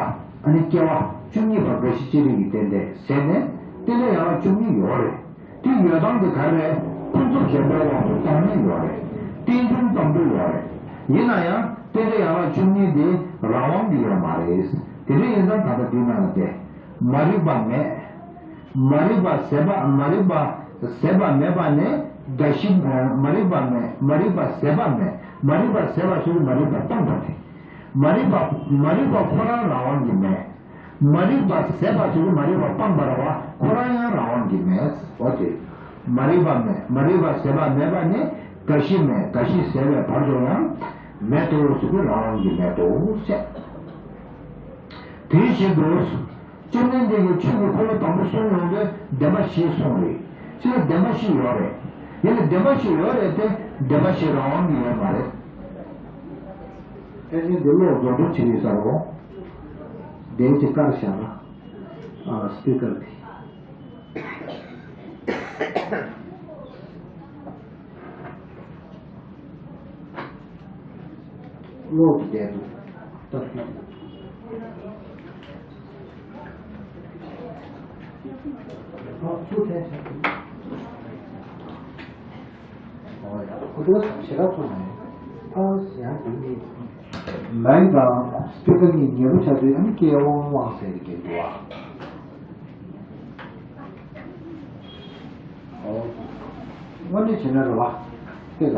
ཨ་ནི་སྐྱེ་བ། བཅུ་གཉིས་པ་རྒ་ཤི་ལྕེ་ལེ་གི་རྟེན་འབྲེལ་ཟེར་ནས་རྟེན་འབྲེལ་ཡན་ལག་བཅུ་གཉིས་ཡོད་རེད། དེ་ཡོད་སྟངས་དེ་ག་རེ། ཀུན་རྫོབ་བདེན་པའི་དབང་དུ་བཏང་ནས་ཡོད་རེད། རྟེན་འབྱུང་ཙམ་དུ་ཡོད་རེད། ཡིན་ན་ཡང་རྟེན་འབྲེལ་ཡན་ལག་བཅུ་གཉིས་དེ་རང་དབང་གི་ཡོད་མ་རེད། དེ་འདྲ་ཡིན་ཙང་ད་ལྟ་འདི་ནང་ལ་བལྟས། མ་རིག་པ་མེད། མ་རིག་པ་ཟད་པ། མ་རིག་པ་ཟད་པ་མེད་པ་ནས་རྒ་ཤི། མ་རིག་པ་མེད། མ་རིག་པ་ཟད་པ་མེད། མ་རིག་པ་ཟད་པ་ཟེར་དུས་མ་རིག་པ་སྤངས་པ་རེད། མ་རིག་པ། མ་རིག་པ་ཁོ་རང་རང་དབང་གིས་མེད། མ་རིག་པ་ཟད་པ་ཟེར་དུས་མ་རིག་པ་སྤངས་པ་རེད་བ། ཁོ་རང་ཡང་རང་དབང་གིས་མེད། འོ་དེ། མ་རིག་པ་མེད། མ་རིག་པ་ཟད་པ་མེད་པ་ནས་རྒ་ཤི་མེད། རྒ་ཤི་ཟད་པའི་བར་དུ་ཡང་མེད་དོ་ཟེར་དུས་རང་དབང་གིས་མེད་དོ་ཟེར། དེ་བཞིན་དུ། བཅོམ་ལྡན་འདས་ཀྱིས་ཆོས་ཀྱི་འཁོར་ལོ་དང་པོ་གསུངས་ཡོང་དུས་བདེན་པ་བཞི་གསུངས་རེད། ཕྱི་ལ་བདེན་པ་བཞི་ཡོད་རེད། ཡིན་ནའི་བདེན་པ་བཞི་ཡོད་རེད་དེ་བདེན་པ་བཞི་རང་དབང་གིས་ཡོད་མ་རེད། ཕལ་ཆེར་འདི་ཀློག་རྫོགས་པོ་བྱེད་ཡོད་ས་རེད། དེའི་ཅིག་དཀར་བཞག་ན། ཨ་སྤི་ཀར་དེ། ཀློག་བསྡད་འདུག་ལྟ་དུས། ཨ་ཚུར་འཐེན་བྱས། ཨོ་ཡ། ཁོ་དེ་ཞེ་དྲག་ཐུག་མ་རེད། ཨ་ཡང་དེ་གཉིས། མའིག་དང་སྤི་ཀར་གཉིས་ཉེ་པོ་ཆགས་དུས་ཨ་ནི་སྐད་ཝང་ཝང་ཟེར་གྱི་འདུག་ཨ། ཨོ། དངོས་གནས་བྱས་ན་རེད་བ། དེ་ལ་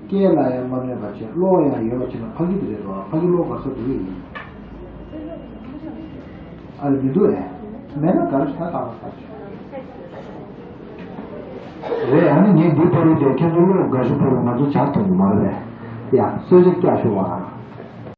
སྐད་ལ་ཡང་མ་གནོད་པ་བྱས། ཀློག་ཡང་ཡོད་བྱས་ན་ཕ་གི་དེ་རེད་རོ། ཕ་གི་ཀློག་ག་ས་དེ་ཡིན། ཨ་ལ་མི་འདུག་ཨེ། མེད་ན་ག་རེ་ད་བཏང་ས་རེད། ཨ་ནི་ངས་འདི་ཕ་རོལ་དེ་ཁྱེད་ཚོ་ཀློག་དགའ་ཤོས་ཕ་རོལ་ང་ཚོ་ཇ་འཐུང་གི་མ་རེད་པས། ཡ་གསོལ་ཇ་རྒྱག་ཤོག་ཨ།